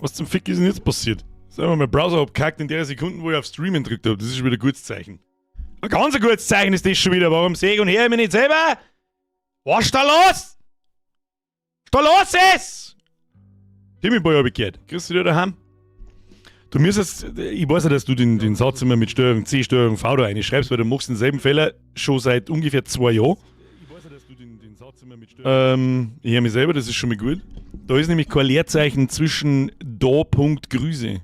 Was zum Fick ist denn jetzt passiert? Sag mal, mein Browser abgehackt in der Sekunde, wo ich auf Streamen gedrückt habe. Das ist schon wieder ein gutes Zeichen. Ein ganz ein gutes Zeichen ist das schon wieder. Warum sehe ich und höre ich mich nicht selber? Was ist da los? Was da los ist? Timmy Boy habe ich gehört. Grüß dich daheim. Du müsstest, ich weiß ja, dass du den Satz immer mit Steuerung C, Steuerung V da reinschreibst, weil du machst denselben Fehler schon seit ungefähr 2 Jahren. Ich höre mich selber, das ist schon mal gut. Da ist nämlich kein Leerzeichen zwischen da Punkt Grüße.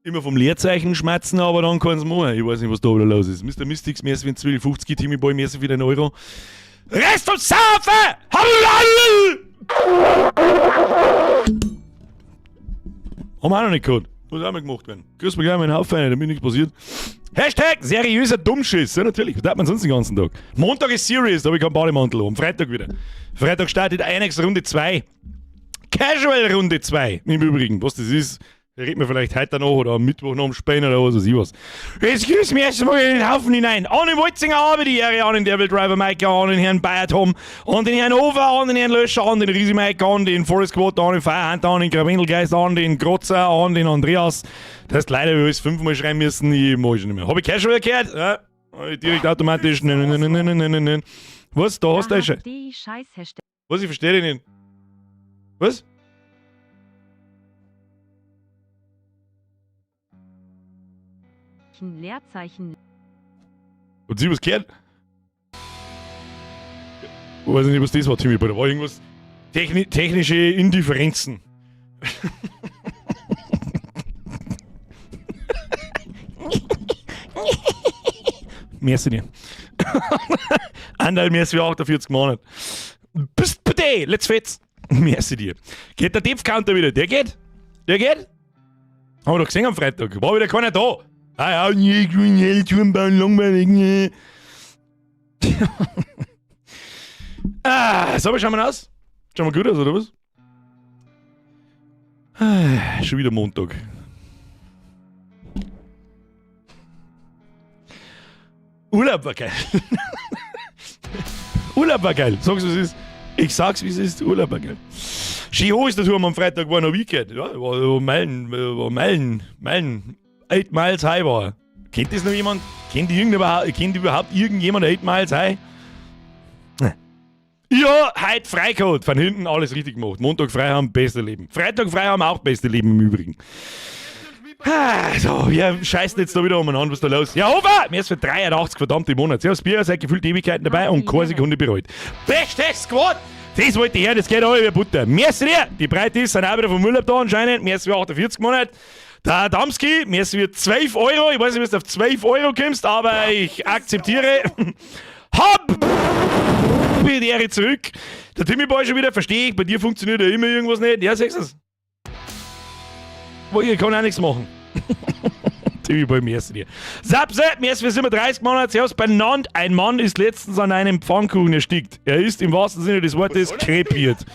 Immer vom Leerzeichen schmerzen, aber dann kann's machen. Ich weiß nicht, was da wieder los ist. Mister Mystics, mehr als wie ein 12,50, Timmy Boy, mehr als wie ein Euro. Rest vom Saufen! Haben wir auch noch nicht gehabt. Muss auch mal gemacht werden. Grüß mich gleich mal in den Haufen rein, damit nichts passiert. Hashtag seriöser Dummschiss. Ja, natürlich. Was tat man sonst den ganzen Tag? Montag ist serious, da hab ich keinen Bademantel an. Freitag wieder. Freitag startet Einex Runde 2. Casual Runde 2. Im Übrigen, was das ist, reden wir vielleicht heute noch oder am Mittwoch noch am Spähen oder was weiß ich was. Jetzt grüßen wir erstmal in den Haufen hinein. An den Wolzinger habe die Ehre, an den Devil Driver Mike, an den Herrn Bayer Tom, an den Herrn Over, an den Herrn Löscher, an den Riesi Mike, an den Forest Squad, an den Firehunter, an den Gravendelgeist, an den Grotzer, an den Andreas. Das heißt leider, wir es 5-mal schreiben müssen, ich mach schon nicht mehr. Hab ich Casual gehört? Ja. Direkt automatisch. Nein, nein, nein, nein, nein, nein, nein. Was? Da hast du schon. Was? Ich verstehe dich nicht. Was? Leerzeichen. Und sie was gehört? Ich weiß nicht, was das war, Timmy, aber da war irgendwas. Technische Indifferenzen. Merci dir. Anderl, merci für 48 Monate. Bist bitte, let's fetz. Merci dir. Geht der Depth Counter wieder? Der geht? Der geht? Haben wir doch gesehen am Freitag. War wieder keiner da. Ah ja, nee, grün, hell, Turm bauen, langweilig, nee. Ah, so, schauen wir aus? Schauen wir gut aus, oder was? Ah, schon wieder Montag. Urlaub war geil. Urlaub war geil. Sag's, wie es ist. Ich sag's, wie es ist. Urlaub war geil. Schön hoch ist der Turm am Freitag, war noch Weekend. Ja, war Meilen, war Meilen, Meilen. 8 Miles High war. Kennt das noch jemand? Kennt überhaupt irgendjemand 8 Miles High? Ja, heute freigeholt. Von hinten alles richtig gemacht. Montag frei haben, beste Leben. Freitag frei haben, auch beste Leben im Übrigen. Ah, so, wir scheißen jetzt da wieder umeinander, was ist da los? Ja, Hofer! Mir ist für 83 verdammte Monate. Servus Bier, seit gefühlt Ewigkeiten dabei und keine Sekunde bereut. Beste Squad! Das wollte ich hören, das geht alle wie Butter. Merci dir! Die Breite ist, sind auch wieder vom Urlaub da anscheinend. Merci für 48 Monate. Der Adamski, merci für 12 Euro. Ich weiß nicht, wie du auf 12 Euro kommst, aber ich akzeptiere. Hopp! Die Ehre zurück. Der Timmy Boy schon wieder, verstehe ich, bei dir funktioniert ja immer irgendwas nicht. Ja, siehst du's? Wo, ich kann auch nichts machen. Timmy Boy, merci dir. Sapse, merci für 37 Monate. Servus benannt. Ein Mann ist letztens an einem Pfannkuchen erstickt. Er ist im wahrsten Sinne des Wortes krepiert.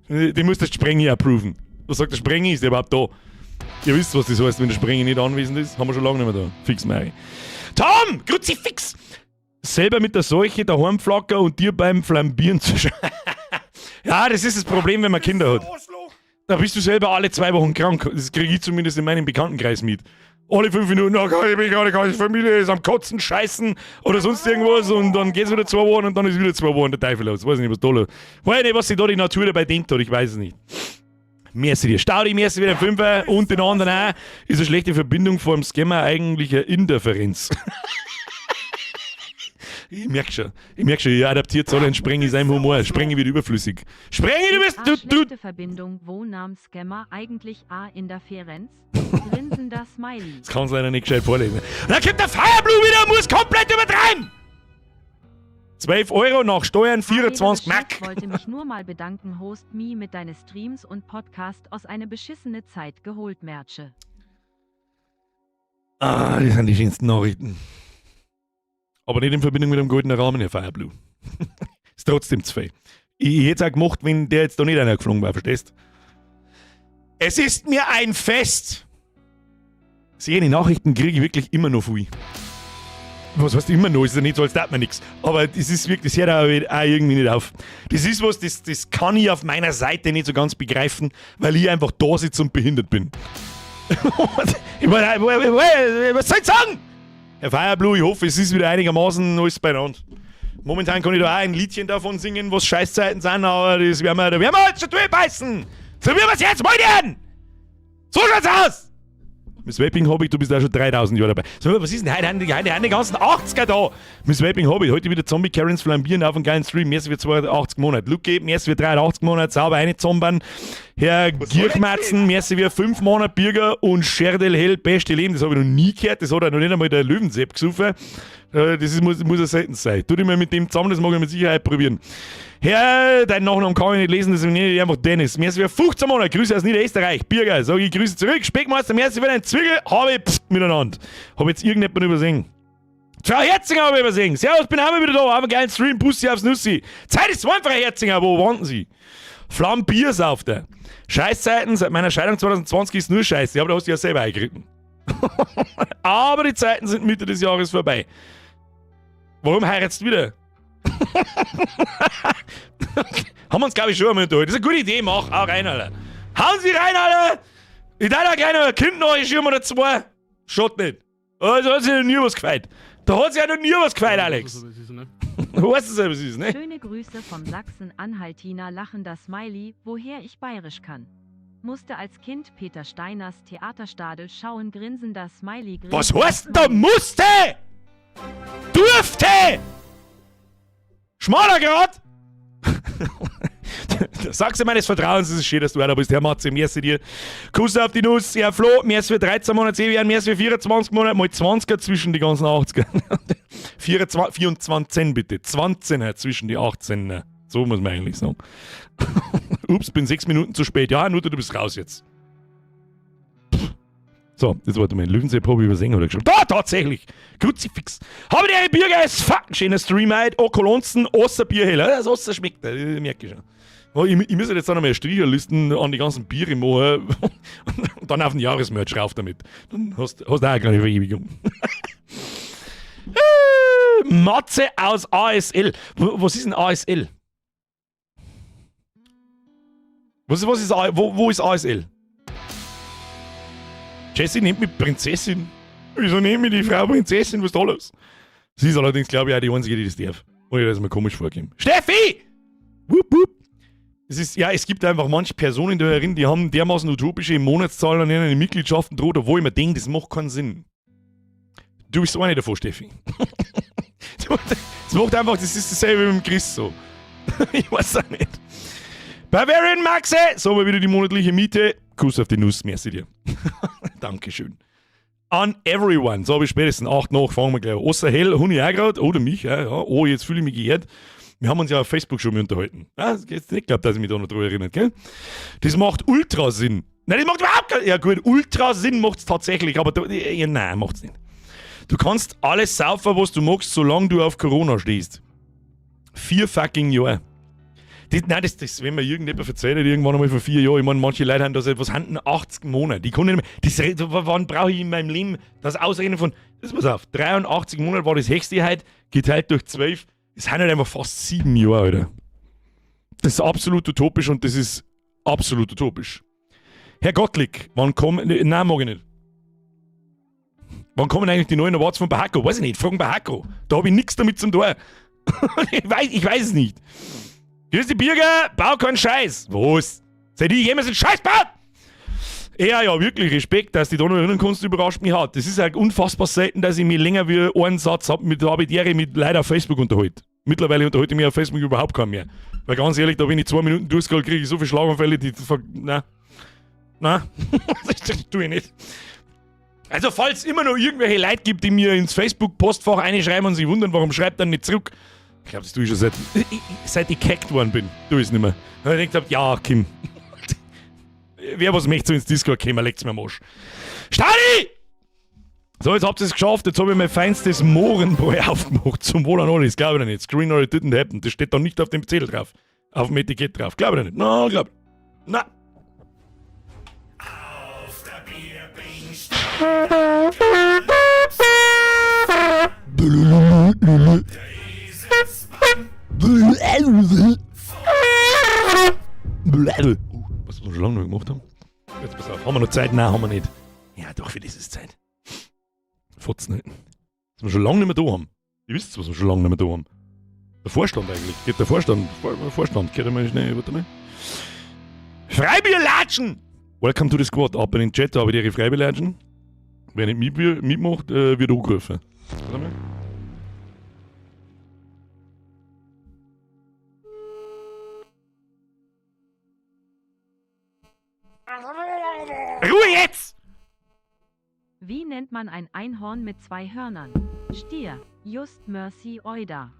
Den muss der Sprengi approven. Was sagt der Sprengi? Ist der überhaupt da? Ihr wisst, was das heißt, wenn der Sprengi nicht anwesend ist. Haben wir schon lange nicht mehr da. Fix, Mary. Tom! Kruzifix! Selber mit der Seuche daheim flacker und dir beim Flambieren zu schauen. Ja, das ist das Problem, wenn man Kinder hat. Da bist du selber alle 2 Wochen krank. Das kriege ich zumindest in meinem Bekanntenkreis mit. Alle 5 Minuten, oh, ich bin gerade, die Familie ist am Kotzen, Scheißen oder sonst irgendwas und dann geht's wieder 2 Wochen und dann ist wieder 2 Wochen der Teufel los. Weiß nicht, was da los ist. Weiß nicht, was sich da die Natur dabei denkt hat, ich weiß es nicht. Merci dir. Staudi, merci wieder 5er und den anderen auch. Ist eine schlechte Verbindung vor dem Scammer eigentlich eine Interferenz. Ich merk schon, ihr adaptiert alle und Sprengi seinem Humor. Sprengi wird überflüssig. Sprengi, du bist, A du, du. schlechte Verbindung, wo nahm Scammer eigentlich A in der Ferenz? Grinsender Smiley. Das kann's leider nicht gescheit vorlesen. Und dann kommt der Fireblue wieder und muss komplett übertreiben! 12 Euro nach Steuern, 24 Hallo, Mark. Ich wollte mich nur mal bedanken, Host Me mit deine Streams und Podcast aus einer beschissene Zeit geholt, Merche. Ah, das sind die schönsten Nachrichten. Aber nicht in Verbindung mit einem goldenen Rahmen, Herr Fireblue. Ist trotzdem zu viel. Ich hätte es auch gemacht, wenn der jetzt da nicht einer geflogen war, verstehst? Es ist mir ein Fest! Sehe, die Nachrichten kriege ich wirklich immer noch viel. Was heißt immer noch? Ist ja nicht so, als tat man nichts. Aber das ist wirklich, das hört auch irgendwie nicht auf. Das ist was, das kann ich auf meiner Seite nicht so ganz begreifen, weil ich einfach da sitze und behindert bin. Ich meine, was soll ich sagen? Herr Fireblue, ich hoffe, es ist wieder einigermaßen alles beieinander. Momentan kann ich da auch ein Liedchen davon singen, was Scheißzeiten sind, aber das werden wir, da werden wir jetzt schon durchbeißen. So wie wir es jetzt wollen! So schaut's aus! Miss Vaping Hobby, du bist auch schon 3000 Jahre dabei. So, was ist denn heute? Heute, die ganzen 80er da! Miss Vaping Hobby, heute wieder Zombie Karens flambieren auf einen geilen Stream. Merci für 82 Monate. Luke, merci für 83 Monate, sauber eine. Herr Gierkmatzen, merci für 5 Monate Birger und Scherdel Hell, beste Leben. Das habe ich noch nie gehört, das hat auch noch nicht einmal der Löwensepp gesoffen. Das ist, muss ja selten sein. Tu dich mal mit dem zusammen, das mag ich mit Sicherheit probieren. Herr, deinen Nachnamen kann ich nicht lesen, deswegen nenne ich einfach Dennis. Merci für 15 Monate, Grüße aus Niederösterreich. Birger, sag ich Grüße zurück. Speckmeister, merci für deinen Zwiegel, habe ich pst, miteinander. Hab jetzt irgendjemand übersehen. Frau Herzinger habe ich übersehen. Servus, bin auch mal wieder da. Haben einen geilen Stream, Bussi aufs Nussi. Zeit ist zwei, Frau Herzinger, wo warten Sie? Flambier sauft er. Scheißzeiten, seit meiner Scheidung 2020 ist nur Scheiße. Aber da hast du ja selber eingeritten. Aber die Zeiten sind Mitte des Jahres vorbei. Warum heiratest du wieder? Haben wir uns, glaube ich, schon einmal unterhalten. Das ist eine gute Idee, mach. Hau rein, Alter. Hauen Sie rein, Alter! Ich darf da gleich noch ein Kind noch, ich oder zwei. Schaut nicht. Also hat sich noch nie was gefeit. Da hat sich ja noch nie was gefeit, Alex. Du weißt es, was es ist, ne? Schöne Grüße vom Sachsen-Anhaltiner lachender Smiley, woher ich bayerisch kann. Musste als Kind Peter Steiners Theaterstadel schauen, grinsender Smiley. Was heißt denn da musste? Durfte! Schmaler Grad! Sagst du meines Vertrauens, es ist schön, dass du einer bist. Herr Matze, merci dir. Kuss auf die Nuss. Ja, Flo, merci für 13 Monate, Sevian, merci für 24 Monate, mal 20er zwischen die ganzen 80er. 24, 24 bitte. 20er zwischen die 18er. So muss man eigentlich sagen. Ups, bin 6 Minuten zu spät. Ja, Nutte, du bist raus jetzt. So, jetzt warte mal. Löwensepp habe ich übersehen, oder geschrieben. Da, tatsächlich! Kruzifix. Habe die Bürger, ist fucking schöner Stream heute. Oh, Kolonzen, Osser Bierheller. Das Osser schmeckt, das merke ich schon. Ich muss jetzt auch noch mal Stricherlisten an die ganzen Biere machen und dann auf den Jahresmerch rauf damit. Dann hast du auch eine kleine Verewigung. Matze aus ASL. Was ist denn ASL? Wo ist ASL? Jessie nimmt mich Prinzessin. Wieso nehme ich die Frau Prinzessin? Was ist da los? Sie ist allerdings, glaube ich, auch die Einzige, die das darf. Ohne dass es mir komisch vorkommt. Steffi! Wupp, wupp. Es ist, ja, es gibt einfach manche Personen da herin, die haben dermaßen utopische Monatszahlen an ihren Mitgliedschaften droht, obwohl ich mir denke, das macht keinen Sinn. Du bist eine davon, Steffi. Das macht einfach, das ist dasselbe wie mit dem Chris so. Ich weiß auch nicht. Bavarian Maxe! So, mal wieder die monatliche Miete. Kuss auf die Nuss, merci dir. Dankeschön. An everyone. So, habe ich spätestens 8 nach, fangen wir gleich an. Osser hell, Huni auch grad. Oder mich, ja, ja. Oh, jetzt fühle ich mich geehrt. Wir haben uns ja auf Facebook schon mal unterhalten. Ja, das jetzt nicht geglaubt, dass ich mich da noch drüber erinnere, gell? Das macht ultra Sinn. Nein, das macht überhaupt keinen. Ja, gut, ultra Sinn macht's tatsächlich, aber da, ja, nein, macht's nicht. Du kannst alles saufen, was du magst, solange du auf Corona stehst. 4 fucking Jahre. Das, nein, das, wenn mir irgendjemand erzählt hat, irgendwann einmal vor 4 Jahren, ich meine, manche Leute haben das etwas, haben 80 Monate. Die können nicht mehr, das, wann brauche ich in meinem Leben das Ausreden von, das pass auf, 83 Monate war das höchste heute, geteilt durch 12, das sind halt einfach fast 7 Jahre, Alter. Das ist absolut utopisch und das ist absolut utopisch. Herr Gottlieb, wann kommen, ne, nein, mag ich nicht. Wann kommen eigentlich die neuen Awards von Bahako? Weiß ich nicht, fragen Bahako. Da hab ich nix damit zum tun. Ich weiß es nicht. Grüß die Birger, bau keinen Scheiß. Was? Seit ich jemals einen Scheiß baut? Ja, ja, wirklich Respekt, dass die da noch erinnern kannst, überrascht mich hat. Das ist halt unfassbar selten, dass ich mich länger wie einen Satz hab mit Habitäre mit Leuten auf Facebook unterhalte. Mittlerweile unterhalte ich mich auf Facebook überhaupt keinen mehr. Weil ganz ehrlich, da wenn ich 2 Minuten durchscroll, kriege ich so viele Schlaganfälle, die na. Na, das tue ich nicht. Also, falls es immer noch irgendwelche Leute gibt, die mir ins Facebook-Postfach einschreiben und sich wundern, warum schreibt dann nicht zurück. Ich glaub, das tue ich schon seit ich gehackt worden bin. Tu ich's nicht mehr. Und ich gedacht, ja, Kim. Wer was möchte, so ins Discord kommen, legt's mir am Arsch. Stadi! So, jetzt habt ihr's geschafft. Jetzt hab ich mein feinstes Mohrenbräu aufgemacht. Zum Wohl an alle. Das glaub ich nicht. Screen or it didn't happen. Das steht da nicht auf dem Zettel drauf. Auf dem Etikett drauf. Glaub ich nicht. Na, glaub ich. Na. Auf der Bierbank. Was wir schon lange noch gemacht haben. Jetzt pass auf, haben wir noch Zeit? Nein, haben wir nicht. Ja, doch, für das ist Zeit. Fotzen nicht. Was wir schon lange nicht mehr da haben. Ihr wisst, was wir schon lange nicht mehr da haben. Der Vorstand eigentlich. Geht der Vorstand. Vorstand. Geht einmal schnell, warte mal. Freibierlatschen! Welcome to the squad. Ab in den Chat, habe ich ihre Freibierlatschen. Wer nicht mitmacht, wird angerufen. Warte mal. Ruhe jetzt! Wie nennt man ein Einhorn mit zwei Hörnern? Stier, Just Mercy Oida.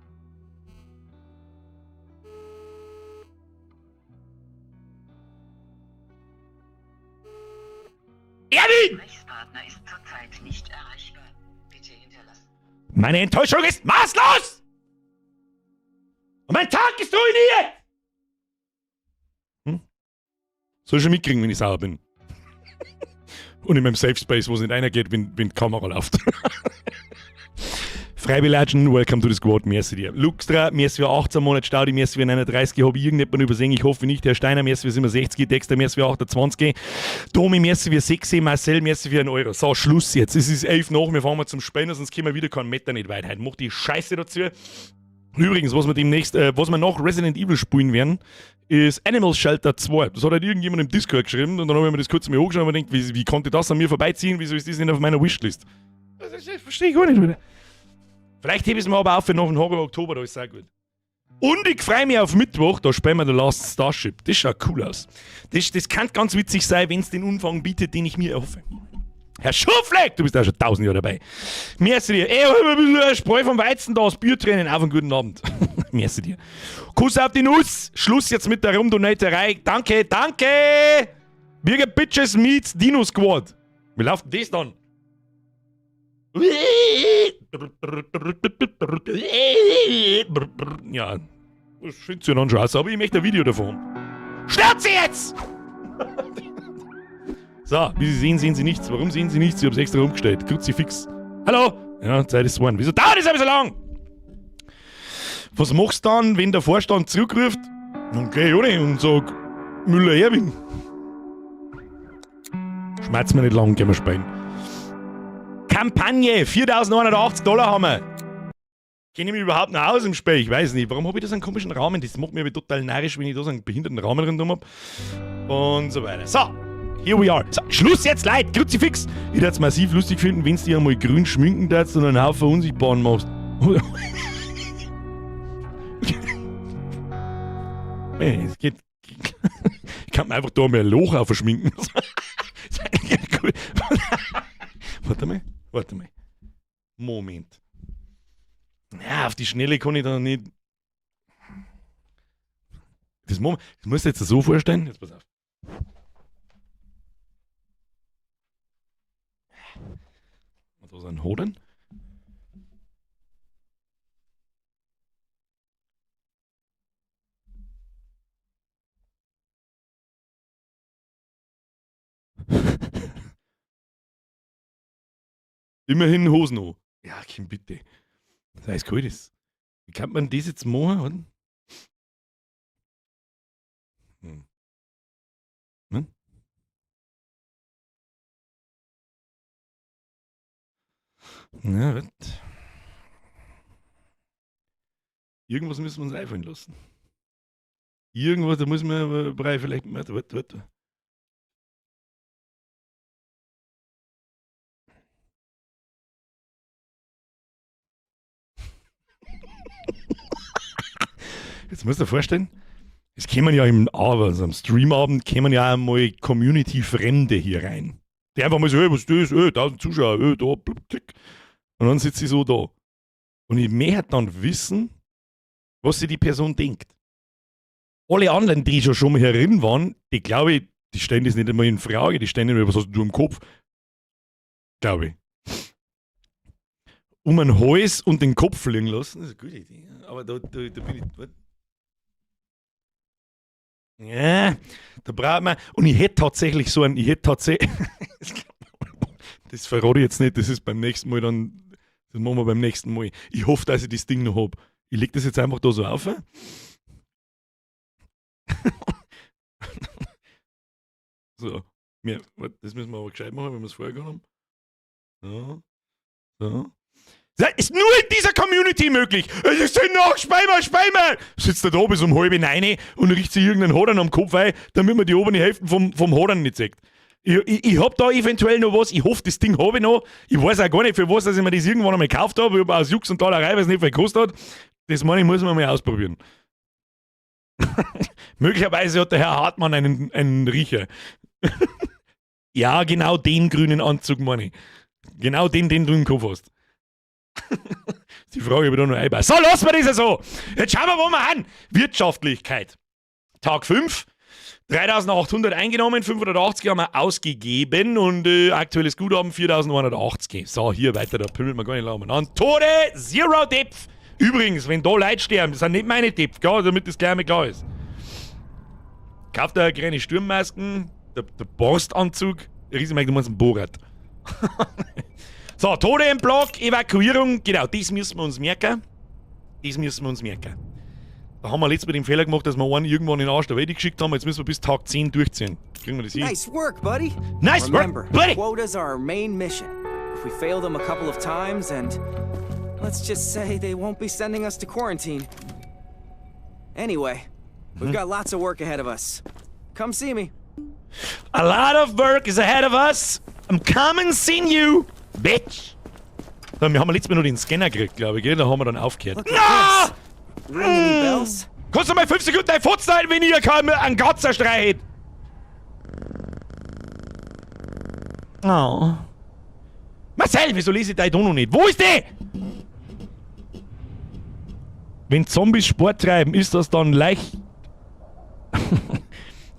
Erwin! Gesprächspartner ist zurzeit nicht erreichbar. Bitte hinterlassen. Meine Enttäuschung ist maßlos! Und mein Tag ist ruiniert! Hm? Soll ich schon mitkriegen, wenn ich sauer bin. Und in meinem Safe Space, wo es nicht einer geht, wenn die Kamera läuft. Freiwilligen, welcome to the squad, merci dir. Luxtra, merci für 18 Monate, Staudi, merci für 39, habe ich irgendjemanden übersehen, ich hoffe nicht. Herr Steiner, merci für 67, Dexter, merci für 28, Domi, merci für 6, Marcel, merci für 1 Euro. So, Schluss jetzt. Es ist 11 nach, wir fahren mal zum Spenden, sonst kommen wir wieder keinen Meter nicht weit. Heute macht die Scheiße dazu. Übrigens, was wir demnächst, was wir nach Resident Evil spielen werden, ist Animal Shelter 2. Das hat halt irgendjemand im Discord geschrieben und dann habe ich mir das kurz mal angeschaut und mir gedacht, wie konnte das an mir vorbeiziehen? Wieso ist das nicht auf meiner Wishlist? Das verstehe ich gar nicht wieder. Vielleicht hebe ich es mir aber auf für noch einen Horror Oktober, da ist auch gut. Und ich freue mich auf Mittwoch, da spielen wir The Last Starship. Das schaut cool aus. Das kann ganz witzig sein, wenn es den Umfang bietet, den ich mir erhoffe. Herr Schufleck, du bist auch schon 1000 Jahre dabei. Merci dir. Ey, hab ein bisschen Spreu vom Weizen da, das Bier trennen. Auf einen guten Abend. Merci dir. Kuss auf die Nuss. Schluss jetzt mit der Rumdonaterei. Danke, danke. Birger Bitches meets Dino Squad. Wie läuft denn das dann? Ja, das findest du ja dann schon aus, aber ich möchte ein Video davon. Schnauze jetzt! So, wie Sie sehen, sehen Sie nichts. Warum sehen Sie nichts? Ich hab's extra umgestellt. Kruzifix. Hallo? Ja, Zeit ist geworden. Wieso dauert das aber so lang? Was machst du dann, wenn der Vorstand zurückruft? Dann geh ich auch und sag, Müller Erwin. Schmerz mir nicht lang, gehen wir spielen. Kampagne, 4.180 $ haben wir. Kenne ich mich überhaupt noch aus im Spiel? Ich weiß nicht. Warum hab ich da so einen komischen Rahmen? Das macht mich aber total narrisch, wenn ich da so einen behinderten Rahmen rundum hab. Und so weiter. So, here we are. So, Schluss jetzt, Leute! Kruzifix! Ich würd's massiv lustig finden, wenn's dich einmal grün schminken darfst und einen Haufen Unsichtbaren machst. Hey, es geht. Ich kann mir einfach da mal ein Loch aufschminken. Das ist eigentlich cool. Warte mal, warte mal. Moment. Ja, auf die Schnelle kann ich da nicht. Das musst du jetzt so vorstellen. Jetzt pass auf. Da ist ein Hoden. Immerhin Hosen an. Ja, komm bitte. Das heißt, cool das. Wie kann man das jetzt machen? Oder? Hm. Hm? Na, warte. Irgendwas müssen wir uns einfallen lassen. Irgendwas, da muss man aber Brei vielleicht. Warte, warte, warte. Jetzt musst du dir vorstellen, es kämen ja im, also am Streamabend kämen ja einmal Community-Fremde hier rein. Die einfach mal so, hey, was ist das? Hey, 1000 Zuschauer, hey, da, blub, klick. Und dann sitzt sie so da. Und ich möchte dann wissen, was sich die Person denkt. Alle anderen, die schon mal herin waren, die glaube ich, die stellen das nicht einmal in Frage, die stellen nicht mehr, was hast du im Kopf? Glaube ich. Um einen Hals und den Kopf liegen lassen, das ist eine gute Idee. Aber da bin ich. Warte. Ja, da braucht man. Und ich hätte tatsächlich so einen. Ich hätte tatsächlich. Das verrate ich jetzt nicht, das ist beim nächsten Mal dann. Das machen wir beim nächsten Mal. Ich hoffe, dass ich das Ding noch hab. Ich leg das jetzt einfach da so auf. So. Ja, das müssen wir aber gescheit machen, wenn wir es vorher gehabt haben. So. So. Das ist nur in dieser Community möglich. Es ist noch Speimer, Speimer! Sitzt er da bis um 8:30 und riecht sich irgendeinen Hodern am Kopf ein, damit man die obere Hälfte vom Hodern nicht sieht. Ich hab da eventuell noch was, ich hoffe, das Ding hab ich noch. Ich weiß auch gar nicht, für was, dass ich mir das irgendwann einmal gekauft habe. Ich hab aus Jux und Tollerei, weil es nicht viel gekostet hat. Das meine ich, muss man mal ausprobieren. Möglicherweise hat der Herr Hartmann einen Riecher. Ja, genau den grünen Anzug meine ich. Genau den, den du im Kopf hast. Die Frage, ob ich da noch einbaue. So, lassen wir das ja so. Jetzt schauen wir, wo wir an. Wirtschaftlichkeit. Tag 5. 3800 eingenommen, 580 haben wir ausgegeben und aktuelles Guthaben 4180. So, hier weiter, da pümmelt man gar nicht lange an. Tode, Zero Depth. Übrigens, wenn da Leute sterben, das sind nicht meine Depth, gell, damit das gleich einmal klar ist. Kauft da kleine Sturmmasken, der Borstanzug, Riesenmarkt, du meinst einen Borat. So, Tode im Block, Evakuierung, genau, das müssen wir uns merken. Das müssen wir uns merken. Da haben wir letztes Mal den Fehler gemacht, dass wir einen irgendwann in den Arsch der Welt geschickt haben. Jetzt müssen wir bis Tag 10 durchziehen. Kriegen wir das hin? Nice work, buddy. Nice work, Remember, buddy. Quotas are our main mission. If we fail them a couple of times, and let's just say they won't be sending us to quarantine. Anyway, we've got lots of work ahead of us. Come see me. A lot of work is ahead of us. I'm coming seeing you, bitch. So, wir haben letztes Mal nur den Scanner gekriegt, glaube ich, gell? Da haben wir dann aufgehört. Look at Na! this. Ring any bells? Kannst du mal 5 Sekunden dein Furz halten, wenn ihr keinen einen Gatzer streicht? Oh. Marcel, wieso lese ich dein Dono nicht? Wo ist der? Wenn Zombies Sport treiben, ist das dann leicht.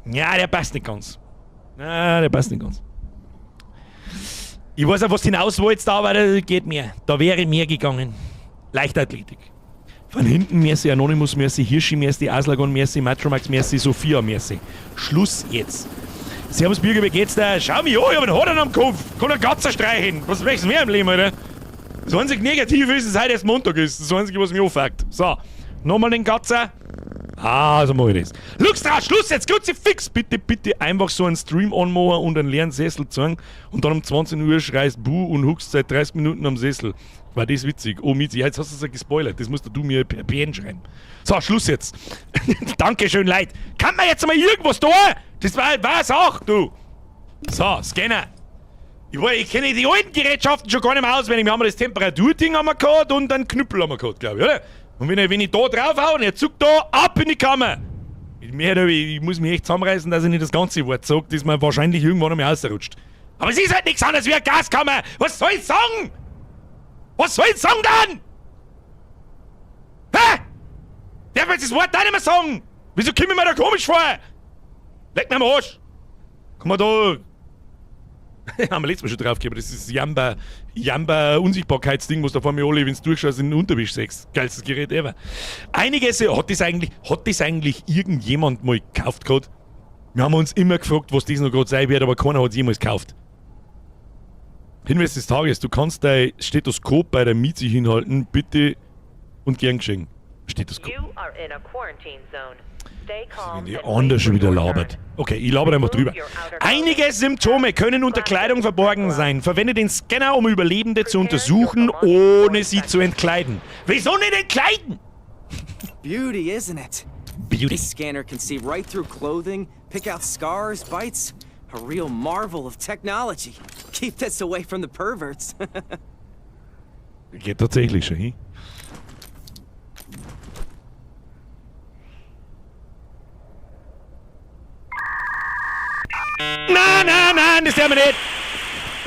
Ja, der passt nicht ganz. Na, der passt nicht ganz. Ich weiß auch, was du hinaus wolltest, aber das geht mir. Da wäre mehr gegangen. Leichtathletik. Von hinten merci, Anonymous merci, Hirschi merci, Aslagon merci, Matromax merci, Sophia merci. Schluss jetzt. Servus Birger, wie geht's dir? Schau mich an, ich hab einen Hodern am Kopf. Kann ein Gatzer streichen. Was möchtest du mehr im Leben, Alter? Das einzig Negative ist, dass heute erst Montag ist. Das Einzige, was mich anfuckt. So, nochmal den Gatzer. Ah, so mach ich das. Luxtra, Schluss jetzt, Kruzifix! Bitte, bitte einfach so einen Stream anmachen und einen leeren Sessel zeigen und dann um 20 Uhr schreist Buh und huckst seit 30 Minuten am Sessel. War das witzig? Oh, Mizi, jetzt hast du es ja gespoilert. Das musst du mir per PN schreiben. So, Schluss jetzt. Dankeschön, Leute. Kann man jetzt mal irgendwas tun? Das war's auch, du. So, Scanner. Ich kenne die alten Gerätschaften schon gar nicht mehr auswendig. Wir haben das Temperaturding haben wir gehabt und einen Knüppel haben wir gehabt, glaub ich, oder? Und wenn ich da drauf hau und er zuckt da, ab in die Kammer. Ich muss mich echt zusammenreißen, dass ich nicht das ganze Wort sag, das mir wahrscheinlich irgendwann einmal rausrutscht. Aber es ist halt nichts anderes wie eine Gaskammer. Was soll ich sagen? Was soll ich sagen dann? Hä? Darf ich jetzt das Wort auch nicht mehr sagen? Wieso komme ich mir da komisch vor? Leck mir am Arsch. Komm mal da. Haben wir letztes Mal schon drauf gehabt, das ist Jamba Unsichtbarkeitsding, was da vor mir alle, wenn's durchschaust, in den Unterwisch sechst. Geilstes Gerät ever. Einiges, hat das eigentlich irgendjemand mal gekauft gehabt? Wir haben uns immer gefragt, was das noch grad sein wird, aber keiner hat's jemals gekauft. Hinweis des Tages, du kannst dein Stethoskop bei der Miezi hinhalten, bitte und gern geschenkt. Stethoskop. You are in a quarantine zone. Stay calm Wenn die and anders wait schon for wieder your labert. turn. Okay, ich laber einfach drüber. Einige Symptome können unter Kleidung verborgen sein. Verwende den Scanner, um Überlebende zu untersuchen, ohne sie zu entkleiden. Wieso nicht entkleiden? Beauty, isn't it? Beauty. This scanner can see right through clothing, pick out scars, bites. A real marvel of technology. Keep this away from the perverts. Geht tatsächlich schon hin. Nein, nein, nein, das tun wir nicht.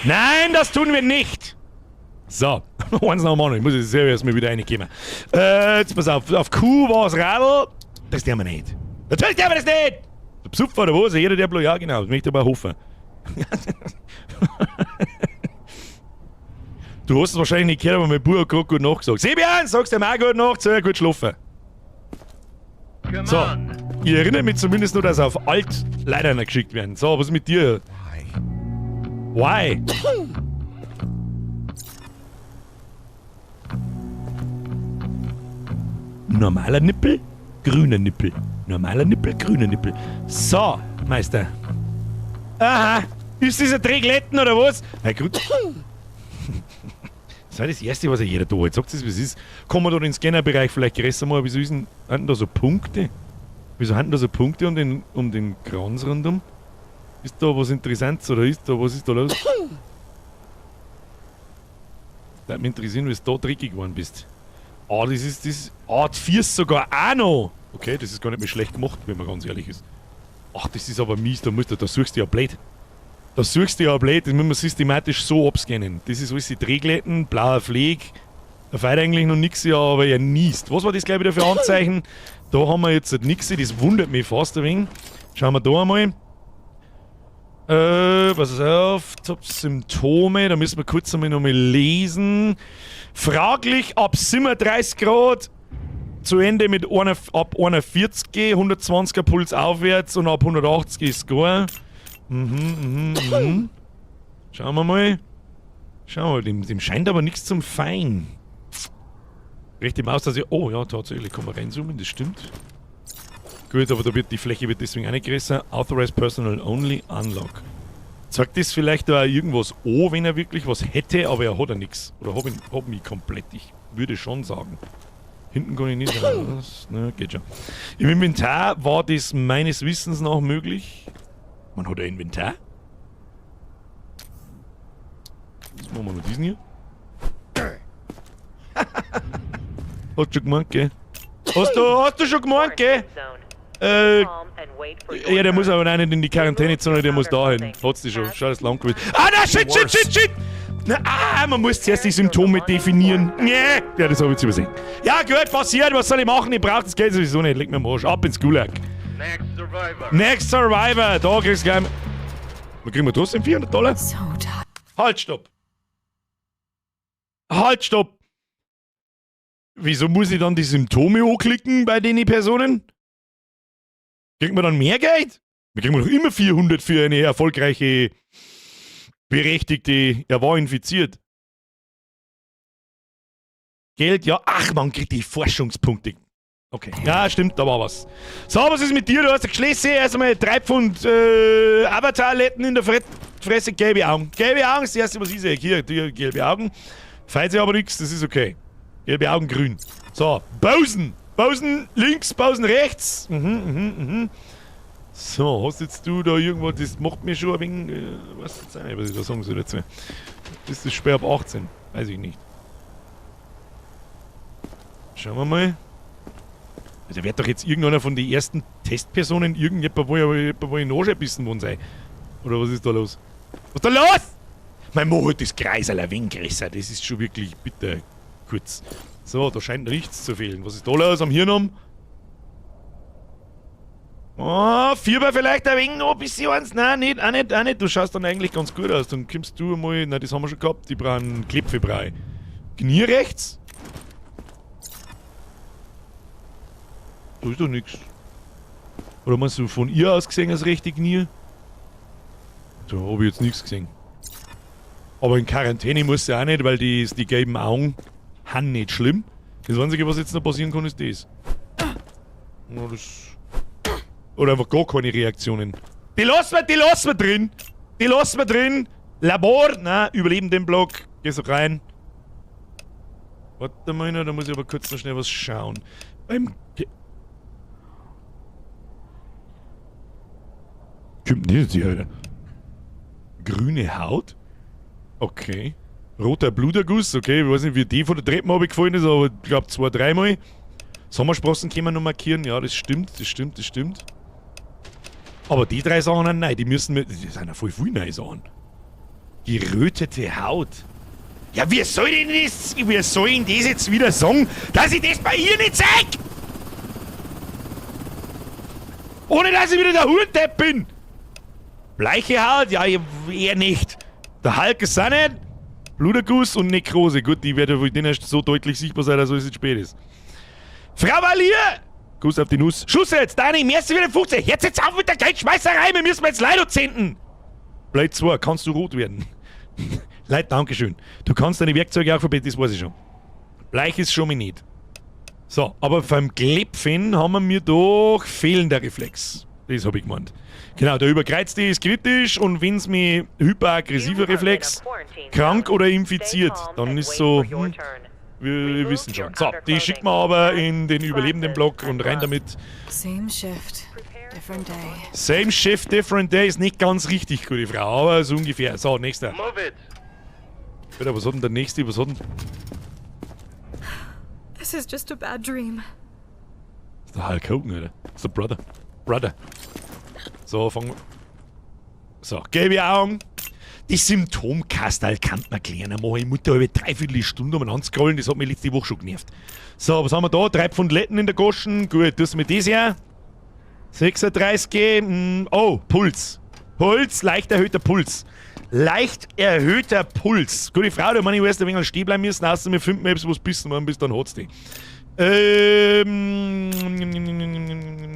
Nein, das tun wir nicht. So, eins nach dem anderen. Ich muss jetzt selber erstmal wieder reinkommen. Jetzt pass auf, auf Q war's Radl. Das tun wir nicht. Natürlich tun wir das nicht! Der Besucher oder was? Jeder, der bloß, ja genau, das möchte ich aber hoffen. Du hast es wahrscheinlich nicht gehört, aber mein Bub hat gerade gut nachgesagt. Sebian, sagst du ihm auch gut nach, soll er gut schlafen. So, ich erinnere mich zumindest nur, dass auf alt leider nicht geschickt werden. So, was ist mit dir? Why? Why? Normaler Nippel, grüner Nippel. Normaler Nippel, grüner Nippel. So, Meister. Aha, ist dieser Drehglätten oder was? Na gut. Das war das Erste, was ja jeder da hat. Sagt es, wie es ist. Kommen wir da in den Scannerbereich vielleicht größer mal. Wieso ist denn, haben da so Punkte? Wieso haben da so Punkte um den Kranz rundum? Ist da was Interessantes oder ist da, was ist da los? Das würde mich interessieren, wie du da dreckig geworden bist. Ah, das ist das. Ah, die Viers sogar auch noch. Okay, das ist gar nicht mehr schlecht gemacht, wenn man ganz ehrlich ist. Ach, das ist aber mies, da musst du, da suchst du ja blöd. Da suchst du ja blöd, das muss man systematisch so abscannen. Das ist alles die Drehglätten, blauer Fleck. Da feiert eigentlich noch nichts, ja, aber er niest. Was war das gleich wieder für Anzeichen? Da haben wir jetzt nichts, das wundert mich fast ein wenig. Schauen wir da einmal. Pass auf, Top Symptome, da müssen wir kurz einmal nochmal lesen. Fraglich ab 37 Grad zu Ende mit einer, ab 41, 120er Puls aufwärts und ab 180 ist Score. Schauen wir mal. Schauen wir mal, dem scheint aber nichts zum Fein. Rechte Maus, dass ich. Oh ja, tatsächlich, kann man reinzoomen, das stimmt. Gut, aber da wird die Fläche wird deswegen auch nicht größer. Authorized Personnel Only, Unlock. Zeigt das vielleicht da auch irgendwas an, wenn er wirklich was hätte, aber er hat ja nichts. Oder hab, ihn, hab mich komplett, ich würde schon sagen. Hinten kann ich nicht rein. Das, ne, geht schon. Im Inventar war das meines Wissens nach möglich. Man hat ein Inventar. Was machen wir mit diesem hier? Hast du schon gemeint, gell? Hast du schon gemeint, gell? Ja, der muss aber nicht in die Quarantänezone, der muss da hin. Hat's die schon, schau, das lang gewesen. Ah, na, shit, shit, shit, shit! Na, ah, man muss zuerst die Symptome definieren. Nee, ja, das habe ich jetzt übersehen. Ja, gut, passiert, was soll ich machen? Ich brauche das Geld sowieso nicht. Leg mir am Arsch. Ab ins Gulag. Next Survivor. Next Survivor, da kriegst du gleich. Wir kriegen wir trotzdem 400 Dollar? So tired. Halt, stopp! Halt, stopp! Wieso muss ich dann die Symptome anklicken bei den Personen? Kriegt man dann mehr Geld? Wir kriegen doch immer 400 für eine erfolgreiche, berechtigte, er war infiziert. Geld, ja. Ach, man kriegt die Forschungspunkte. Okay. Ja, stimmt, da war was. So, was ist mit dir? Du hast eine Geschlesse, erst einmal 3 Pfund Avatar-Letten in der Fresse, gelbe Augen. Gelbe Augen ist das erste, was ich sehe. Hier, die gelbe Augen. Feit sich aber nichts, das ist okay. Gelbe Augen grün. So, Bosen. Bosen links, Bosen rechts. So, hast jetzt du da irgendwo, das macht mir schon ein wenig, weiß jetzt auch nicht, was ich da sagen soll dazu. Ist das Spiel ab 18? Weiß ich nicht. Schauen wir mal. Also wird doch jetzt irgendeiner von den ersten Testpersonen irgendjemand, wo ich noch bissen worden sein. Oder was ist da los? Was ist da los? Mein Mo hat das Kreis ein wenig größer. Das ist schon wirklich bitter kurz. So, da scheint nichts zu fehlen. Was ist da los am Hirn? Oh, Fieber vielleicht ein wenig noch ein bisschen eins. Nein, nicht, auch nicht, auch nicht. Du schaust dann eigentlich ganz gut aus. Dann kommst du mal. Nein, das haben wir schon gehabt. Die brauchen Klepfebrei. Knie rechts? Da ist doch nichts. Oder meinst du von ihr aus gesehen als rechte Knie? Da habe ich jetzt nichts gesehen. Aber in Quarantäne muss sie auch nicht, weil die gelben Augen haben nicht schlimm. Das Einzige, was jetzt noch passieren kann, ist das. Ja, das. Oder einfach gar keine Reaktionen. Die lassen wir drin. Die lassen wir drin. Labor, na, überleben den Block. Geh so rein. Warte mal, da muss ich aber kurz noch schnell was schauen. Beim. Ge Kommt denn das hier, Alter? Grüne Haut? Okay. Roter Bluterguss, okay. Ich weiß nicht, wie die von der Treppe gefallen ist, aber ich glaube zwei, dreimal. Sommersprossen können wir noch markieren. Ja, das stimmt, das stimmt, das stimmt. Aber die drei Sachen sind neu, die müssen wir. Das sind ja voll viel neue Sachen. Gerötete Haut. Ja, wie soll denn das, wie soll ich das jetzt wieder sagen, dass ich das bei ihr nicht zeig? Ohne dass ich wieder der Hurendepp bin. Bleiche Haut? Ja, eher nicht. Der Hulk ist auch nicht. Bluterguss und Nekrose. Gut, die wird ja wohl erst so deutlich sichtbar sein, dass alles jetzt spät ist. Frau Valier! Kuss auf die Nuss. Schuss jetzt! Dani, merci wieder 50. Jetzt jetzt auf mit der Geldschmeißerei, wir müssen jetzt Leute zehnden. Blade 2, kannst du rot werden? Leute, Dankeschön. Du kannst deine Werkzeuge auch verbessern, das weiß ich schon. Bleich ist schon mal nicht. So, aber beim Klepfen haben wir mir doch fehlender Reflex. Das hab ich gemeint. Genau, der überkreuzt die ist kritisch und wenn's mir hyperaggressiver Reflex, krank oder infiziert, dann ist so, wir wissen schon. So, die schickt man aber in den überlebenden Block und rein damit. Same shift, different day. Same shift, different day ist nicht ganz richtig, gute Frau, aber so ungefähr. So, nächster. Move it. Alter, was hat denn der nächste? Was hat denn. This is just a bad dream. Das ist der Hulk Hogan, Alter. Das ist der Brother. Brother. So, fangen wir. So, gelbe Augen. Die Symptomkastel kann man kleiner machen. Ich muss da über dreiviertel Stunde umeinander scrollen. Das hat mich letzte Woche schon genervt. So, was haben wir da? 3 Pfund Letten in der Goschen. Gut, das mit das her. 36. Oh, Puls. Puls, leicht erhöhter Puls. Leicht erhöhter Puls. Gute Frau, da meine ich, wirst ein wenig stehen bleiben müssen, außer wir finden etwas, was bissen worden bist, dann hat's die.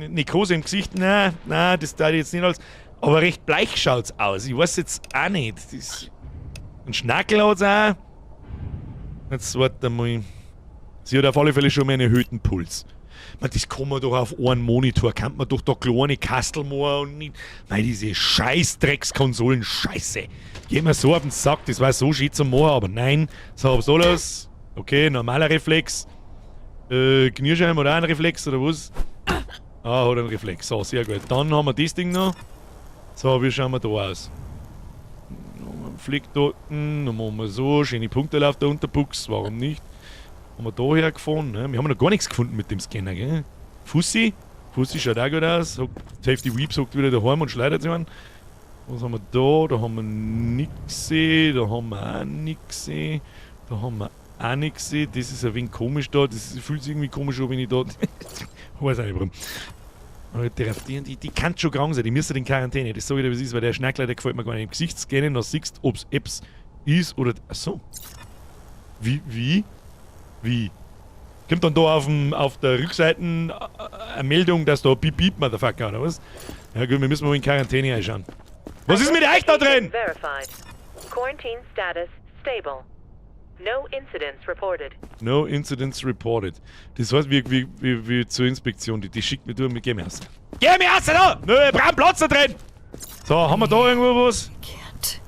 Nekrose im Gesicht, nein, nein, das da jetzt nicht als. Aber recht bleich schaut's aus. Ich weiß jetzt auch nicht. Das, ein Schnackel hat's auch. Jetzt warte mal. Sie hat auf alle Fälle schon mal einen erhöhten Puls. Man, das kann man doch auf einen Monitor, kann man doch da kleine Kastel machen und nicht. Mei, diese scheiß Dreckskonsolen, Scheiße. Geht mir so auf den Sack, das war so schön zum machen, aber nein. So, was soll das? Okay, normaler Reflex. Knirschheim oder auch ein Reflex oder was? Ah, hat einen Reflex. So, sehr gut. Dann haben wir das Ding noch. So, wie schauen wir da aus? Flick dort, dann machen wir so, schöne Punkte auf der Unterbuchs, warum nicht? Haben wir da hergefahren, ne? Wir haben noch gar nichts gefunden mit dem Scanner, gell? Fussi? Fussi schaut auch gut aus. Safety Weep sagt wieder daheim und schleudert sich an. Was haben wir da? Da haben wir nix gesehen, da haben wir auch nix gesehen, da haben wir auch nix gesehen. Das ist ein wenig komisch da, das fühlt sich irgendwie komisch an, wenn ich da. Ich weiß auch nicht warum. Aber die kann schon krank sein, die müssen in Quarantäne. Das sage ich dir, wie es ist, weil der Schnackler, der gefällt mir gar nicht. Im Gesicht scannen, dann siehst du, ob's Apps ist oder. Achso. Wie? Wie? Wie? Kommt dann da auf der Rückseite eine Meldung, dass da Piep Piep Motherfucker oder was? Ja gut, wir müssen mal in Quarantäne einschauen. Was ist mit euch da drin? Verified. Quarantine status stable. No incidents reported. No incidents reported. Das heißt, wir zur Inspektion, die schickt mir durch, wir gehen raus. Geh mir raus da! Nö, wir brauchen Platz da drin! So, haben wir da irgendwo was? Can't.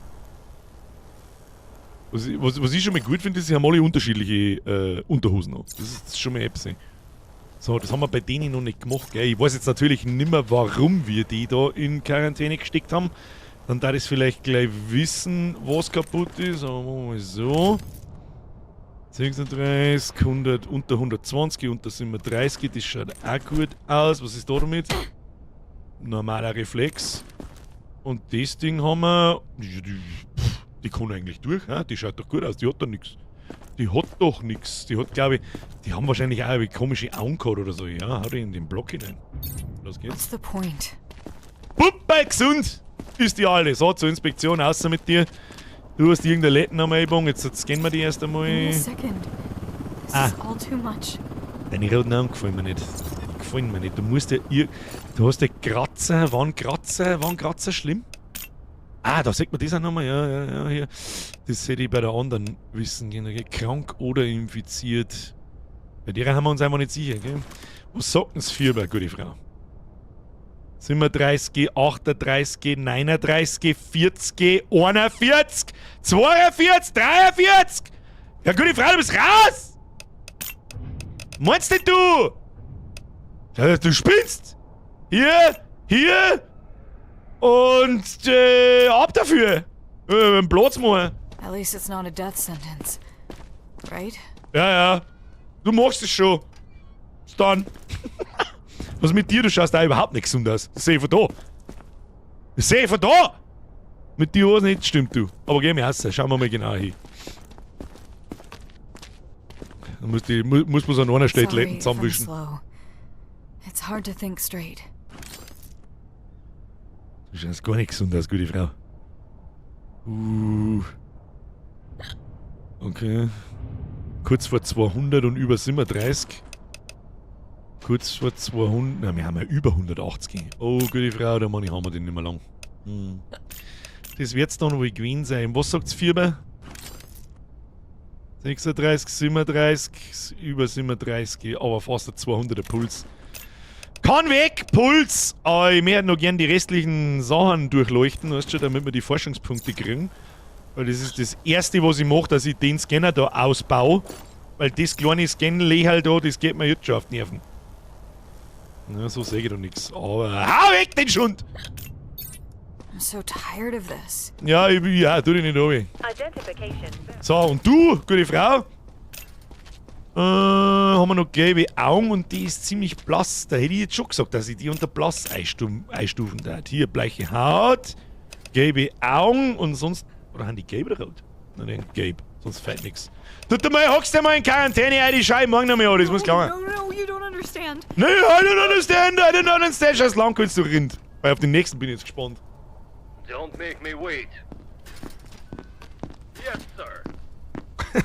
Was ich schon mal gut finde, ist, sie haben alle unterschiedliche Unterhosen an. Das ist schon mal etwas. So, das haben wir bei denen noch nicht gemacht, gell? Ich weiß jetzt natürlich nimmer, warum wir die da in Quarantäne gesteckt haben. Dann darf ich es vielleicht gleich wissen, was kaputt ist. Aber machen wir mal so. 36, 100, unter 120, unter 37, das schaut auch gut aus. Was ist da damit? Normaler Reflex. Und das Ding haben wir. Die kann eigentlich durch, hä? Die schaut doch gut aus, die hat doch nix. Die hat doch nix. Die hat, glaub ich, die haben wahrscheinlich auch eine komische Augen gehabt oder so. Ja, hau die in den Block hinein. Los geht's. What's the point? Puppe, gesund ist die alle. So, zur Inspektion, außer mit dir. Du hast irgendeine Letten am Ellbogen, jetzt scannen wir die erst einmal. Give me a second. This is all too much. Deine roten Augen gefallen mir nicht. Die gefallen mir nicht. Du musst ja ihr, du hast ja Kratzer, wann Kratzer schlimm? Ah, da sieht man das auch nochmal. Ja, ja, ja, hier. Das hätte ich bei der anderen wissen können. Gell? Krank oder infiziert. Bei der haben wir uns einfach nicht sicher, gell? Was sagt denn das Fieber, gute Frau? 37, 38, 39, 40, 41, 42, 43! Ja, gute Frau, du bist raus! Meinst denn du? Ja, du spinnst! Hier, hier und ab dafür! Platz machen. At least it's not a death sentence, right? Ja, ja. Du machst es schon. Bis dann. Was mit dir? Du schaust auch überhaupt nicht gesund aus. Das seh ich von da. Das seh ich von da! Mit dir was nicht stimmt, du. Aber geh mir raus. Schauen wir mal genau hin. Dann muss man so an einer Stelle Sorry Letten if I'm zusammenwischen. slow. It's hard to think straight. Du schaust gar nicht gesund aus, gute Frau. Okay. Kurz vor 200 und über 37. Kurz vor 200. Nein, wir haben ja über 180. Oh, gute Frau, da meine ich, haben wir den nicht mehr lang. Das wird's dann wohl gewesen sein. Was sagt's Fieber? 36, 37, über 37, aber fast ein 200er Puls. Kann weg, Puls! Aber ich möchte noch gern die restlichen Sachen durchleuchten, weißt du, damit wir die Forschungspunkte kriegen. Weil das ist das Erste, was ich mache, dass ich den Scanner da ausbaue. Weil das kleine Scan-Lecherl da, das geht mir jetzt schon auf die Nerven. Na, so sehe ich doch nichts. Aber hau weg den Schund! I'm so tired of this. Ja, ich, ja, tu dich nicht runter. Identification. So, und du, gute Frau? Haben wir noch gelbe Augen und die ist ziemlich blass. Da hätte ich jetzt schon gesagt, dass ich die unter blass einstufen darf. Hier, bleiche Haut, gelbe Augen und sonst. Oder haben die gelb oder rot? Nein, nein, gelb. Sonst fällt nichts. Tut mal, hockst du mal in Quarantäne ein, die schau ich morgen noch mal an, das muss klar. No, no, you don't understand. Nee, I don't understand, I don't understand. Scheiß lang kannst du Rind. Weil auf den nächsten bin ich jetzt gespannt. Don't make me wait. Yes, sir.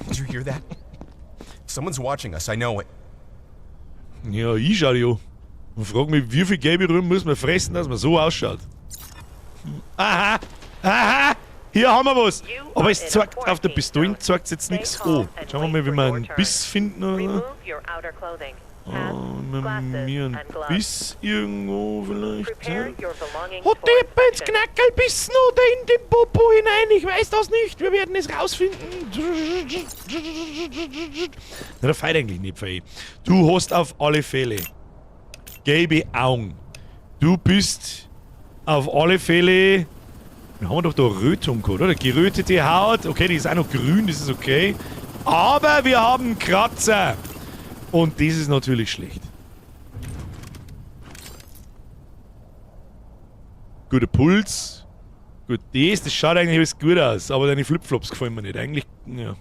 Did you hear that? Someone's watching us, I know it. Ja, ich schau dich an. Und frag mich, wie viel gelbe Rüben muss man fressen, dass man so ausschaut. Aha! Aha! Hier haben wir was! Aber es zeigt auf der Pistole zeigt jetzt nichts an. Schauen wir mal, wie wir einen Biss finden oder so. Remove your outer clothing. Oh, Hats, mir glasses, einen and gloves. Biss irgendwo vielleicht. Prepare Ja. your belongings Hat for der jemand ins inspection. Knackerl bissen oder in den Popo hinein? Ich weiß das nicht. Wir werden es rausfinden. Na, der feiert eigentlich nicht, Fei. Du hast auf alle Fälle gelbe Augen. Du bist auf alle Fälle. Wir haben doch da Rötung gehabt, oder? Gerötete Haut. Okay, die ist auch noch grün, das ist okay. Aber wir haben Kratzer. Und das ist natürlich schlecht. Guter Puls. Gut, das schaut eigentlich alles gut aus, aber deine Flipflops gefallen mir nicht. Eigentlich, ja.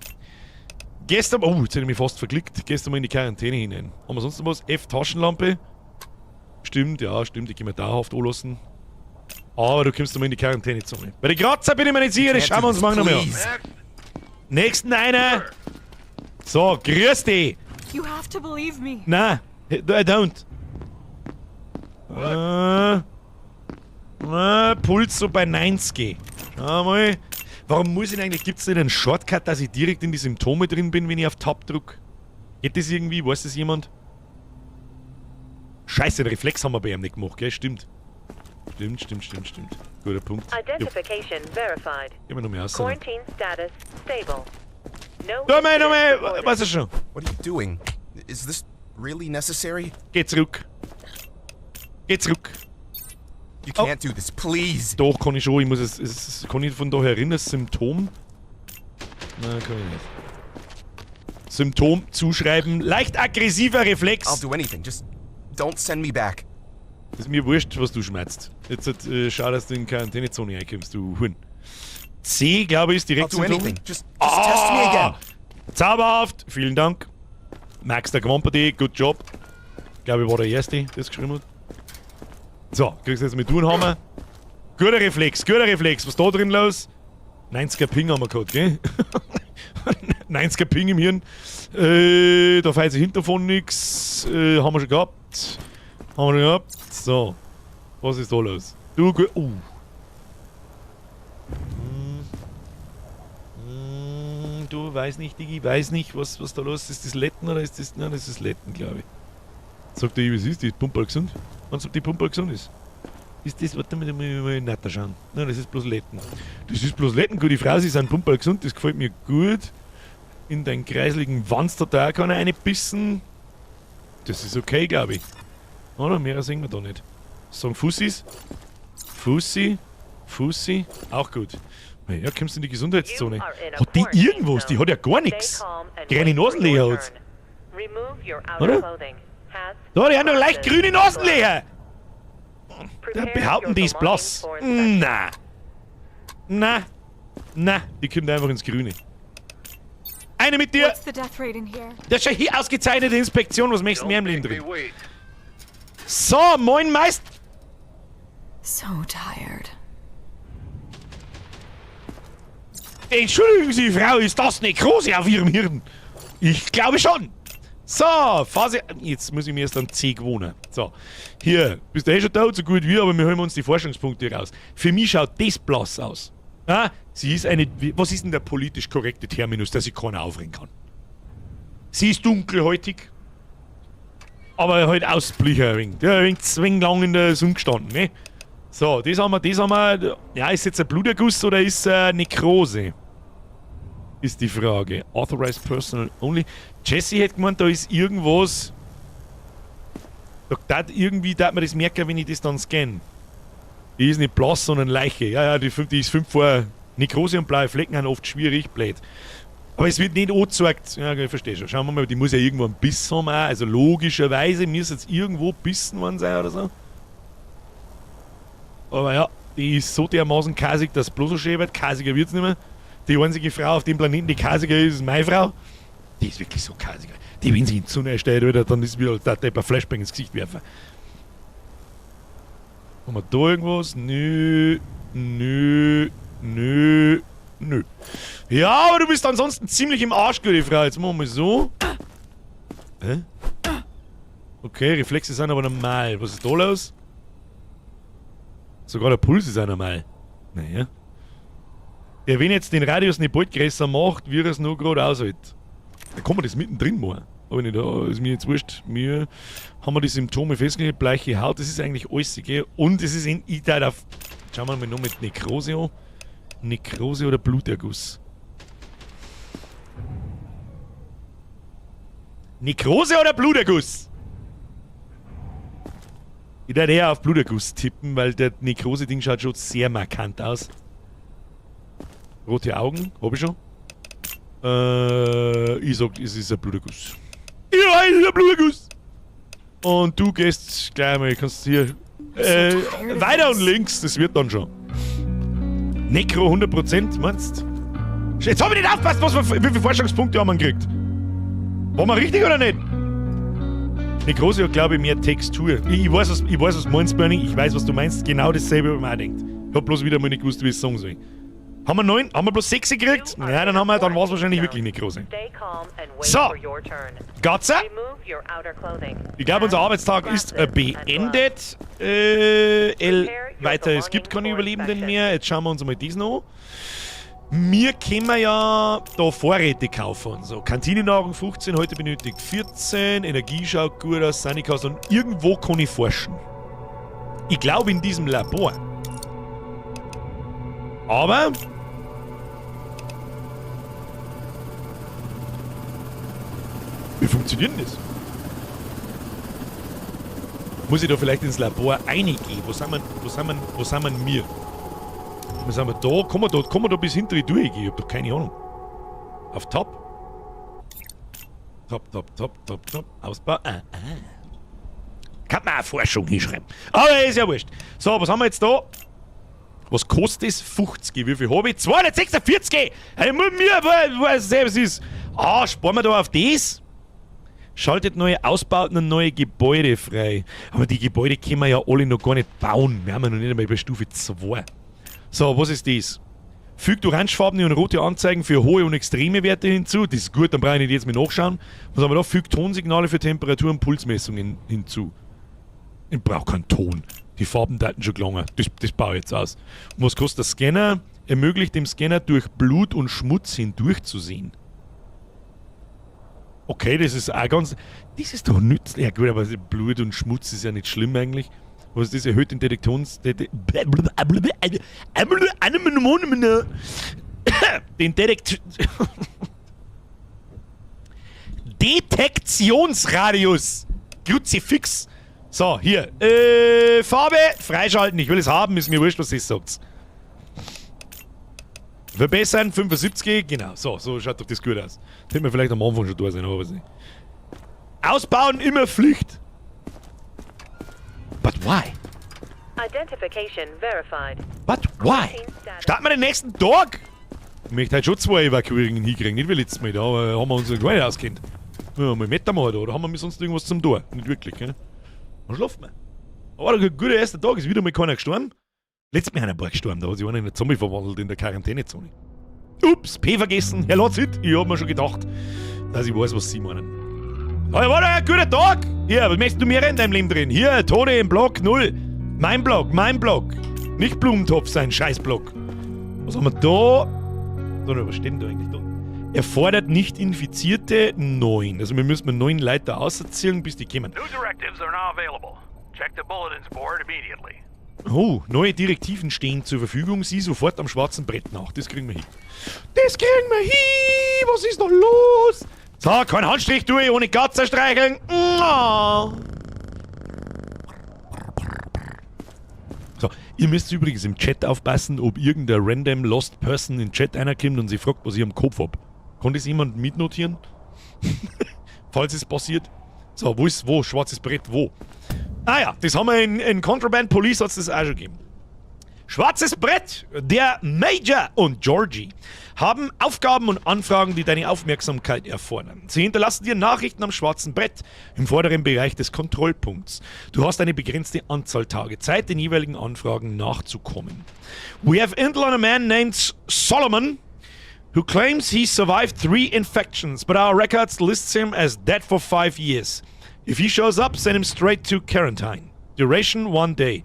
Gestern, oh, jetzt hätte ich mich fast verklickt. Gestern mal in die Quarantäne hinein. Haben wir sonst noch was? F Taschenlampe. Stimmt, ja, stimmt, die können wir dauerhaft anlassen. Aber du kommst mal in die Quarantänezone. Bei den Kratzer bin ich mir nicht sicher, das schauen wir uns morgen noch mal an. Please. Nächsten einer. So, grüß dich. You have to believe me. Nein, I don't. Puls so bei 90. Schau mal. Warum muss ich denn eigentlich, gibt es denn einen Shortcut, dass ich direkt in die Symptome drin bin, wenn ich auf Tab drück? Geht das irgendwie? Weiß das jemand? Scheiße, den Reflex haben wir bei ihm nicht gemacht, gell? Stimmt. Stimmt, stimmt, stimmt, stimmt. Guter Punkt. Jo, Identification verified. gehen wir noch mehr aus. Quarantine status stable. No Da mal, noch incidents mal, reported. weiß ich schon. What are you doing? Is this really necessary? Geh zurück. Geh zurück. You can't do this, please. Doch, kann ich schon. Ich muss es kann ich von daher erinnern, das Symptom? Nein, kann ich nicht. Symptom zuschreiben. Leicht aggressiver Reflex. I'll do anything. Just don't send me back. Ist mir wurscht, was du schmerzt. Jetzt schau, dass du in Quarantänezone reinkommst, du Huhn. C, glaube ich, ist direkt I'll do Symptom. anything. Just test me again. Zauberhaft, vielen Dank. Max der Quamperde, good job. Glaube ich, war der Erste, der es geschrieben hat. So, kriegst du jetzt mit Turnhammer. Guter Reflex, guter Reflex. Was ist da drin los? 90er Ping haben wir gehabt, gell? 90er Ping im Hirn. Da fällt sich hinten davon nix. Haben wir schon gehabt. Haben wir schon gehabt. So. Was ist da los? Du, gu-, oh. Du, weiß nicht, Digi, weiß nicht, was da los ist. Ist das Letten oder ist das. Nein, das ist Letten, glaube ich. Sagt der, was ist die Pumperl gesund? Meinst du, ob die Pumperl gesund ist? Ist das, warte mal, mal, mal netter schauen. Nein, das ist bloß Letten. Das ist bloß Letten. Gut, die Frau, sie sind Pumperl gesund, das gefällt mir gut. In deinen kreisligen Wanst hat da auch keiner reinbissen. Das ist okay, glaube ich. Oder? Mehr sehen wir da nicht. Sagen Fussis. Fussi. Fussi. Auch gut. Ja, kommst du in die Gesundheitszone. Hat die irgendwas? Die hat ja gar nichts. Kleine Nasenlöcher hat's. Oder? Da, die haben doch leicht grüne Nasenlöcher. Da behaupten die ist blass. Na. Na. Na. Die kommt einfach ins Grüne. Eine mit dir. What's the death rate in here? Das ist ja hier ausgezeichnete Inspektion. Was möchtest du mehr im Leben Don't make drin? me wait. So, moin Meister. So tired. Entschuldigen Sie, Frau, ist das Nekrose auf Ihrem Hirn? Ich glaube schon. So, Phase... Jetzt muss ich mir erst an C gewohnen. So, hier, bist du eh schon tot, so gut wie, aber wir holen uns die Forschungspunkte raus. Für mich schaut das blass aus. Ah, sie ist eine... Was ist denn der politisch korrekte Terminus, dass ich keiner aufregen kann? Sie ist dunkelhäutig. Aber halt ausblicher ein wenig. Der ein wenig zwinglang in der Sonne gestanden, ne? So, das haben wir, das haben wir. Ja, ist jetzt ein Bluterguss oder ist Nekrose? Ist die Frage. Authorized Personal Only. Jesse hätte gemeint, da ist irgendwas. Da tat irgendwie, da man das merken, wenn ich das dann scanne. Die ist nicht blass, sondern Leiche. Ja, ja, die ist 5 vor. Nekrose und blaue Flecken sind oft schwierig, blöd. Aber es wird nicht angezeigt. Ja, ich verstehe schon. Schauen wir mal, die muss ja irgendwo einen Biss haben auch. Also logischerweise müsste jetzt irgendwo bissen worden sein oder so. Aber ja, die ist so dermaßen kasig, dass es bloß so schön wird. Kasiger wird's nicht mehr. Die einzige Frau auf dem Planeten, die kasiger ist, ist meine Frau. Die ist wirklich so kasiger. Die, wenn sie in die Sonne stellt, Alter, dann ist wieder, als der ein Flashbang ins Gesicht werfen. Haben wir da irgendwas? Nö, nö, nö, nö. Ja, aber du bist ansonsten ziemlich im Arsch, gute Frau. Jetzt machen wir mal so. Hä? Okay, Reflexe sind aber normal. Was ist da los? Sogar der Puls ist auch normal. Naja. Der, wenn jetzt den Radius nicht bald größer macht, wie er es nur gerade aushält. Da kann man das mittendrin machen. Aber nicht, da ist mir jetzt wurscht. Mir haben wir die Symptome festgestellt. Bleiche Haut, das ist eigentlich alles, gell? Und es ist in Iteil auf. Schauen wir mal noch mit Nekrose an. Nekrose oder Bluterguss? Nekrose oder Bluterguss? Ich werde eher auf Bluterguss tippen, weil der Nekrose-Ding schaut schon sehr markant aus. Rote Augen, hab ich schon. Ich sag, es ist ein Bluterguss. Ja, es ist ein Bluterguss! Und du gehst gleich mal, kannst hier weiter und links, das wird dann schon. Nekro 100%, meinst du? Jetzt hab ich nicht aufgepasst, wie viele Forschungspunkte haben wir gekriegt. Waren wir richtig oder nicht? Nekrose hat, glaube ich, mehr Textur. Ich weiß, was du meinst, Bernie. Ich weiß, was du meinst. Genau dasselbe, was man auch denkt. Ich hab bloß wieder mal nicht gewusst, wie ich es sagen soll. Haben wir 9? Haben wir bloß 6 gekriegt? Ja, dann war es wahrscheinlich wirklich Nekrose. So. Gatze. Ich glaube, unser Arbeitstag ist beendet. L weiter, es gibt keine Überlebenden mehr. Jetzt schauen wir uns mal diesen an. Mir können wir ja da Vorräte kaufen und so. Kantinennahrung 15, heute benötigt 14. Energie schaut gut aus, Sanikas und irgendwo kann ich forschen. Ich glaube in diesem Labor. Aber wie funktioniert denn das? Muss ich da vielleicht ins Labor reingehen? Wo sind wir, wo sind wir, wo sind wir mir? Was haben wir da? Kann man da bis hinter die Tür gehen? Ich hab doch keine Ahnung. Auf Top. Top, top, top, top, top. Ausbau. Ah, ah. Kann man auch Forschung hinschreiben. Aber ist ja wurscht. So, was haben wir jetzt da? Was kostet das? 50. Wie viel habe ich? 246! Hey, mir, was es ist. Ah, sparen wir da auf das? Schaltet neue Ausbauten und neue Gebäude frei. Aber die Gebäude können wir ja alle noch gar nicht bauen. Wir haben ja noch nicht einmal bei Stufe 2. So, was ist das? Fügt orangefarbene und rote Anzeigen für hohe und extreme Werte hinzu. Das ist gut, dann brauche ich nicht jetzt mehr nachschauen. Was haben wir da? Fügt Tonsignale für Temperatur- und Pulsmessungen hinzu. Ich brauche keinen Ton. Die Farben daten schon gelangen. Das baue ich jetzt aus. Und was kostet der Scanner? Ermöglicht dem Scanner durch Blut und Schmutz hindurchzusehen. Okay, das ist auch ganz... Das ist doch nützlich. Ja gut, aber Blut und Schmutz ist ja nicht schlimm eigentlich. Was ist das? Erhöht den Detektions... Den Detektionsradius. Kruzifix. So, hier. Farbe freischalten. Ich will es haben. Ist mir wurscht, was ihr sagt. Verbessern, 75. Genau. So, so schaut doch das gut aus. Das hätte man vielleicht am Anfang schon da sein, aber weiß nicht. Ausbauen immer Pflicht. But why? Identification verified. But why? Starten wir den nächsten Tag? Ich möchte heute schon 2 Evakuierungen hinkriegen. Nicht wie letztes Mal, da haben wir uns gar nicht auskennt. Ja, mal Meter machen da, oder haben wir sonst irgendwas zum Tor? Nicht wirklich, gell? Dann schlafen wir. Aber ein guter erster Tag, ist wieder mal keiner gestorben. Letztes Mal einer ein paar gestorben, da hat sich einer in einen Zombie verwandelt in der Quarantänezone. Ups, P vergessen. Herr Lotzit, ich hab mir schon gedacht, dass ich weiß, was Sie meinen. Aber war doch ein guter Tag! Hier, was möchtest du mehr in deinem Leben drin? Hier, Tode im Block 0. Mein Block, mein Block. Nicht Blumentopf sein, Scheißblock. Was haben wir da? So, was steht denn da eigentlich da? Erfordert nicht Infizierte 9. Also wir müssen 9 Leute da auserziehen, bis die kommen. New directives are now available. Check the bulletins board immediately. Oh, neue Direktiven stehen zur Verfügung. Sieh sofort am schwarzen Brett nach. Das kriegen wir hin. Das kriegen wir hin! Was ist noch los? So, kein Handstrich durch, ohne Katze streicheln. Oh. So, ihr müsst übrigens im Chat aufpassen, ob irgendein random Lost Person in den Chat reinkommt und sie fragt, was ich am Kopf hab. Kann das jemand mitnotieren? Falls es passiert. So, wo ist wo? Schwarzes Brett, wo? Ah ja, das haben wir in Contraband Police, hat's das auch schon gegeben. Schwarzes Brett, der Major und Georgie haben Aufgaben und Anfragen, die deine Aufmerksamkeit erfordern. Sie hinterlassen dir Nachrichten am schwarzen Brett im vorderen Bereich des Kontrollpunkts. Du hast eine begrenzte Anzahl Tage Zeit, den jeweiligen Anfragen nachzukommen. We have intel on a man named Solomon, who claims he survived three infections, but our records lists him as dead for 5 years. If he shows up, send him straight to quarantine. Duration 1 day.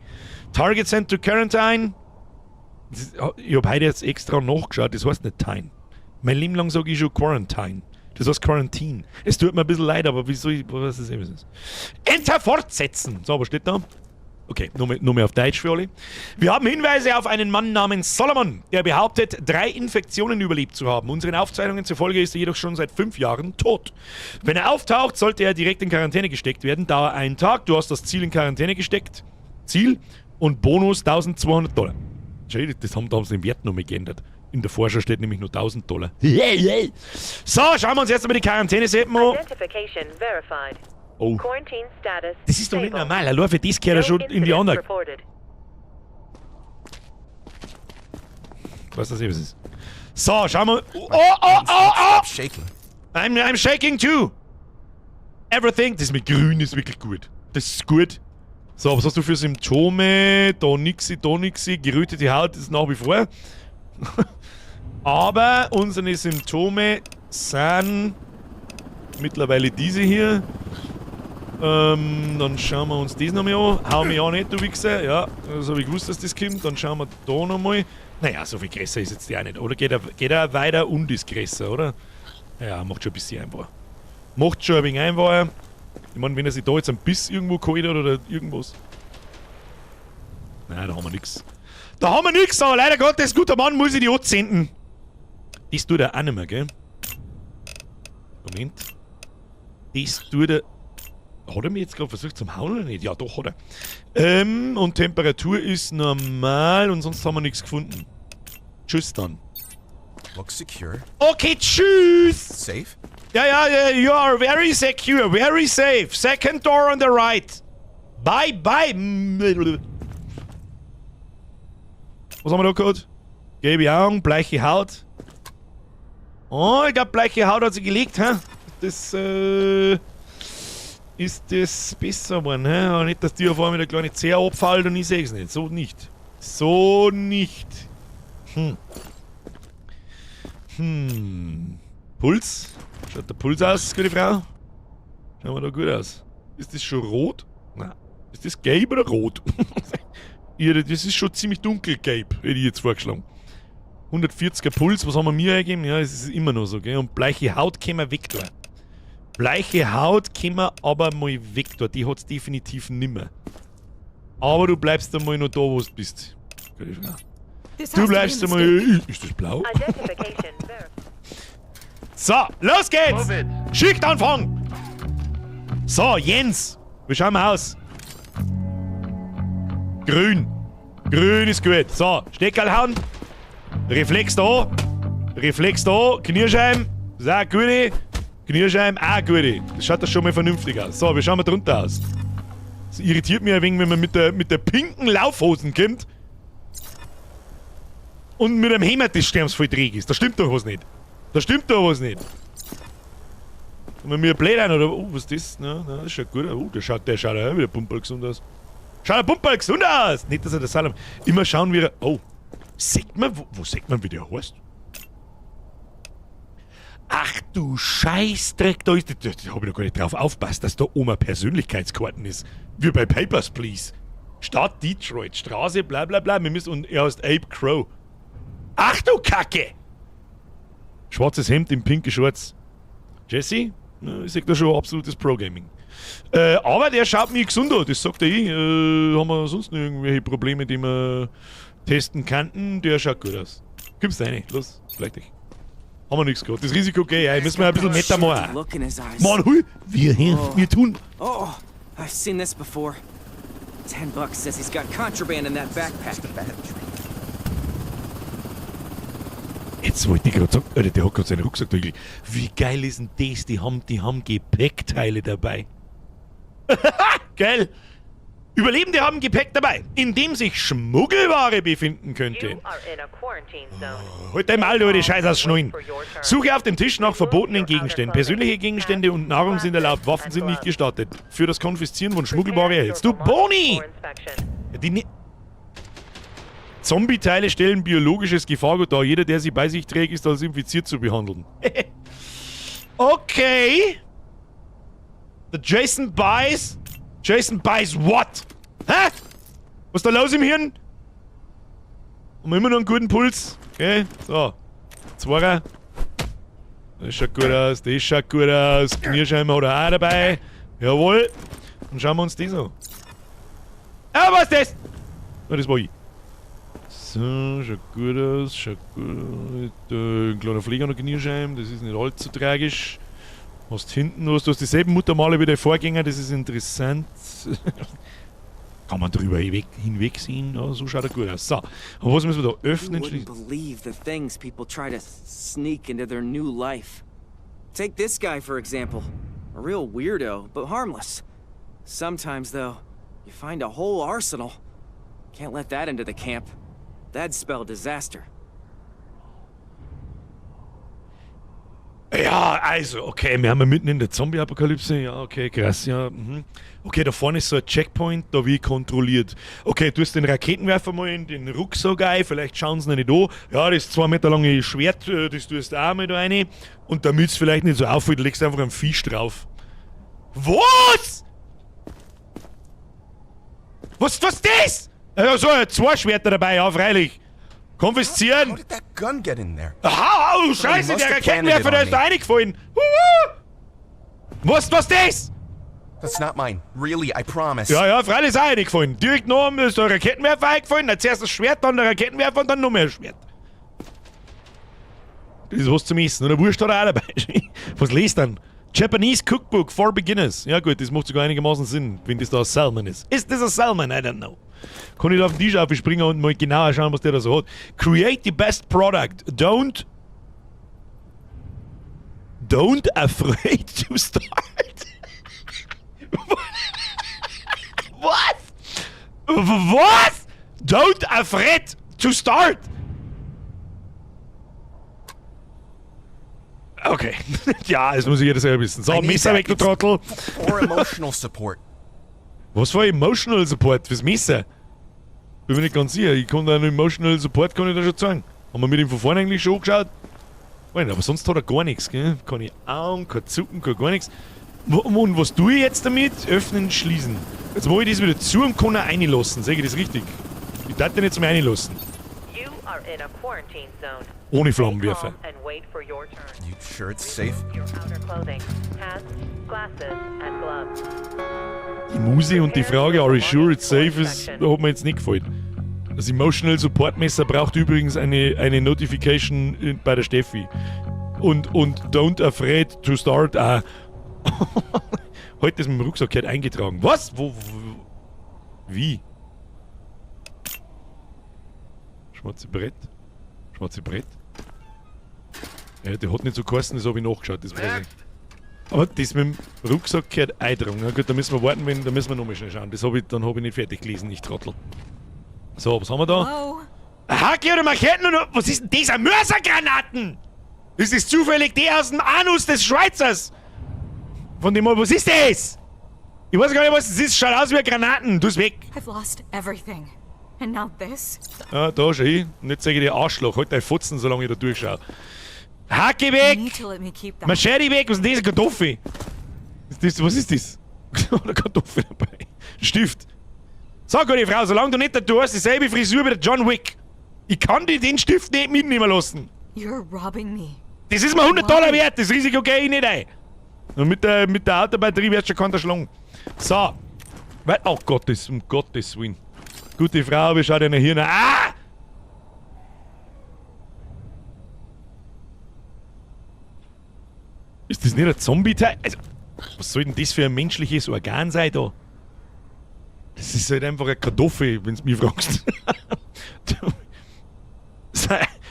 Target sent to quarantine. Ich habe heute jetzt extra nachgeschaut, das heißt nicht Tine. Mein Leben lang sage ich schon Quarantine. Das heißt Quarantine. Es tut mir ein bisschen leid, aber wieso ich, was ist es? Enter fortsetzen. So, was steht da? Okay, nur mehr auf Deutsch für alle. Wir haben Hinweise auf einen Mann namens Solomon, der behauptet, drei Infektionen überlebt zu haben. Unseren Aufzeichnungen zufolge ist er jedoch schon seit 5 Jahren tot. Wenn er auftaucht, sollte er direkt in Quarantäne gesteckt werden. Dauer einen Tag. Du hast das Ziel in Quarantäne gesteckt. Ziel und Bonus 1200 Dollar. Schau, das haben sie den Wert noch mal geändert. In der Vorschau steht nämlich nur 1000 Dollar. So, schauen wir uns jetzt mal die Quarantäne-Seppen an. Identification verified. Oh. Quarantine status Das ist doch nicht stable. normal. Allein für das gehört er No schon in die incidents andere. reported. Was das eben ist. So, schauen wir. Oh! Stop shaking. I'm shaking too. Everything. Das mit Grün ist wirklich gut. Das ist gut. So, was hast du für Symptome? Da nixi, da nixi. Gerötete Haut ist nach wie vor. Aber unsere Symptome sind mittlerweile diese hier. Dann schauen wir uns das nochmal an. Hau mich auch nicht, du Wichser. Ja, das habe ich gewusst, dass das kommt. Dann schauen wir da nochmal. Naja, so viel größer ist jetzt die auch nicht. Oder geht er weiter und ist größer, oder? Ja, macht schon ein bisschen einfacher. Macht schon ein wenig einfacher. Ich meine, wenn er sich da jetzt einen Biss irgendwo geholt hat oder irgendwas. Nein, da haben wir nix. Da haben wir nix, aber leider Gottes, guter Mann, muss ich die anzünden. Das tut er auch nicht mehr, gell? Moment. Das tut er. Hat er mich jetzt gerade versucht zum Hauen oder nicht? Ja, doch, hat er. Und Temperatur ist normal und sonst haben wir nichts gefunden. Tschüss dann. Looks secure. Okay, tschüss! Safe? Ja, you are very secure, very safe. Second door on the right. Bye, bye. Was haben wir da gehabt? Gelbe Augen, bleiche Haut. Oh, ich glaube, bleiche Haut hat sie gelegt, hä? Das ist das besser geworden, hä? Aber nicht, dass die auf einmal der kleine Zeher abfällt und ich sehe es nicht. So nicht. So nicht. Puls? Schaut der Puls aus, gute Frau? Schauen wir da gut aus. Ist das schon rot? Nein. Ist das gelb oder rot? Ja, das ist schon ziemlich dunkelgelb, hätte ich jetzt vorgeschlagen. 140er Puls, was haben wir mir eingegeben? Ja, es ist immer noch so, gell? Und bleiche Haut können wir weg da. Bleiche Haut können wir aber mal weg da. Die hat's definitiv nimmer. Aber du bleibst einmal noch da, wo du bist. Gute Frau. This Du has to be a bleibst einmal. mistake. Ist das blau? Identification verified. So, los geht's! Move it. Schichtanfang! So, Jens, wie schauen wir aus? Grün. Grün ist gut. So, Steckerl hauen. Reflex da. Reflex da. Kniescheiben. Das ist auch eine gute. Kniescheiben, auch eine gute. Das schaut doch schon mal vernünftig aus. So, wie schauen wir drunter aus? Das irritiert mich ein wenig, wenn man mit der pinken Laufhosen kommt und mit einem Hemd, das sternsvoll träg ist. Da stimmt doch was nicht. Da stimmt doch was nicht. Und wenn mir blöd ein, oder? Oh, was ist das? Na, na, das schaut gut aus. Oh, der schaut auch wieder pumperl gesund aus. Schaut der Pumperl gesund aus! Nicht, dass er das Salam. Immer schauen wir. Oh. Sieht man, wo sieht man, wie der heißt? Ach du Scheißdreck, da ist. Da hab ich noch gar nicht drauf aufpasst, dass da oben eine Persönlichkeitskarten ist. Wie bei Papers, Please. Stadt Detroit, Straße, bla bla bla. Wir müssen, und er heißt Abe Crow. Ach du Kacke! Schwarzes Hemd in pinke Shorts. Jesse? Ich seh da schon absolutes Pro-Gaming. Aber der schaut mir gesund an, das sagt er ich. Haben wir sonst noch irgendwelche Probleme, die wir testen könnten? Der schaut gut aus. Kommst rein, los, vielleicht dich. Haben wir nichts gehabt. Das Risiko geh ich ein. Müssen wir ein bisschen netter machen. Look in his eyes. Mann, hui, wir tun. Oh, I've seen this before. $10 says he's got contraband in that backpack. Jetzt wollte ich gerade sagen, Alter, der hat gerade seinen Rucksack da gelegt. Wie geil ist denn das? Die haben Gepäckteile dabei. Geil! Überlebende haben Gepäck dabei, in dem sich Schmuggelware befinden könnte. You are in a quarantine zone. Halt dein Maul, du die Scheiß aus Schnullen. Suche auf dem Tisch nach verbotenen Gegenständen. Persönliche Gegenstände und Nahrung sind erlaubt, Waffen sind nicht gestattet. Für das Konfiszieren von Schmuggelware erhältst du Boni! For inspection. Ja, die ne Zombie-Teile stellen biologisches Gefahrgut dar. Jeder, der sie bei sich trägt, ist als infiziert zu behandeln. Okay. The Jason buys. Jason buys what? Hä? Was ist da los im Hirn? Haben wir immer noch einen guten Puls? Okay, so. Zweier. Das schaut gut aus, das schaut gut aus. Kniescheiben hat er auch dabei. Jawohl. Dann schauen wir uns das an. Ah, was ist das? Oh, das war ich. So, schaut gut aus, schaut gut aus. Ein kleiner Flieger noch Kniescheiben, das ist nicht allzu tragisch. Hast hinten was, du hast dieselben Muttermale wie der Vorgänger, das ist interessant. Kann man drüber hinwegsehen, ja, so schaut er gut aus. So, aber was müssen wir da öffnen? You wouldn't Schließen? believe the things people try to sneak into their new life. Take this guy, for example. A real weirdo, but harmless. Sometimes, though, you find a whole arsenal. Can't let that into the camp. That'd spell disaster. Ja, also, okay, wir haben ja mitten in der Zombie-Apokalypse. Ja, okay, krass, ja. Okay, da vorne ist so ein Checkpoint, da wird kontrolliert. Okay, du hast den Raketenwerfer mal in den Rucksack ein, vielleicht schauen sie noch nicht an. Ja, das 2 Meter lange Schwert, das tust du auch mal da rein. Und damit es vielleicht nicht so auffällt, legst du einfach einen Fisch drauf. Was? Was ist das? Ja, so, zwei Schwerter dabei, ja, freilich. Konfiszieren! How did that gun get in there? Aha, oh, scheiße, der Raketenwerfer, der ist da reingefallen. Huhu. Was das? That's not mine. Really, I promise. Ja, freilich ist auch reingefallen. Direkt nach ihm ist der Raketenwerfer eingefallen, dann zuerst das Schwert, dann der Raketenwerfer und dann noch mehr ein Schwert. Das ist was zum Essen. Und eine Wurst hat er auch dabei. Was liest dann? Japanese Cookbook for Beginners. Ja gut, das macht sogar einigermaßen Sinn, wenn das da ein Salmon ist. Ist das ein Salmon? I don't know. Kann ich da auf den Tisch aufspringen und mal genauer schauen, was der da so hat. Create the best product. Don't afraid to start. Was? Was? Don't afraid to start. Okay. Ja, das muss ich jeder selber wissen. So, I need Messer that. weg, du Trottel. For emotional support. Was für Emotional Support fürs Messer? Bin mir nicht ganz sicher. Ich kann da einen Emotional Support kann ich da schon zeigen. Haben wir mit ihm von vorne eigentlich schon angeschaut? Nein, aber sonst hat er gar nichts, gell? Keine Augen, kein Zucken, kein gar nichts. Und was tue ich jetzt damit? Öffnen, schließen. Jetzt mache ich das wieder zu und kann er reinlassen. Sehe ich das richtig? Ich darf den jetzt mal reinlassen. You are in a quarantine zone. Ohne Stay Flammenwerfer. calm and wait for your turn. You sure it's safe? Your outer clothing, hats, glasses, and gloves. Die Muse und die Frage, are you sure it's safe, ist, hat mir jetzt nicht gefallen. Das Emotional Support Messer braucht übrigens eine Notification bei der Steffi. Und don't afraid to start auch. Heute ist mit dem Rucksack gehört eingetragen. Was? Wo? Wie? Schwarze Brett? Schwarze Brett? Ja, der hat nicht so geheißen, das habe ich nachgeschaut, das weiß ich. Aber das mit dem Rucksack gehört eintragen. Na gut, da müssen wir warten, wenn, da müssen wir nochmal schnell schauen. Das hab ich, dann habe ich nicht fertig gelesen, ich Trottel. So, was haben wir da? Whoa. Hacke oder Macheten oder was ist denn das? Mörsergranaten! Das ist zufällig der aus dem Anus des Schweizers! Von dem, was ist das? Ich weiß gar nicht, was das ist. Schaut aus wie Granaten. Tu's weg. I've lost everything. And now this? Ja, da schau ich. Und jetzt sage ich dir Arschloch. Halt dein Fotzen, solange ich da durchschaue. Hacke You weg! need to let me keep that. Machete weg! Was ist denn das? Kartoffel? Ist das, was ist das? Eine Kartoffel dabei. Stift. Sag, gute Frau, solange du nicht du hast dieselbe Frisur wie der John Wick. Ich kann dir den Stift nicht mitnehmen lassen. You're robbing me. Das ist mir 100 Dollar wert, das Risiko gehe ich nicht ein. Und mit der Autobatterie wird schon keiner schlagen. So. Oh Gottes, um Gottes Willen. Gute Frau, wie schaut deine Hirn? Ah! Ist das nicht ein Zombie-Teil? Also, was soll denn das für ein menschliches Organ sein da? Das ist halt einfach eine Kartoffel, wenn du mich fragst.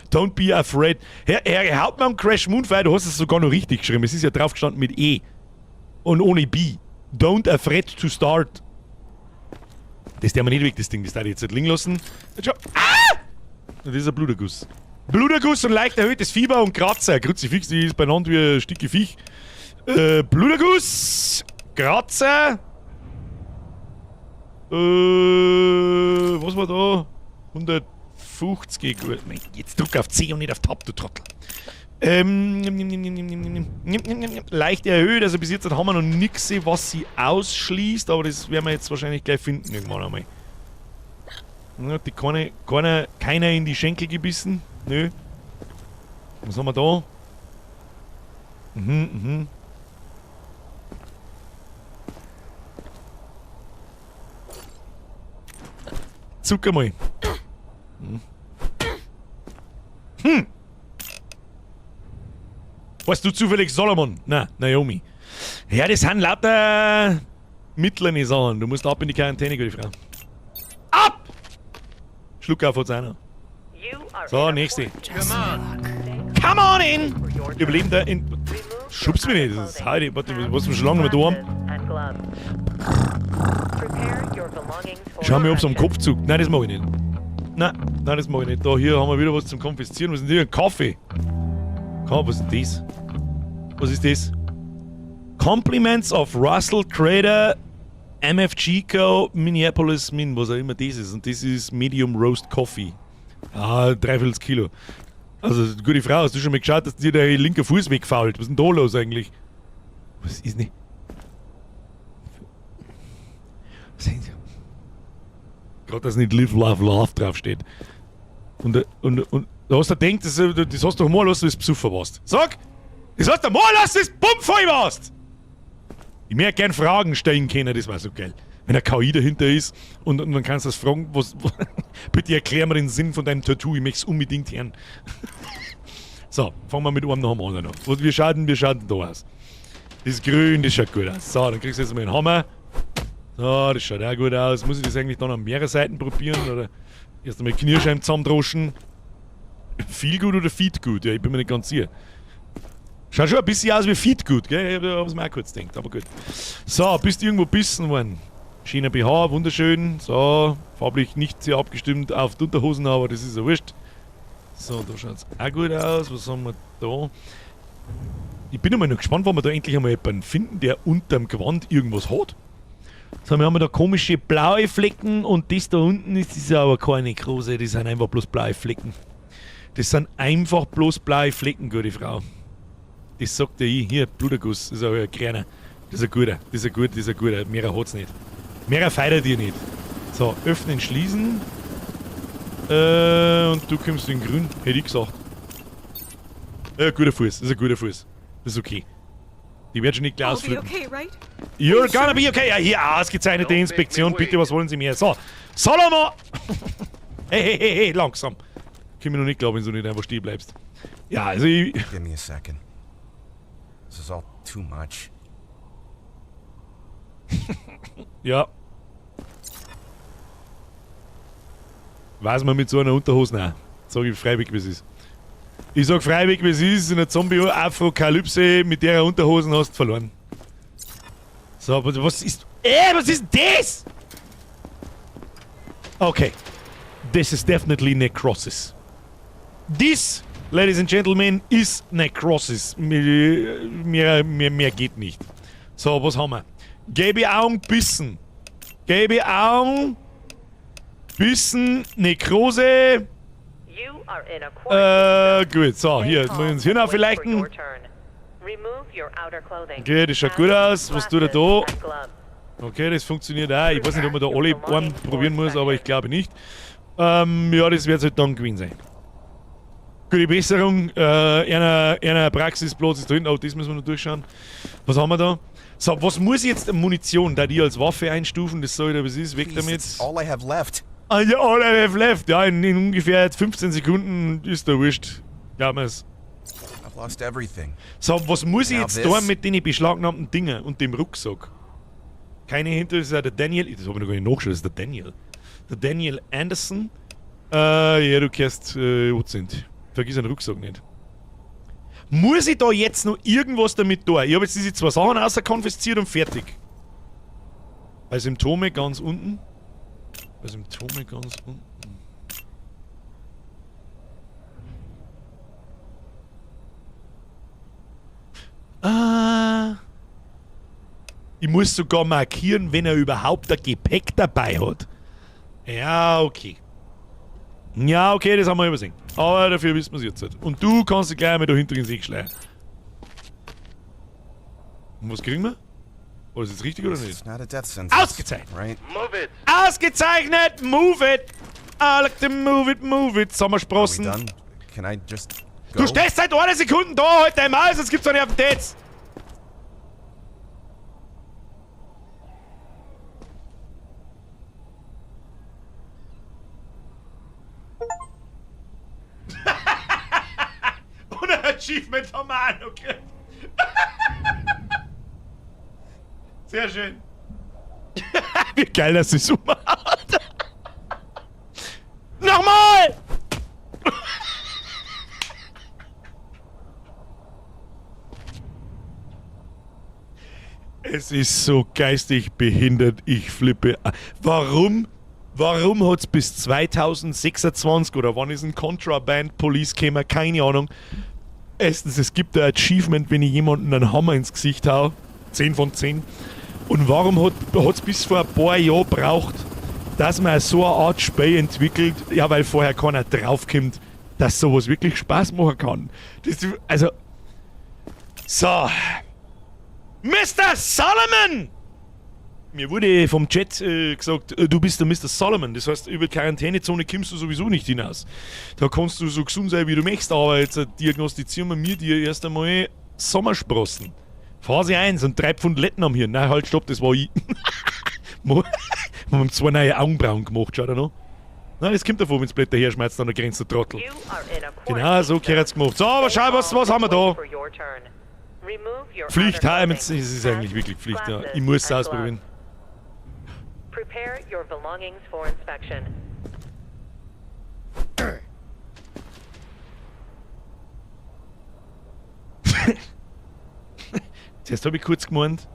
Don't be afraid. Herr Hauptmann Crash Moonfire, du hast es sogar noch richtig geschrieben. Es ist ja drauf gestanden mit E. Und ohne B. Don't afraid to start. Das der mir nicht weg, das Ding. Das darf ich jetzt nicht liegen lassen. Jetzt schau. Ah! Das ist ein Bluterguss. Bluterguss und leicht erhöhtes Fieber und Kratzer. Kruzifix, die ist beieinander wie ein Stücke Viech. Bluterguss, Kratzer. Was war da? 150. Gut. Jetzt drück auf C und nicht auf Tab, du Trottel. Leicht erhöht, also bis jetzt haben wir noch nichts, was sie ausschließt, aber das werden wir jetzt wahrscheinlich gleich finden irgendwann einmal. Hat die keiner in die Schenkel gebissen? Nö. Was haben wir da? Mhm. Zucker mal. Hm. Weißt du zufällig Solomon? Na, Naomi. Ja, das sind lauter mittlere Sachen. Du musst ab in die Quarantäne, gute Frau. Ab! Schluck auf hat's einer. So, nächste. Come on in! Überlebender in. Schubst mich nicht, das ist heute. Warte, was wir schon lange nicht mehr da haben. Schau mir, ob's am Kopf zuckt. Nein, das mag ich nicht. Nein, das mag ich nicht. Da hier haben wir wieder was zum Konfiszieren. Was ist denn hier? Ein Kaffee. Was ist denn das? Was ist das? Compliments of Russell Trader MFG Co. Minneapolis Min, was auch immer das ist. Und das ist Medium Roast Coffee. Ah, 3/4 Kilo. Also, gute Frau, hast du schon mal geschaut, dass dir der linke Fuß wegfault? Was ist denn da los eigentlich? Was ist nicht? Was ist denn? Gerade, dass nicht Live, Love, Love draufsteht. Und da hast du gedacht, das hast du doch mal lassen, dass du besoffen warst. Sag! Das hast du mal lassen, dass du bummvoll warst! Ich möchte gern Fragen stellen können, das war so geil. Wenn eine KI dahinter ist und dann kannst du das fragen, was, bitte erklär mir den Sinn von deinem Tattoo, ich möchte es unbedingt hören. So, fangen wir mit einem noch am anderen an. Wir schauen da aus. Das ist grün, das schaut gut aus. So, dann kriegst du jetzt mal einen Hammer. So, das schaut auch gut aus. Muss ich das eigentlich dann an mehreren Seiten probieren? Oder erst einmal Knirschheim zusammendroschen? Viel gut oder Feed gut? Ja, ich bin mir nicht ganz sicher. Schaut schon ein bisschen aus wie Feed gut, gell? Ich hab's mir auch kurz gedacht, aber gut. So, bist du irgendwo bissen worden? Schöner BH, wunderschön. So, farblich nicht sehr abgestimmt auf die Unterhosen, aber das ist ja wurscht. So, da schaut's auch gut aus. Was haben wir da? Ich bin einmal noch gespannt, wann wir da endlich einmal jemanden finden, der unterm Gewand irgendwas hat. So, wir haben da komische blaue Flecken und das da unten ist, ist aber keine große, das sind einfach bloß blaue Flecken. Das sind einfach bloß blaue Flecken, gute Frau. Das sagt ja ich. Hier, Bluterguss, das ist aber ein kleiner. Das ist ein guter, das ist ein guter, das ist ein guter. Mehrer hat's nicht. Mehrer feiert dir nicht. So, öffnen, schließen. Und du kommst in grün, hätte ich gesagt. Ja, guter Fuß, das ist ein guter Fuß. Das ist okay. Die wird schon nicht gleich ausflippen. Okay, right? You're gonna be okay. Ja, hier, ausgezeichnete Inspektion. Bitte, was wollen Sie mehr? So, Solomon! Hey, hey, hey, hey, langsam. Kann mir noch nicht glauben, wenn du nicht einfach stehen bleibst. Ja, also ich... Give me a second. This is all too much. Ja. Weiß man mit so einer Unterhose? Nein. Sag ich freiwillig, wie es ist. Ich sag freiwillig, wie es ist. In der Zombie-Apokalypse mit der Unterhosen hast du verloren. So, aber was ist... was ist das? Okay. This is definitely necrosis. This, ladies and gentlemen, is necrosis. Mehr geht nicht. So, was haben wir? Gelbe Augen, bissen. Gelbe Augen, bissen, Nekrose. Gut, so, hier, jetzt muss ich ins Hirn vielleicht. Okay, das schaut gut aus. Was tut er da? Okay, das funktioniert auch. Ich weiß nicht, ob man da alle Arme probieren muss, aber ich glaube nicht. Ja, das wird halt dann gewesen sein. Gute Besserung. Einer Praxisplatz ist da hinten. Oh, das müssen wir noch durchschauen. Was haben wir da? So, was muss ich jetzt? Munition, da die als Waffe einstufen, das soll da was ist. Weg Please, damit. that's all I have left. Ah, ja, all I have left. Ja, in ungefähr 15 Sekunden ist da wurscht. Glaub mir's. I've lost everything. So, was muss ich Now jetzt this. da mit den beschlagnahmten Dingen und dem Rucksack? Keine Hinter, das ist ja der Daniel. Das habe ich noch gar nicht nachgeschaut, das ist der Daniel. Der Daniel Anderson. Ja, du kehrst sind. Vergiss den Rucksack nicht. Muss ich da jetzt noch irgendwas damit tun? Ich habe jetzt diese zwei Sachen außer konfisziert und fertig. Bei Symptome ganz unten. Bei Symptome ganz unten. Ah. Ich muss sogar markieren, wenn er überhaupt ein Gepäck dabei hat. Ja, okay. Ja, okay, das haben wir übersehen. Aber dafür wissen wir es jetzt halt. Und du kannst dich gleich mal da hinter den See schleichen. Und was kriegen wir? War das jetzt richtig oder nicht? It's not a death sentence. Ausgezeichnet! Right? Move it. Ausgezeichnet! Move it! I like to move it, move it. Are we Sommersprossen. done? Can I just go? Du stehst seit einer Sekunde da, halt dein Maul, sonst gibt's doch nicht auf den Tetz. Und ein Achievement haben wir auch noch gekriegt. Sehr schön. Wie geil, dass sie so macht. Nochmal! Es ist so geistig behindert, ich flippe. Warum? Warum hat es bis 2026 oder wann ist ein Contraband Police gekommen? Keine Ahnung. Erstens, es gibt ein Achievement, wenn ich jemanden einen Hammer ins Gesicht hau. 10 von 10. Und warum hat es bis vor ein paar Jahren braucht, dass man so eine Art Spiel entwickelt? Ja, weil vorher keiner draufkommt, dass sowas wirklich Spaß machen kann. Das, also. So. Mr. Solomon! Mir wurde vom Chat gesagt, du bist der Mr. Solomon. Das heißt, über die Quarantänezone kommst du sowieso nicht hinaus. Da kannst du so gesund sein, wie du möchtest, aber jetzt diagnostizieren wir mir dir erst einmal Sommersprossen. Phase 1 und 3 Pfund Letten am Hirn. Nein, halt, stopp, das war ich. Wir haben zwei neue Augenbrauen gemacht, schaut er noch. Nein, das kommt davon, wenn's Blätter herschmeißt, an der Grenze der Trottel. Genau, so gehört's gemacht. So, aber schau, was haben wir da? Pflicht, heim, es ist eigentlich wirklich Pflicht, ja. Ich muss es ausprobieren. Prepare your belongings for inspection. Zuerst habe ich kurz gemeint.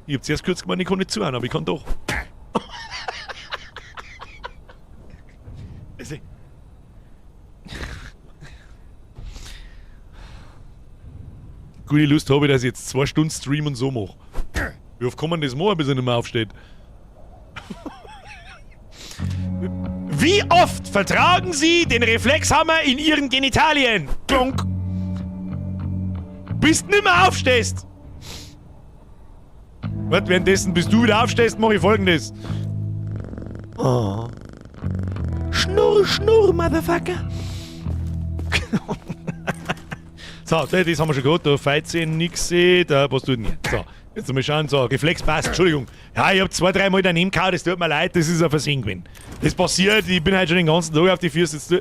Ich habe zuerst kurz gemeint, ich kann nicht zuhören, aber ich kann doch. Also, gute Lust habe ich, dass ich jetzt 2 Stunden stream und so mache. Wie oft kann man das machen, bis er nicht mehr aufsteht? Wie oft vertragen Sie den Reflexhammer in Ihren Genitalien? Klonk. Bis du nicht mehr aufstehst. Warte, währenddessen, bis du wieder aufstehst, mache ich Folgendes. Oh. Schnurr, schnurr, Motherfucker. So, das haben wir schon gehabt. Da 14, nix gesehen. Da, was tut denn hier? So, jetzt mal schauen. So, Reflex passt, Entschuldigung. Ja, ich hab 2, 3 Mal daneben gehauen, das tut mir leid, das ist ein Versehen gewesen. Das passiert, ich bin heute schon den ganzen Tag auf die Füße. Jetzt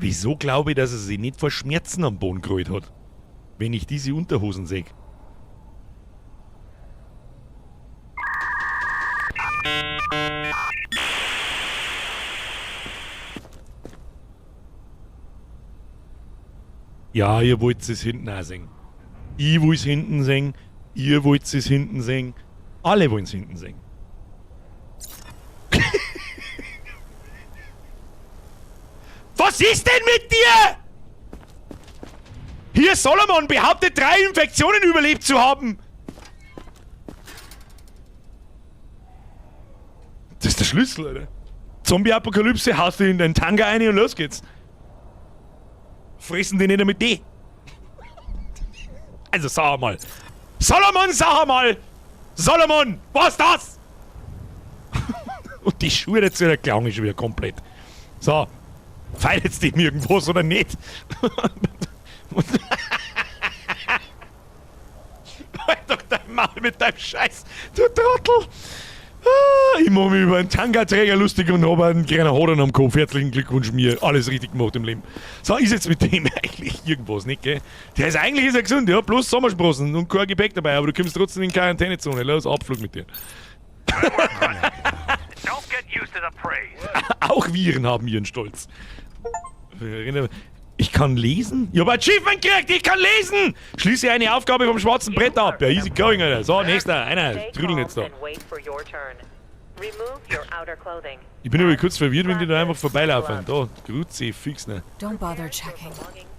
Wieso glaube ich, dass er sich nicht vor Schmerzen am Boden gerollt hat, wenn ich diese Unterhosen sehe? Ja, ihr wollt es hinten auch sehen. Ich will's hinten sehen, ihr wollt es hinten sehen, alle wollen's hinten sehen. Was ist denn mit dir? Hier Solomon behauptet, 3 Infektionen überlebt zu haben. Das ist der Schlüssel, Alter. Zombie-Apokalypse, haust du in deinen Tanga rein und los geht's. Fressen die nicht mit D. Also sag mal. Solomon, sag einmal! Solomon, was ist das? Und die Schuhe dazu, der Klang ist schon wieder komplett. So, feiert dem irgendwas oder nicht? Halt doch dein Maul mit deinem Scheiß, du Trottel! Ah, ich mach mich über einen Tanga-Träger lustig und hab einen kleinen Hodern am Kopf. Herzlichen Glückwunsch mir. Alles richtig gemacht im Leben. So, ist jetzt mit dem eigentlich irgendwas, nicht, gell? Der ist eigentlich ist er gesund, ja, bloß Sommersprossen und kein Gepäck dabei, aber du kommst trotzdem in Quarantänezone. Los, Abflug mit dir. Don't get used to the praise. Auch Viren haben ihren Stolz. Ich kann lesen? Ich hab Achievement gekriegt, ich kann lesen! Schließe eine Aufgabe vom schwarzen Brett ab. Ja, easy going, Alter. So, nächster. Einer. Trüdeln jetzt da. and wait for your turn. Remove your outer clothing. Ich bin aber kurz verwirrt, wenn die da einfach vorbeilaufen. Da, Kruzifix, ne. Don't bother checking.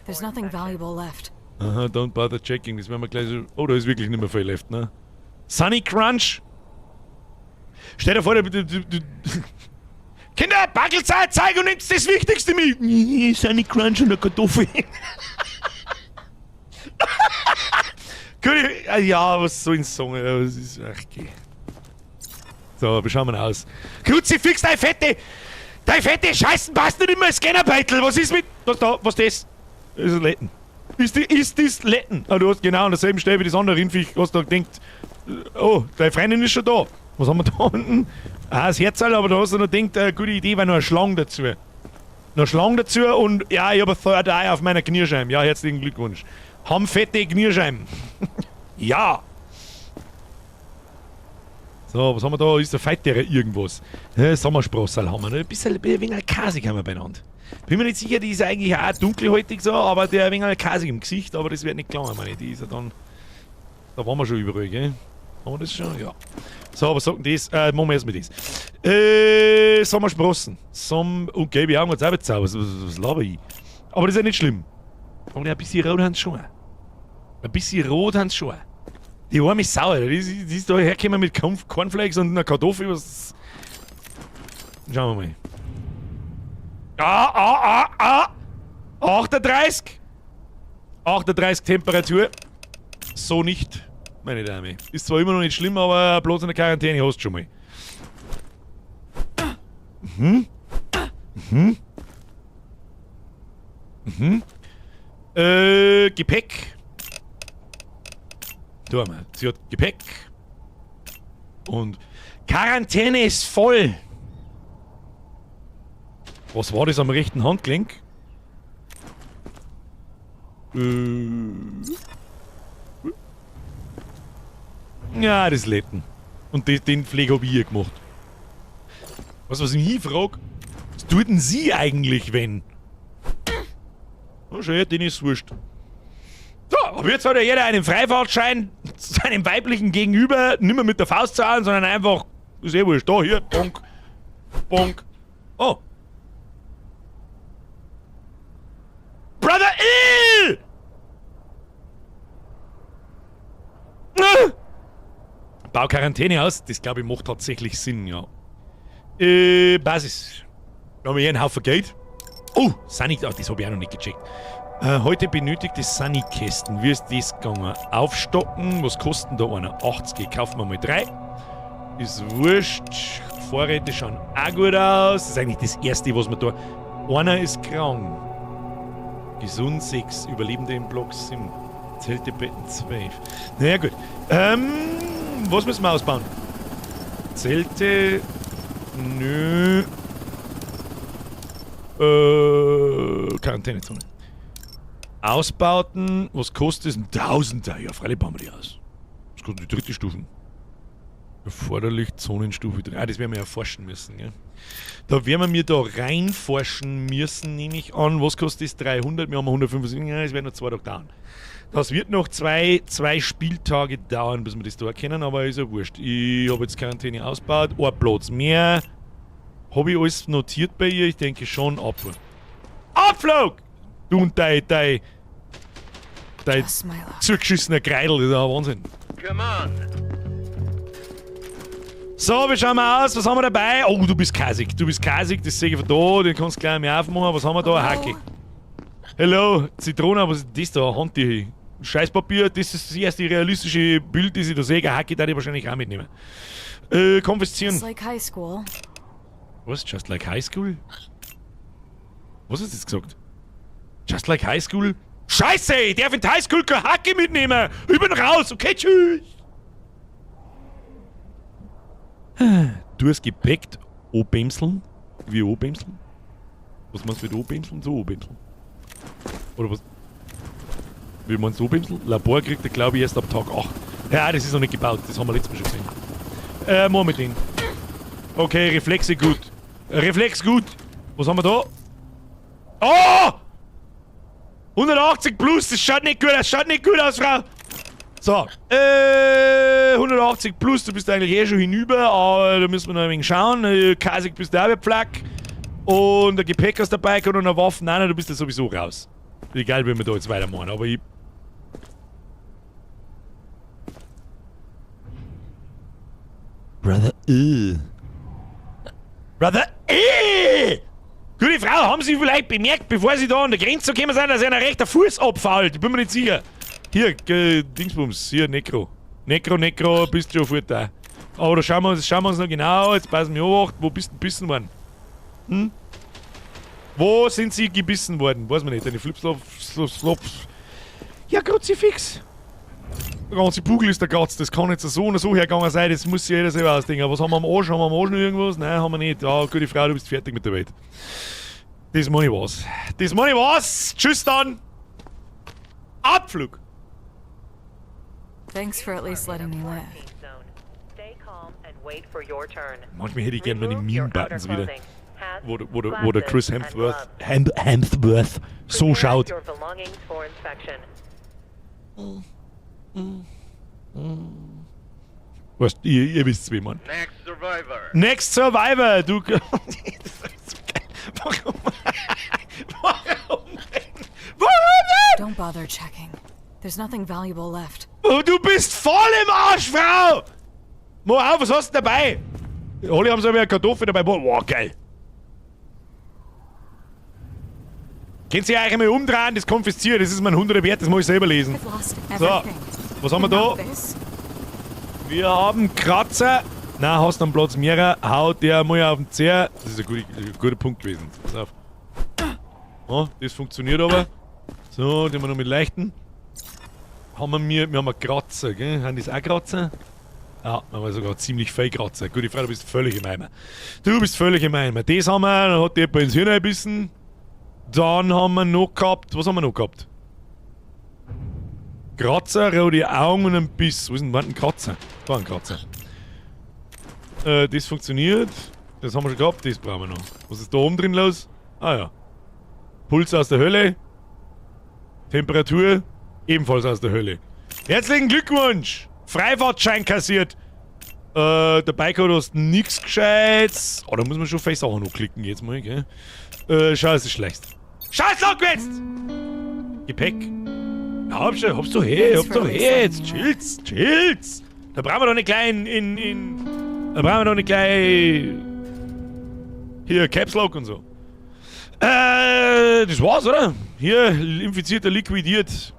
There's nothing valuable left. Aha, don't bother checking. Das werden wir gleich so. Oh, da ist wirklich nicht mehr viel left, ne? Sunny Crunch! Stell dir vor, du Kinder, Backelzeit, zeig und nimmst das Wichtigste mit! Nee, Sunny Crunch und eine Kartoffel. Ah, ja, was soll ich sagen? Das ist, ach, geh. So, wie schauen wir aus? Kruzifix, dein fette! Dein fette Scheißen passt nicht immer ins Scannerbeutel! Was ist mit. Was da? Was das? Das ist Letten. Ist das Letten? Ah, du hast genau an derselben Stelle wie das andere Rindviech, hast du gedacht, oh, deine Freundin ist schon da. Was haben wir da unten? Ah, das Herzl, aber da hast du noch gedacht, gute Idee war noch eine Schlange dazu. Noch eine Schlange dazu und ja, ich habe ein Third Eye auf meiner Knierscheibe. Ja, herzlichen Glückwunsch. Haben fette Knierscheiben. Ja! So, was haben wir da? Ist der Feiterer irgendwas? Sommersprossal haben wir. Ne? Ein bisschen, ein wenig kasig haben wir beieinander. Bin mir nicht sicher, die ist eigentlich auch dunkelhäutig so, aber der ein wenig kasig im Gesicht, aber das wird nicht klar, meine ich. Die ist ja dann. Da waren wir schon überall, gell? Haben wir das schon? Ja. So, was sagt denn das? Machen wir erstmal das. Sommersprossen. Und gelbe Augen hat's auch wieder. Was laber ich? Aber das ist ja nicht schlimm. Aber ein bisschen rot haben sie schon. Ein bisschen rot haben sie schon. Die arme Sau, Alter. Die ist da hergekommen mit Cornflakes und einer Kartoffel. Was. Schauen wir mal. Ah, ah, ah, ah! 38! 38 Temperatur. So nicht, meine Dame. Ist zwar immer noch nicht schlimm, aber bloß in der Quarantäne hast du schon mal. Mhm. Mhm. Mhm. Gepäck. Da haben wir. Sie hat Gepäck. Und Quarantäne ist voll. Was war das am rechten Handgelenk? Ja, das Letten. Und den Pflege hab ich ihr gemacht. Was ich mich frag, was tut denn sie eigentlich, wenn? Na schön, den ist wurscht. So, aber jetzt hat ja jeder einen Freifahrtschein seinem weiblichen Gegenüber, nicht mehr mit der Faust zahlen, sondern einfach, ist eh wurscht. Da, hier, bonk, bonk. Oh. Brother, ill! Ah! Bau Quarantäne aus, das glaube ich macht tatsächlich Sinn, ja. Basis. Da haben wir hier einen Haufen Geld. Oh, Sunny, oh, das habe ich auch noch nicht gecheckt. Heute benötigte Sunny-Kästen. Wie ist das gegangen? Aufstocken, was kosten da einer? 80, kaufen wir mal 3. Ist wurscht. Vorräte schauen auch gut aus. Das ist eigentlich das Erste, was wir da. Einer ist krank. Gesund 6, Überlebende im Block 7. Zelte, Betten 12. Naja, gut. Was müssen wir ausbauen? Zelte. Nö. Quarantänezone. Ausbauten. Was kostet es? Ein Tausender. Ja, freilich bauen wir die aus. Was kostet die dritte Stufe? Erforderlich Zonenstufe 3. Ah, das werden wir erforschen müssen, gell? Da werden wir da reinforschen müssen, nehme ich an. Was kostet das? 300? Wir haben 175. Ja, das wird noch 2 Tage dauern. Das wird noch zwei Spieltage dauern, bis wir das da erkennen, aber ist ja wurscht. Ich habe jetzt Quarantäne ausgebaut. Ein Platz mehr. Habe ich alles notiert bei ihr? Ich denke schon. Abflug. Abflug! Du und dein zugeschissener Kreidel, das ist ja Wahnsinn. Come on. So, wie schauen wir aus? Was haben wir dabei? Oh, du bist kasig. Du bist kasig, das sehe ich von da. Den kannst du gleich mehr aufmachen. Was haben wir da? Hacke. Hello, Zitrone, was ist das da? Handtücher. Scheißpapier, das ist das erste realistische Bild, das ich da sehe. Hacke da ich wahrscheinlich auch mitnehmen. Konfiszieren. Just like high school. Was? Just like high school? Was hast du jetzt gesagt? Just like high school? Scheiße, ich darf in die High School keine Hacke mitnehmen! Ich bin raus, okay, tschüss! Du hast Gepäck obämseln? Wie obämseln? Was meinst du mit obämseln? So obämseln. Oder was? Wie meinst du obämseln? Labor kriegt er, glaube ich, erst ab Tag 8. Ja, das ist noch nicht gebaut, das haben wir letztes Mal schon gesehen. Machen wir den. Okay, Reflexe gut. Reflex gut. Was haben wir da? Oh! 180 plus, das schaut nicht gut aus, schaut nicht gut aus, Frau. So, 180 plus, du bist eigentlich eh schon hinüber, aber da müssen wir noch ein wenig schauen. Kasik bist du auch wieder Pflack. Und ein Gepäck hast dabei und eine Waffe. Nein, nein, du bist ja sowieso raus. Egal, wie wir da jetzt weitermachen, aber ich... Brother, Brother, Gute Frau, haben Sie vielleicht bemerkt, bevor Sie da an der Grenze gekommen sind, dass einer rechter Fuß abfault? Ich bin mir nicht sicher. Hier, Dingsbums, hier, Necro. Necro, Necro, bist du schon fort da. Aber da schauen wir uns noch genau, jetzt passen wir auf, wo bist du gebissen worden? Hm? Wo sind sie gebissen worden? Weiß man nicht, deine Flipflops. Ja, Kruzifix. Der ganze Bugel ist der Gatz, das kann jetzt so und so hergegangen sein, das muss sich jeder selber ausdenken. Was haben wir am Arsch? Haben wir am Arsch noch irgendwas? Nein, haben wir nicht. Ja, gute Frau, du bist fertig mit der Welt. Das meine ich was. Das meine ich was! Tschüss dann! Abflug! Thanks for at least letting me live. Manchmal hätte ich gerne meine Meme-Buttons wieder. Wo der Chris Hemsworth, Hemsworth so schaut. Weißt, ihr wisst, wie man. Next Survivor. Next Survivor, du. Das ist so geil. Warum? Warum denn? Warum denn? Don't bother checking. There's nothing valuable left. Oh, du bist voll im Arsch, Frau! Mo auf, was hast du dabei? Alle haben so eine Kartoffel dabei. Boah, geil. Könnt ihr euch einmal umdrehen, das konfisziert, das ist mein 100er wert, das muss ich selber lesen. So, was haben wir da? Wir haben Kratzer. Nein, hast einen Platz mehr. Haut der mal auf den Zeher. Das ist ein guter Punkt gewesen. Pass auf. Oh, das funktioniert aber. So, den wir noch mit leichten. Haben wir haben einen Kratzer, gell? Haben das auch Kratzer? Ja, wir haben sogar ziemlich viel Kratzer. Gute Frau, du bist völlig im Eimer. Du bist völlig im Eimer. Das haben wir, dann hat die jemand ins Hirn gebissen. Dann haben wir noch gehabt. Was haben wir noch gehabt? Kratzer, rote Augen und ein Biss. Wo ist denn ein Kratzer? Da ein Kratzer. Das funktioniert. Das haben wir schon gehabt, das brauchen wir noch. Was ist da oben drin los? Ah ja. Puls aus der Hölle. Temperatur ebenfalls aus der Hölle. Herzlichen Glückwunsch! Freifahrtschein kassiert. Der Bike hat nichts Gescheites. Oh, da muss man schon viele Sachen noch klicken jetzt mal, gell? Scheiße, schlecht. Scheiß Lock jetzt! Gepäck. Ja, hab's doch her, hab's doch her jetzt. Chills, chills. Da brauchen wir doch nicht gleich da brauchen wir doch nicht gleich. Hier, Caps Lock und so. Das war's, oder? Hier, Infizierter liquidiert.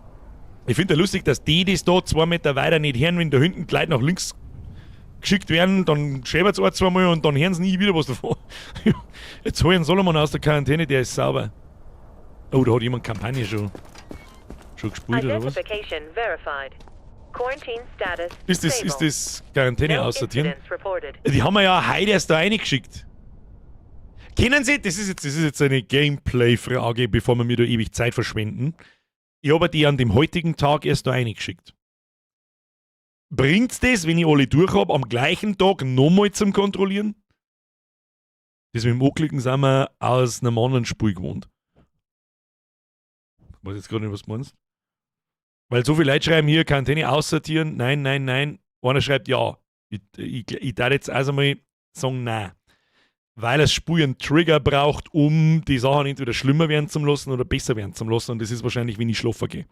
Ich finde ja lustig, dass die das da 2 Meter weiter nicht hören, wenn da hinten gleich nach links geschickt werden, dann schäbert's ein, zweimal und dann hören sie nie wieder was davon. Jetzt hol ich einen Solomon aus der Quarantäne, der ist sauber. Oh, da hat jemand Kampagne schon gespielt, oder was? Ist das Quarantäne aussortieren? Die haben wir ja heute erst da reingeschickt. Kennen Sie, das ist jetzt eine Gameplay-Frage, bevor wir mir da ewig Zeit verschwenden. Ich habe die an dem heutigen Tag erst da reingeschickt. Bringt's das, wenn ich alle durch habe, am gleichen Tag nochmal zum Kontrollieren? Das mit dem Anklicken sind wir aus einem anderen Spiel gewohnt. Ich weiß jetzt gerade nicht, was du meinst. Weil so viele Leute schreiben hier, Quarantäne aussortieren, nein, nein, nein. Einer schreibt ja. Ich darf jetzt also mal sagen, nein. Weil das Spiel einen Trigger braucht, um die Sachen entweder schlimmer werden zu lassen oder besser werden zu lassen. Und das ist wahrscheinlich, wenn ich schlafen gehe.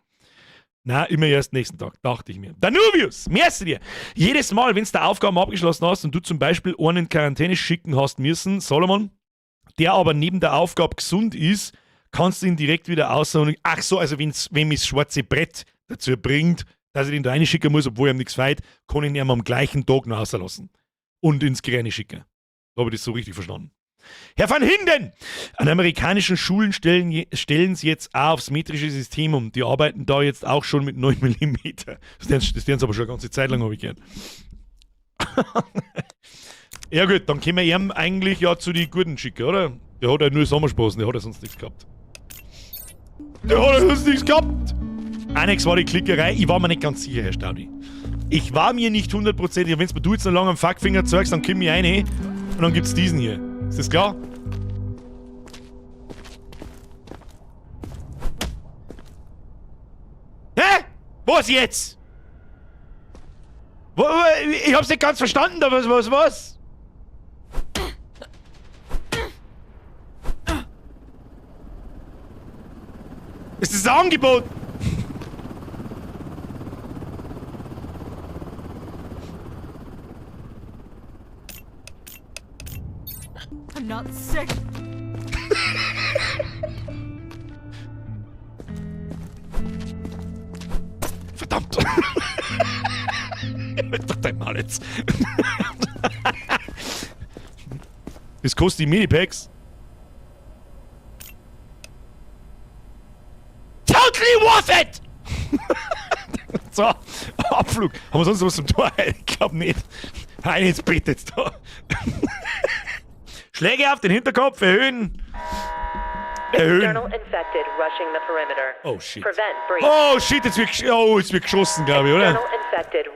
Na, immer erst nächsten Tag, dachte ich mir. Danubius, merkst du dir? Jedes Mal, wenn du da Aufgaben abgeschlossen hast und du zum Beispiel einen in Quarantäne schicken hast müssen, Solomon, der aber neben der Aufgabe gesund ist, kannst du ihn direkt wieder aussagen. Ach so, also wenn mich das schwarze Brett dazu bringt, dass ich den da reinschicken muss, obwohl ihm nichts feit, kann ich ihn am gleichen Tag noch rauslassen. Und ins Gräne schicken. Habe ich das so richtig verstanden? Herr van Hinden! An amerikanischen Schulen stellen sie jetzt auch aufs metrische System um. Die arbeiten da jetzt auch schon mit 9 mm. Das tun sie aber schon eine ganze Zeit lang, habe ich gehört. Ja gut, dann können wir ihm eigentlich ja zu den Guten schicken, oder? Der hat ja nur Sommersprossen, der hat ja sonst nichts gehabt. Der hat ja sonst nichts gehabt! Annex war die Klickerei, ich war mir nicht ganz sicher, Herr Staudi. Ich war mir nicht hundertprozentig, wenn du jetzt noch lange am Fuckfinger zeigst, dann komm ich rein und dann gibt's diesen hier. Ist das klar? Hä? Was jetzt? Ich hab's nicht ganz verstanden, aber was? Ist das ein Angebot? I'm not sick. Verdammt! Doch dein Maul jetzt. Das kostet die Medipacks. Totally worth it! So, Abflug. Haben wir sonst was zum Tor? Ich glaub nicht. Nein, jetzt bitte jetzt da. Schläge auf den Hinterkopf erhöhen. Erhöhen. Oh shit. Oh shit, jetzt wird, oh, jetzt wird geschossen, glaube ich, oder?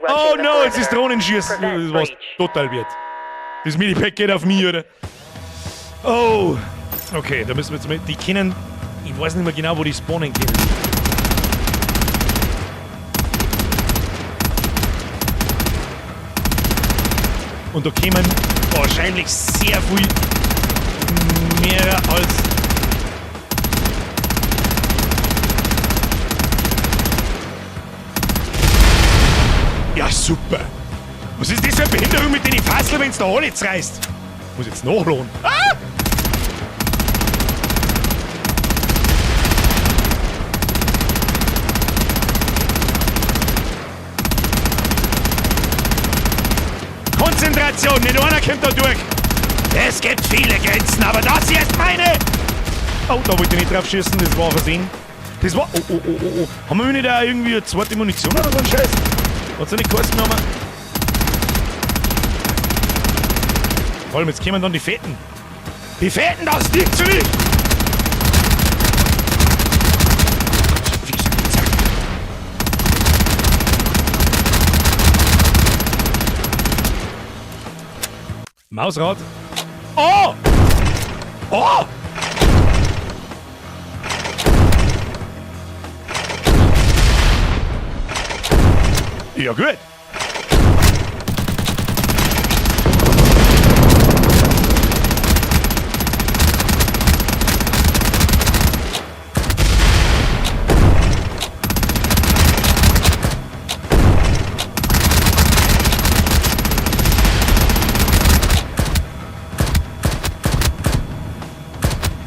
Oh no, jetzt ist Drohnenschießen. Das war's total wird. Das Minipack geht auf mich, oder? Oh. Okay, da müssen wir jetzt mal. Die können. Ich weiß nicht mehr genau, wo die spawnen können. Und da kämen wahrscheinlich sehr viel mehr als. Ja, super. Was ist das für eine Behinderung mit den Fassel, wenn's da alle reißt? Muss jetzt nachladen. Ah! Konzentration, nicht einer kommt da durch. Es gibt viele Grenzen, aber das hier ist meine. Oh, da wollte ich nicht drauf schießen, das war versehen. Das war... Oh, oh, oh, oh, oh. Haben wir nicht da irgendwie eine zweite Munition oder so einen Scheiß? Hat's ja nicht geheißen, haben wir... Vor allem, jetzt kommen dann die Fetten. Die Fetten, das liegt zu nicht! Mausrad. Oh! Oh! Ja, gut.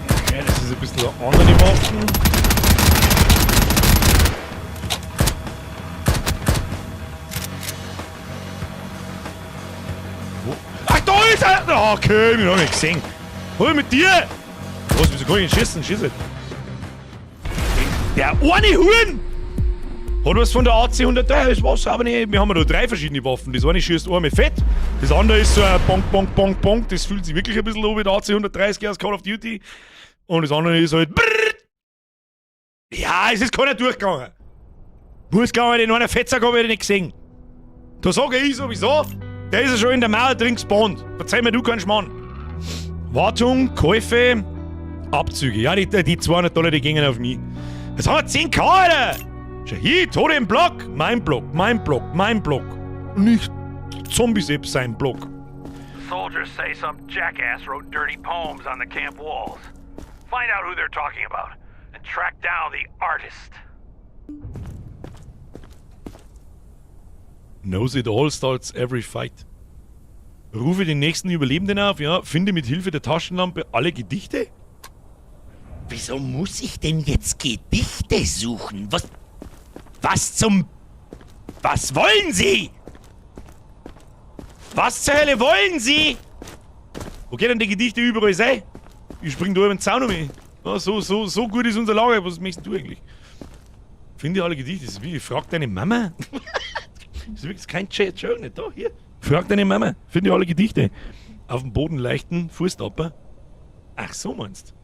Okay, das ist ein bisschen andere Waffen. Ach, da ist er! Okay, wir haben ihn gesehen. Hol mit dir! Was, wieso kann ich ihn schießen? Schieß halt. Der eine Huhn! Hat was von der AC 103, das war's aber nicht. Wir haben ja da drei verschiedene Waffen. Das eine schießt einmal fett, das andere ist so ein Bonk, Bonk, Bonk, Bonk. Das fühlt sich wirklich ein bisschen an wie der AC 130 aus Call of Duty. Und das andere ist halt. Brrr. Ja, es ist keiner durchgegangen. Muss gar nicht, in einer Fettsack habe ich nicht gesehen. Da sage ich sowieso, der ist ja schon in der Mauer drin gespawnt. Verzeih mir, du kein Schmarrn. Wartung, Käufe, Abzüge. Ja, die $200, die gingen auf mich. Das haben wir 10.000, Alter! Schau hier, Tode im Block! Mein Block, mein Block, mein Block. Nicht Zombie-Sepp sein Block. Soldiers say some jackass wrote dirty poems on the camp walls. Find out who they're talking about and track down the artist. Knows it all, starts every fight. Rufe den nächsten Überlebenden auf, ja. Finde mit Hilfe der Taschenlampe alle Gedichte. Wieso muss ich denn jetzt Gedichte suchen? Was zum... Was wollen Sie? Was zur Hölle wollen Sie? Wo geht denn die Gedichte überall sein? Ich spring da über den Zaun um mich. Ja, so gut ist unser Lager. Was möchtest du eigentlich? Finde alle Gedichte. Das ist wie, frag deine Mama. Das ist wirklich kein Joke, nicht da, hier. Frag deine Mama. Finde alle Gedichte. Auf dem Boden leichten Fußtapper. Ach so meinst du?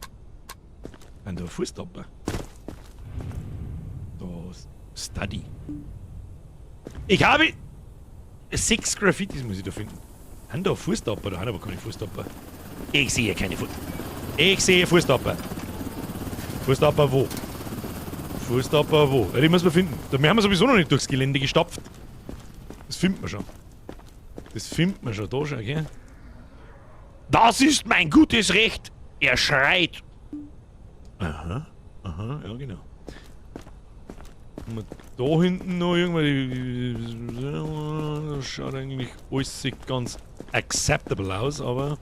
Ein da Fußtapper. Da Study. Ich habe 6 Graffitis muss ich da finden. Haben da Fußtapper? Da haben aber keine Fußtapper. Ich sehe keine Fußtapper. Ich sehe Fußtapper. Fußtapper wo? Fußtapper wo? Ja, die muss man finden. Da haben wir sowieso noch nicht durchs Gelände gestapft. Das findet man schon. Das findet man schon da schon, gell? Das ist mein gutes Recht! Er schreit! Aha, aha, ja genau. Und da hinten noch irgendwas. Das schaut eigentlich alles ganz acceptable aus, aber.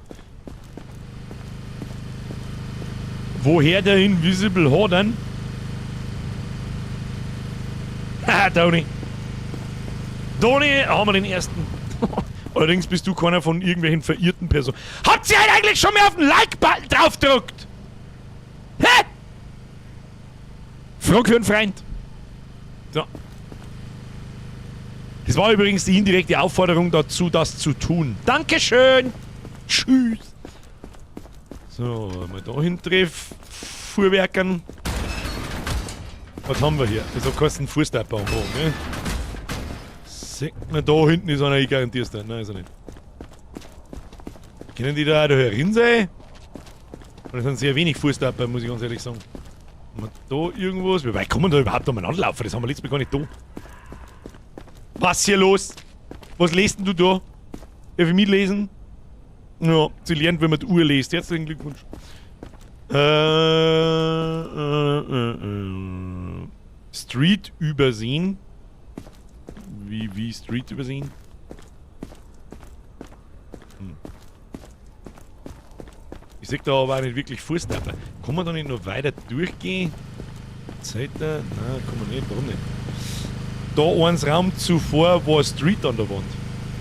Woher der Invisible Horden? Haha, Tony! Tony, haben wir den ersten. Allerdings bist du keiner von irgendwelchen verirrten Personen. Habt ihr eigentlich schon mal auf den Like-Button draufgedrückt? Hä? Frag für einen Freund. So. Das war übrigens die indirekte Aufforderung dazu, das zu tun. Dankeschön! Tschüss! So, mal da hin treff. Fuhrwerkern. Was haben wir hier? Das hat kosten Fußtapper am Boden, ne? Sieht man, da hinten ist einer, ich garantier's dir. Nein, ist er nicht. Können die da auch da herin sein? Und das sind sehr wenig Fußtapper, muss ich ganz ehrlich sagen. Haben wir da irgendwas? Wie weit kann man da überhaupt umeinander laufen? Das haben wir letztes Mal gar nicht da. Was ist hier los? Was lest denn du da? Darf ich mitlesen? Ja, sie lernt, wenn man die Uhr liest. Herzlichen Glückwunsch. Street übersehen. Wie Street übersehen? Hm. Ich seh da aber auch nicht wirklich Fußtapper. Kann man da nicht noch weiter durchgehen? Zeit da? Nein, kann man nicht. Warum nicht? Da eins Raum zuvor war Street an der Wand.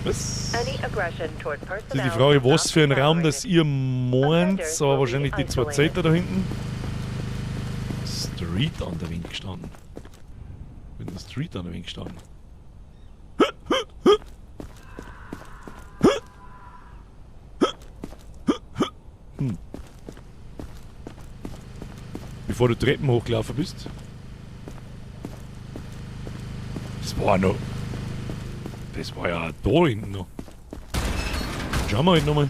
Was? Das ist die Frage, was für ein Raum das ihr meint, aber wahrscheinlich die zwei Zelte da hinten. Street an der Wand gestanden. Bin der Street an der Wand gestanden. Hm. Bevor du Treppen hochgelaufen bist. Das war noch. Das war ja da hinten noch. Schauen wir halt nochmal.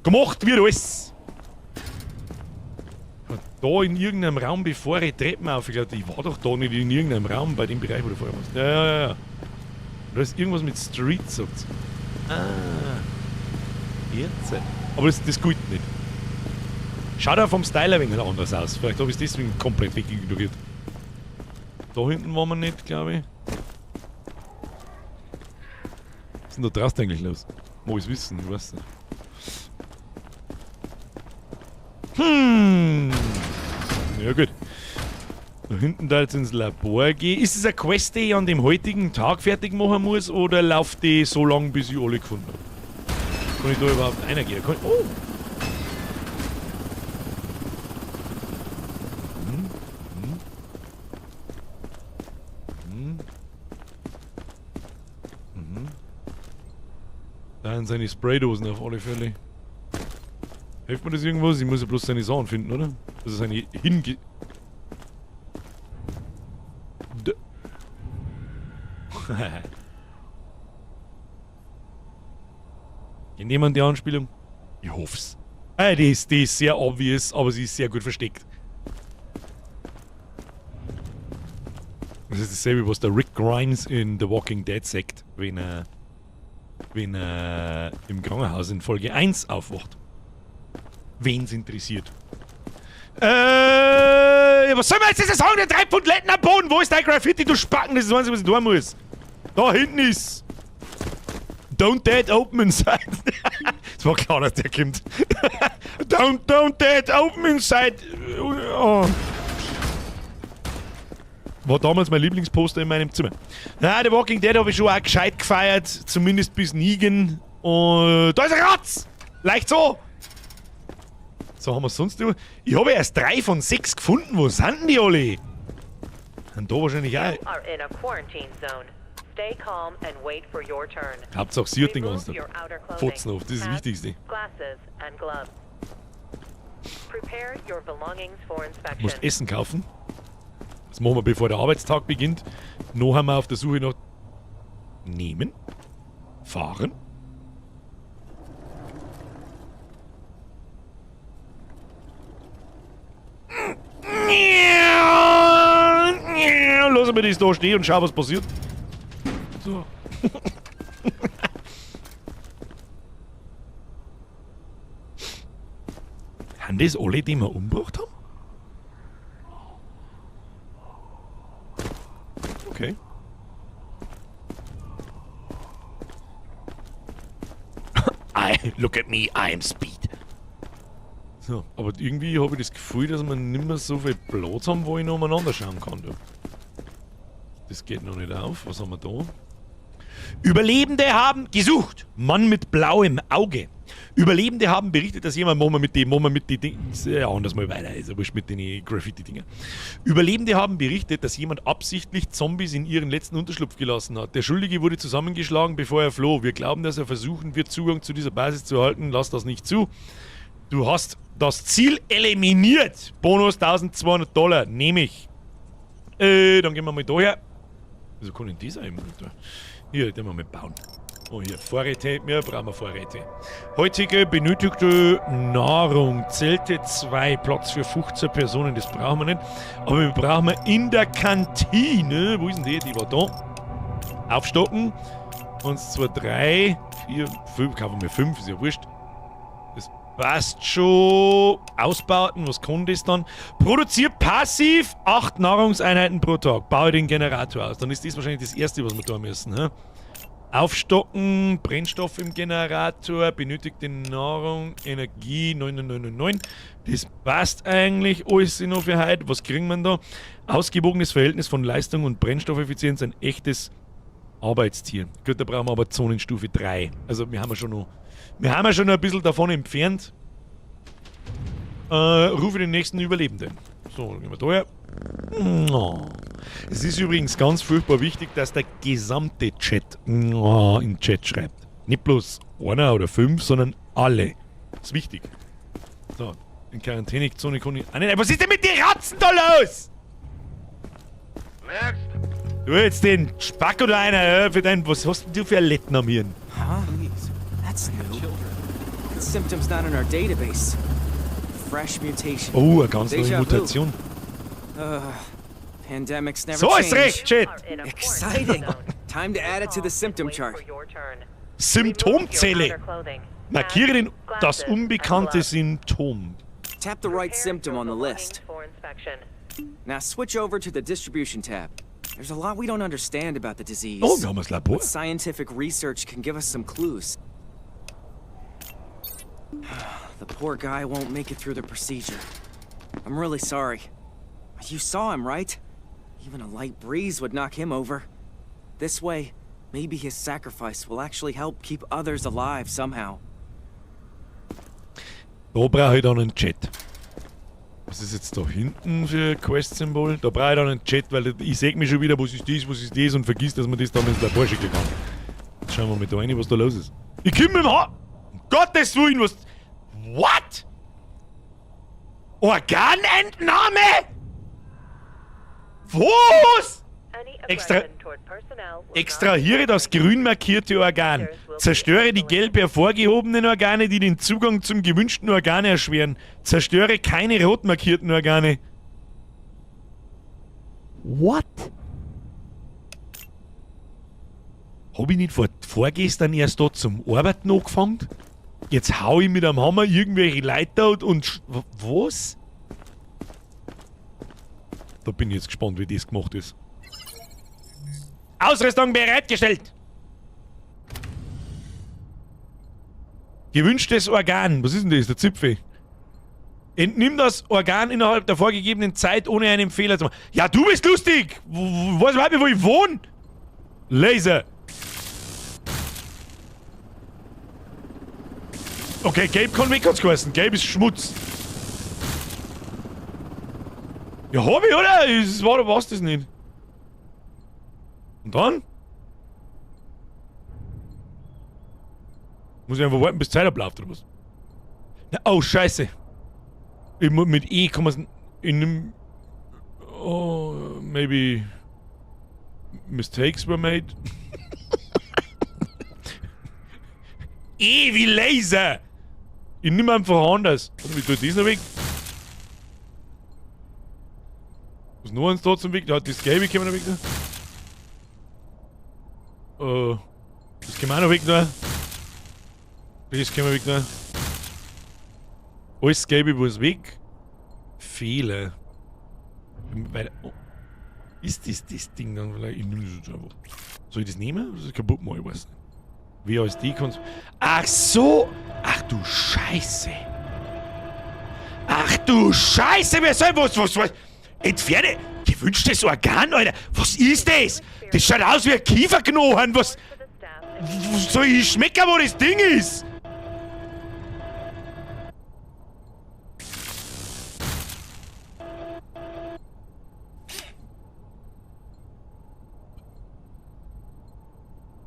Gemacht wird alles! Da in irgendeinem Raum, bevor ich Treppen aufgegangen bin. Ich war doch da nicht in irgendeinem Raum bei dem Bereich, wo du vorher warst. Ja, ja, ja. Da ist irgendwas mit Street, sagt's. Ah. Jetzt. Aber das gilt nicht. Schaut auch vom Style ein wenig anders aus. Vielleicht habe ich es deswegen komplett wegignoriert. Da hinten waren wir nicht, glaube ich. Was ist denn da draußen eigentlich los? Mag ich's wissen, ich weiß nicht. Hm. Ja gut. Da hinten da jetzt ins Labor gehen. Ist es eine Quest, die ich an dem heutigen Tag fertig machen muss, oder läuft die so lange, bis ich alle gefunden habe? Kann ich da überhaupt reingehen? Kann ich, oh! Da sind seine Spraydosen auf alle Fälle. Hilft mir das irgendwas? Ich muss ja bloß seine Sachen finden, oder? Also seine hinge... Kennt jemand die Anspielung? Ich hoff's. Die ist sehr obvious, aber sie ist sehr gut versteckt. Das ist dasselbe, was der Rick Grimes in The Walking Dead sagt, wenn er im Krankenhaus in Folge 1 aufwacht. Wen's interessiert. Was soll man jetzt sagen? Der 3 Pfund Letten am Boden! Wo ist dein Graffiti, du Spacken? Das ist das Einzige, was ich tun muss. Da hinten ist. Don't dead open inside. Es war klar, dass der kommt. Don't dead open inside. Oh. War damals mein Lieblingsposter in meinem Zimmer. Na, The Walking Dead habe ich schon auch gescheit gefeiert. Zumindest bis Negan. Und da ist ein Ratz! Leicht so! So haben wir sonst immer. Ich habe erst 3 von 6 gefunden. Wo sind denn die alle? Und da wahrscheinlich auch. Hauptsache sie hat den ganzen Tag Fotzen auf, das ist das Wichtigste. Du musst Essen kaufen. Das machen wir, bevor der Arbeitstag beginnt. Noch haben wir auf der Suche nach... Nehmen. Fahren. Lass mir das da stehen und schau, was passiert. So. Haben das alle, die wir umgebracht haben? Okay. Look at me, I'm Speed. So, aber irgendwie habe ich das Gefühl, dass wir nicht mehr so viel Platz haben, wo ich noch umeinander schauen kann. Du. Das geht noch nicht auf. Was haben wir da? Überlebende haben gesucht. Mann mit blauem Auge. Überlebende haben berichtet, dass jemand... Machen wir mit den Dingen... Ja, anders mal weiter. Ist ja wurscht mit den Graffiti-Dinger. Überlebende haben berichtet, dass jemand absichtlich Zombies in ihren letzten Unterschlupf gelassen hat. Der Schuldige wurde zusammengeschlagen, bevor er floh. Wir glauben, dass er versuchen wird, Zugang zu dieser Basis zu erhalten. Lass das nicht zu. Du hast das Ziel eliminiert. Bonus $1200. Nehme ich. Dann gehen wir mal da her. Wieso kann ich denn das immer nicht da? Hier, den wir mal bauen. Oh, hier, Vorräte. Wir brauchen wir Vorräte. Heutige benötigte Nahrung. Zelte 2, Platz für 15 Personen. Das brauchen wir nicht. Aber wir brauchen wir in der Kantine. Wo ist denn die? Die war da. Aufstocken. 1, 2, 3, 4, 5. Kaufen wir 5, ist ja wurscht. Das passt schon. Ausbauten, was kann das dann? Produziert passiv 8 Nahrungseinheiten pro Tag. Baue den Generator aus. Dann ist das wahrscheinlich das Erste, was wir tun müssen. He? Aufstocken, Brennstoff im Generator, benötigte Nahrung, Energie, 9999. Das passt eigentlich alles noch für heute. Was kriegen wir da? Ausgewogenes Verhältnis von Leistung und Brennstoffeffizienz, ein echtes Arbeitstier. Gut, da brauchen wir aber Zonenstufe 3. Also wir haben ja schon noch, ein bisschen davon entfernt. Rufe den nächsten Überlebenden. So, dann gehen wir da her. Oh. Es ist übrigens ganz furchtbar wichtig, dass der gesamte Chat in den Chat schreibt. Nicht bloß einer oder 5, sondern alle. Das ist wichtig. So, in Quarantänezone kann ich... Ah, nein, was ist denn mit den Ratzen da los? Next. Du jetzt den Spack oder einer für dein... Was hast denn du für ein Letten am Hirn? Huh? That's new. That symptom's not in our database. Fresh mutation. Oh, eine ganz neue Mutation. Pandemics never So change. ist recht, Chat. Exciting. Time to add it to the symptom chart. Symptomzelle. Markiere das unbekannte Symptom. Tap the right symptom on the list. Now switch over to the distribution tab. There's a lot we don't understand about the disease. Oh, wir haben das Labor. But scientific research can give us some clues. The poor guy won't make it through the procedure. I'm really sorry. You saw him, right? Even a light breeze would knock him over. This way, maybe his sacrifice will actually help keep others alive somehow. Da brauche ich dann einen Chat. Was ist jetzt da hinten für Quest-Symbol? Da brauche ich dann einen Chat, weil ich sehe mich schon wieder, was ist das und vergiss, dass man das da ins Labor schicken kann. Jetzt schauen wir mal da rein, was da los ist. Ich komme mit dem Haar! Um Gottes Willen, was... What? Organentnahme? Was? Extrahiere das grün markierte Organ. Zerstöre die gelb hervorgehobenen Organe, die den Zugang zum gewünschten Organ erschweren. Zerstöre keine rot markierten Organe. What? Hab ich nicht vorgestern erst da zum Arbeiten angefangen? Jetzt hau ich mit einem Hammer irgendwelche Leute und was? Da bin ich jetzt gespannt, wie das gemacht ist. Ausrüstung bereitgestellt! Gewünschtes Organ. Was ist denn das? Der Zipfel. Entnimm das Organ innerhalb der vorgegebenen Zeit, ohne einen Fehler zu machen. Ja, du bist lustig! Weiß überhaupt nicht, wo ich wohne? Laser! Okay, gelb kann weg, hat's geheißen. Gelb ist Schmutz. Ja, hab ich, oder? Das war, war's das nicht. Und dann? Muss ich einfach warten, bis Zeit abläuft, oder was? Na, oh, scheiße. Ich mit E kann man's in einem... Oh, maybe... Mistakes were made. E wie Laser! Ich nimm einfach anders. Warte, wie tut das noch weg? Was noch eins da zum Weg? Ja, das Gelbe können wir noch weg da. Das können wir auch noch weg da. Das können wir weg da. Alles Gelbe muss weg. Fehler. Weil, oh. Ist das das Ding dann vielleicht? Ich nehme das jetzt einfach. Soll ich das nehmen? Das ist kaputt machen, ich weiß nicht. WASD kannst. Ach so! Ach du Scheiße! Ach du Scheiße! Wer soll was, was? Entferne! Gewünschtes Organ, Alter! Was ist das? Das schaut aus wie ein Kieferknochen! Was? Soll ich schmecken, wo das Ding ist?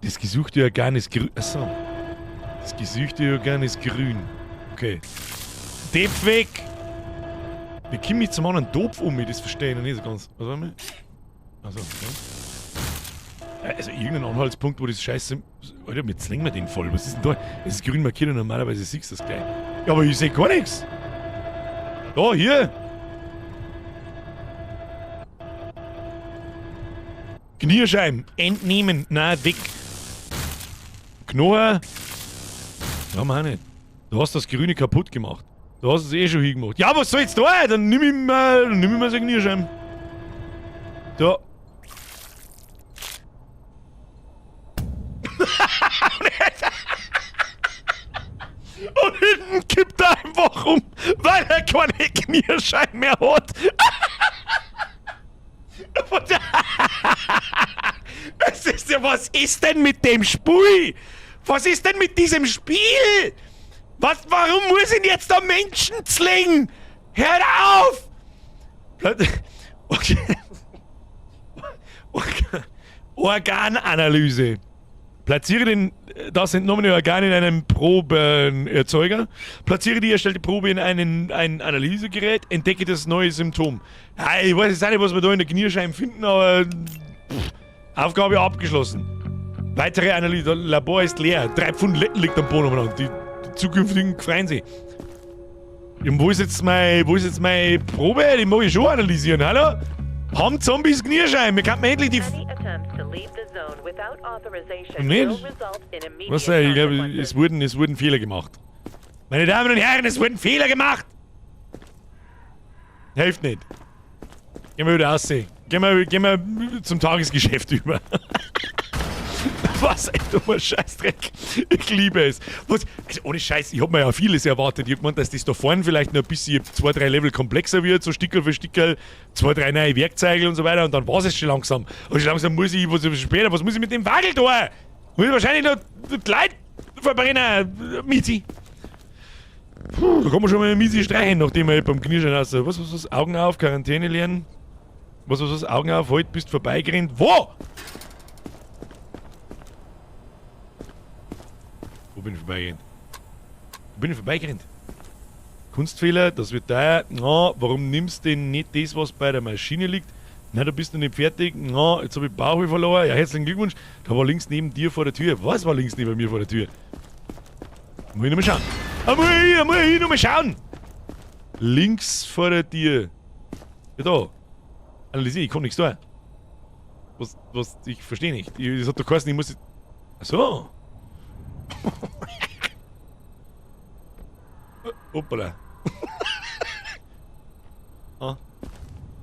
Das gesuchte Organ ist grün. Achso. Das gesuchte Organ ist grün. Okay. Depp weg! Wie komme ich zum anderen Topf um? Das verstehe ich noch nicht so ganz. Was haben wir? Achso, okay. Also irgendein Anhaltspunkt, wo das Scheiße. Alter, wir zwingen wir den voll. Was ist denn da? Es ist grün markiert und normalerweise siehst du das gleich. Ja, aber ich seh gar nichts! Da, hier! Knierscheiben! Entnehmen! Nein, weg! Knochen! Ja, mach nicht. Du hast das Grüne kaputt gemacht. Du hast es eh schon hingemacht. Ja, was soll jetzt da? Dann nimm ich mal, so einen Knierscheiben. Da. Und hinten kippt er einfach um, weil er keine Knierscheiben mehr hat. Das ist ja, was ist denn mit dem Spiel? Was ist denn mit diesem Spiel? Was, warum muss ich denn jetzt da Menschen zwingen? Hört auf! Okay. Okay. Organanalyse. Platziere das entnommene Organ in einem Probenerzeuger. Platziere die erstellte Probe in ein Analysegerät. Entdecke das neue Symptom. Ja, ich weiß jetzt auch nicht, was wir da in der Knierscheibe finden, aber pff, Aufgabe abgeschlossen. Weitere Analyse. Das Labor ist leer. 3 Pfund Letten liegt am Boden umeinander. Die zukünftigen freuen sich. Und wo ist jetzt meine Probe? Die mag ich schon analysieren, hallo? Haben Zombies Knierscheiben? Wir könnten endlich die. Nicht? Was, ich glaube, es wurden Fehler gemacht. Meine Damen und Herren, es wurden Fehler gemacht! Hilft nicht. Gehen wir wieder aussehen. Gehen wir zum Tagesgeschäft über. Was ein dummer Scheißdreck. Ich liebe es. Was? Also ohne Scheiß, ich hab mir ja vieles erwartet. Ich hab gemeint, dass das da vorne vielleicht noch ein bisschen 2, 3 Level komplexer wird, so Stickerl für Stickerl, 2, 3 neue Werkzeuge und so weiter. Und dann war's es schon langsam. Und schon langsam muss ich, was später, was muss ich mit dem Wagel da? Muss ich wahrscheinlich noch die Leute verbrennen. Mizi. Puh, da kann man schon mal Mizi streichen, nachdem wir beim Knirschen raus. Was? Augen auf, Quarantäne lernen. Was? Augen auf, heute bist vorbeigerannt. Wo? Wo bin ich vorbeigerannt? Wo bin ich vorbeigerannt? Kunstfehler, das wird teuer. Na, warum nimmst du denn nicht das, was bei der Maschine liegt? Na, da bist du nicht fertig. Na, jetzt hab ich Bauchweh verloren. Ja, herzlichen Glückwunsch. Da war links neben dir vor der Tür. Was war links neben mir vor der Tür? Muss ich nochmal schauen. Ah, muss ich nochmal schauen! Links vor der Tür. Ja, da. Analysiere, ich komm nichts da. Was, ich verstehe nicht. Das hat doch geheißen, ich muss. Ach so. Hoppala. Ah,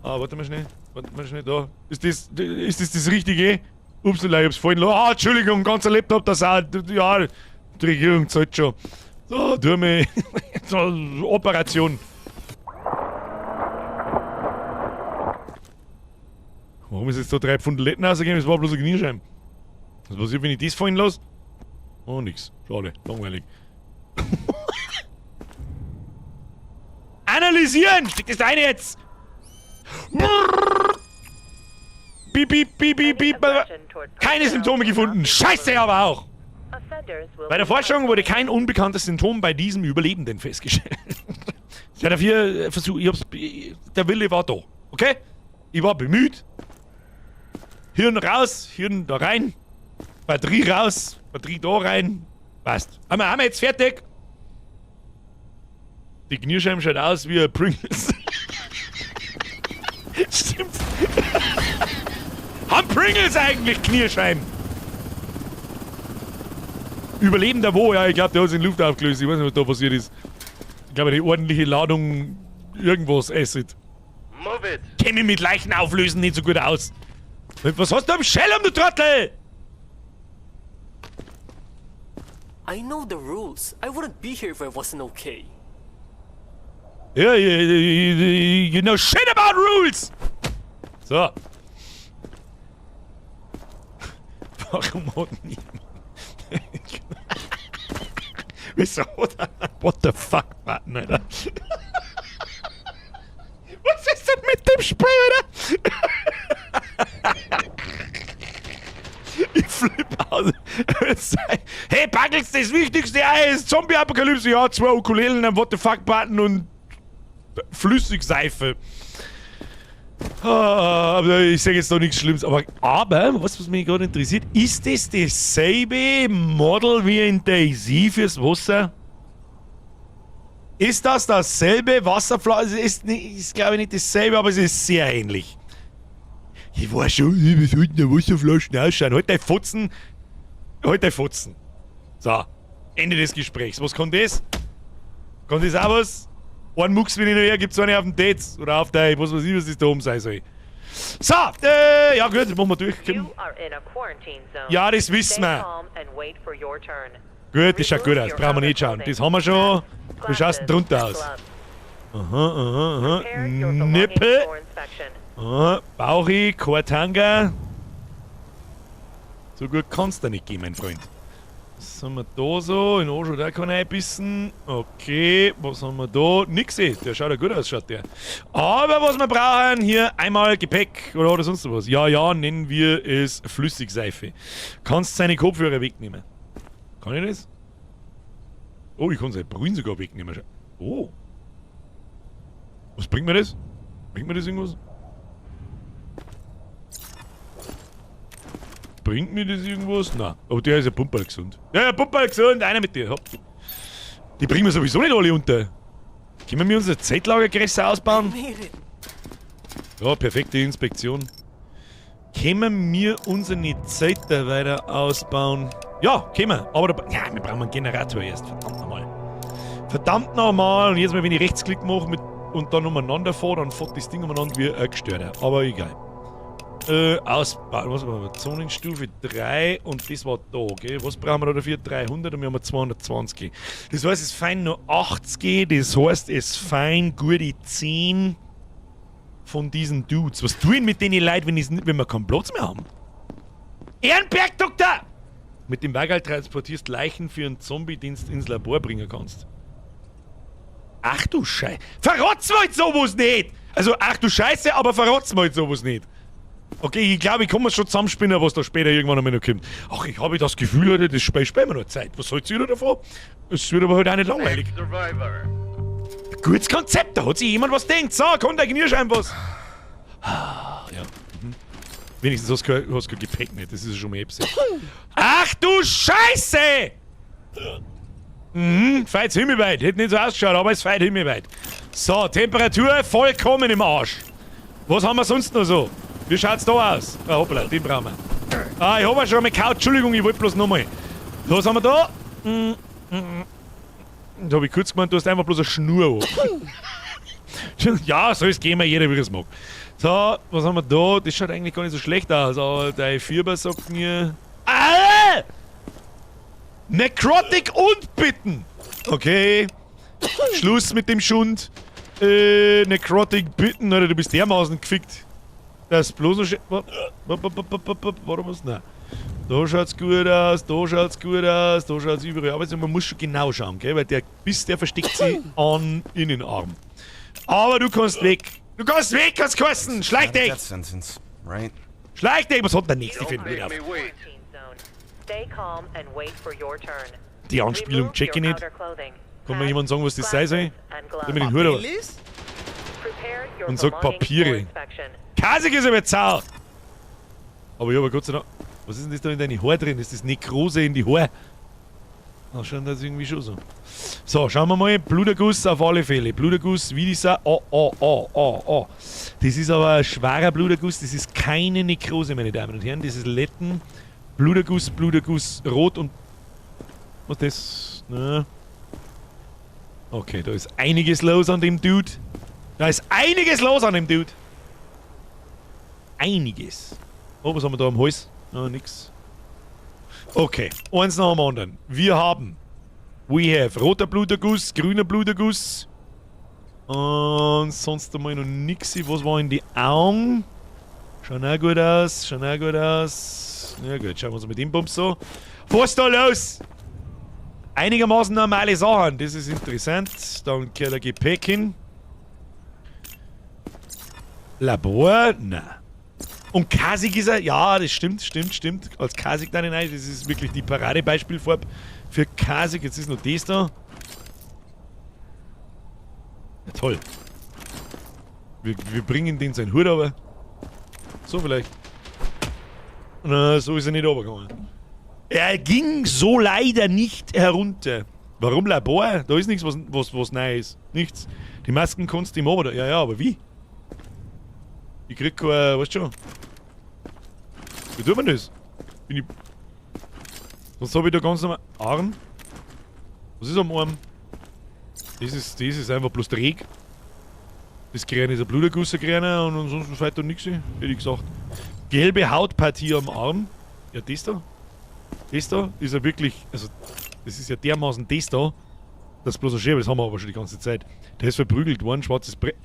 warte mal schnell. Warte mal schnell, da. Ist das das Richtige? Upsala, ich hab's fallen lassen. Ah, Entschuldigung, ganzer Laptop, das auch. Ja, die Regierung zahlt schon. So, tu mich. So, Operation. Warum ist jetzt da 3 Pfund Letten rausgegangen? Das war bloß ein Kniescheiben. Was passiert, wenn ich das fallen lasse? Oh, nix. Schade. Langweilig. Analysieren! Steck das da rein jetzt! Piep, piep, piep, piep, piep. Keine Symptome gefunden. Scheiße, aber auch! Bei der Forschung wurde kein unbekanntes Symptom bei diesem Überlebenden festgestellt. Ich hatte 4 Versuche, ich hab's, der Wille war da. Okay? Ich war bemüht. Hirn raus, Hirn da rein. Batterie raus, Batterie da rein. Passt. Haben wir jetzt fertig? Die Kniescheibe schaut aus wie ein Pringles. Stimmt. Haben Pringles eigentlich Kniescheiben? Überlebender wo? Ja, ich glaub, der hat sich in Luft aufgelöst. Ich weiß nicht, was da passiert ist. Ich glaube, die ordentliche Ladung irgendwas Acid. Move it. Kenn mich mit Leichen auflösen nicht so gut aus. Was hast du am Schellum, du Trottel? I know the rules. I wouldn't be here if I wasn't okay. Ja, you know shit about rules! So. Warum hat niemand... Wieso hat er einen What the fuck Button, Alter? Was ist denn mit dem Spiel, Alter? Ich flipp aus. Hey, Buggles, das wichtigste Ei ist Zombie-Apokalypse. Ja, 2 Ukulelen, ein What the fuck Button und Flüssigseife. Ah, aber ich sag jetzt noch nichts Schlimmes. Aber was mich gerade interessiert, ist das dasselbe Model wie in DayZ fürs Wasser? Ist das dasselbe Wasserflasche? Ist, ist glaube ich nicht dasselbe, aber es ist sehr ähnlich. Ich weiß schon, wie sollten die Wasserflaschen ausschauen? Halt dein Fotzen. Halt dein Fotzen. So, Ende des Gesprächs. Was kann das? Kann das auch was? Einen Mucks, wenn ich noch her, gibt's eine auf dem Dates oder auf der, was weiß ich, was das da oben sein soll. So, ja gut, machen wir durch. You are in a quarantine zone. Ja, das wissen Stay wir. calm and wait for your turn. Gut, das schaut gut aus. Brauchen wir nicht schauen. Das haben wir schon. Wie schaut's denn drunter aus? Aha, aha, aha. Nippel. Aha, Bauchi, Kortanga. So gut kann's da nicht gehen, mein Freund. Was haben wir da so? In Arsch da kann ich einbissen. Okay, was haben wir da? Nix eh. Der schaut ja gut aus, schaut der. Aber was wir brauchen, hier einmal Gepäck oder sonst was. Ja, ja, nennen wir es Flüssigseife. Kannst seine Kopfhörer wegnehmen. Kann ich das? Oh, ich kann seine Brühen sogar wegnehmen. Oh. Was bringt mir das? Bringt mir das irgendwas? Bringt mir das irgendwas? Nein. Aber der ist ja pumperl gesund. Ja, ja, pumperl gesund. Einer mit dir. Hopp. Die bringen wir sowieso nicht alle unter. Können wir unser Zeltlager größer ausbauen? Ja, perfekte Inspektion. Können wir unsere Zelte weiter ausbauen? Ja, können wir. Aber da, ja, wir brauchen einen Generator erst. Verdammt nochmal. Verdammt nochmal. Und jedes Mal, wenn ich Rechtsklick mache mit, und dann umeinander fahre, dann fährt das Ding umeinander wie ein Gestörter. Aber egal. Ausbauen. Was haben wir? Zonenstufe 3 und das war da, gell? Was brauchen wir da dafür? 300 und wir haben 220. Das heißt, es fein nur 80, das heißt, es fein gute 10 von diesen Dudes. Was tun mit den Leuten, wenn wir keinen Platz mehr haben? Ehrenberg, Doktor! Mit dem Wagen transportierst Leichen für einen Zombie, den du ins Labor bringen kannst. Ach du Scheiße. Verrotz mal jetzt sowas nicht! Also, ach du Scheiße, aber verrotz mal jetzt sowas nicht. Okay, ich glaube, ich kann mir schon zusammenspinnen, was da später irgendwann einmal noch kommt. Ach, ich habe das Gefühl, Alter, das Spiel spielen wir noch Zeit. Was soll's wieder davon? Es wird aber halt auch nicht langweilig. Gutes Konzept, da hat sich jemand was denkt. So, kommt der Knirsch was. Ah, ja. Mhm. Wenigstens hast du kein Gepäck nicht, das ist schon mal etwas. Ach du Scheiße! Mhm, feit himmelweit. Hätte nicht so ausgeschaut, aber es feit himmelweit. So, Temperatur vollkommen im Arsch. Was haben wir sonst noch so? Wie schaut's da aus? Ah, hoppla, den brauchen wir. Ah, ich hab ja schon mal gekaut. Entschuldigung, ich wollte bloß nochmal. Was haben wir da? Da hab ich kurz gemeint, du hast einfach bloß eine Schnur an. Ja, soll es gehen, jeder wie es mag. So, was haben wir da? Das schaut eigentlich gar nicht so schlecht aus, aber dein Fieber sagt mir... Ah! Necrotic und Bitten! Okay. Schluss mit dem Schund. Necrotic Bitten, oder du bist dermaßen gefickt. Das bloß noch schön. Warte was? Nein. Da schaut's gut aus, da schaut's gut aus, da schaut's überall. Aber man muss schon genau schauen, gell? Weil der Biss, der versteckt sich an Innenarm. Aber du kannst weg. Du kannst weg, kannst kosten. Schleich dich! Schleich dich! Was hat denn der nächste für einen Hut auf? Die Anspielung check ich nicht. Kann mir jemand sagen, was das sein soll? Soll mir den Hut auf? Und sagt Papiere. Kasig ist aber zau! Aber ich habe Gott sei Dank. Was ist denn das da in deine Haare drin? Ist das Nekrose in die Haare? Na, schaut das irgendwie schon so. So, schauen wir mal. Bluterguss auf alle Fälle. Bluterguss, wie dieser. Oh, oh, oh, oh, oh. Das ist aber ein schwerer Bluterguss. Das ist keine Nekrose, meine Damen und Herren. Das ist Letten. Bluterguss, Bluterguss, rot und. Was ist das? Na. Okay, da ist einiges los an dem Dude. Da ist einiges los an dem Dude. Einiges. Oh, was haben wir da am Hals? Na, nix. Okay, eins nach dem anderen. Wir haben. We have roter Bluterguss, grüner Bluterguss. Und sonst einmal noch nix. Was war in die Augen? Schaut auch gut aus, schaut auch gut aus. Na gut, schauen wir uns mit dem Bums so. Was ist da los? Einigermaßen normale Sachen, das ist interessant. Dann gehört der Gepäck hin. Labor? Na. Und Kasig ist er, ja, das stimmt, stimmt, stimmt. Als Kasig dann hinein, das ist wirklich die Paradebeispielfarbe für Kasig. Jetzt ist noch das da. Ja, toll. Wir bringen den seinen Hut aber. So vielleicht. Na, so ist er nicht runtergegangen. Er ging so leider nicht herunter. Warum Labor? Da ist nichts, was neu ist. Nichts. Die Masken kannst du ihm aber. Ja, ja, aber wie? Ich krieg kein, weißt du schon. Wie tut man das? Bin ich. Sonst hab ich da ganz normal. Arm? Was ist am Arm? Das ist einfach bloß Dreck. Das Kleine ist ein Bluterguss, ein kleiner, und ansonsten fällt da nichts, hätte ich gesagt. Gelbe Hautpartie am Arm. Ja, das da. Das da ist ja wirklich. Also, das ist ja dermaßen das da. Das ist bloß ein Schäber, das haben wir aber schon die ganze Zeit. Der ist verprügelt worden, schwarzes Brett.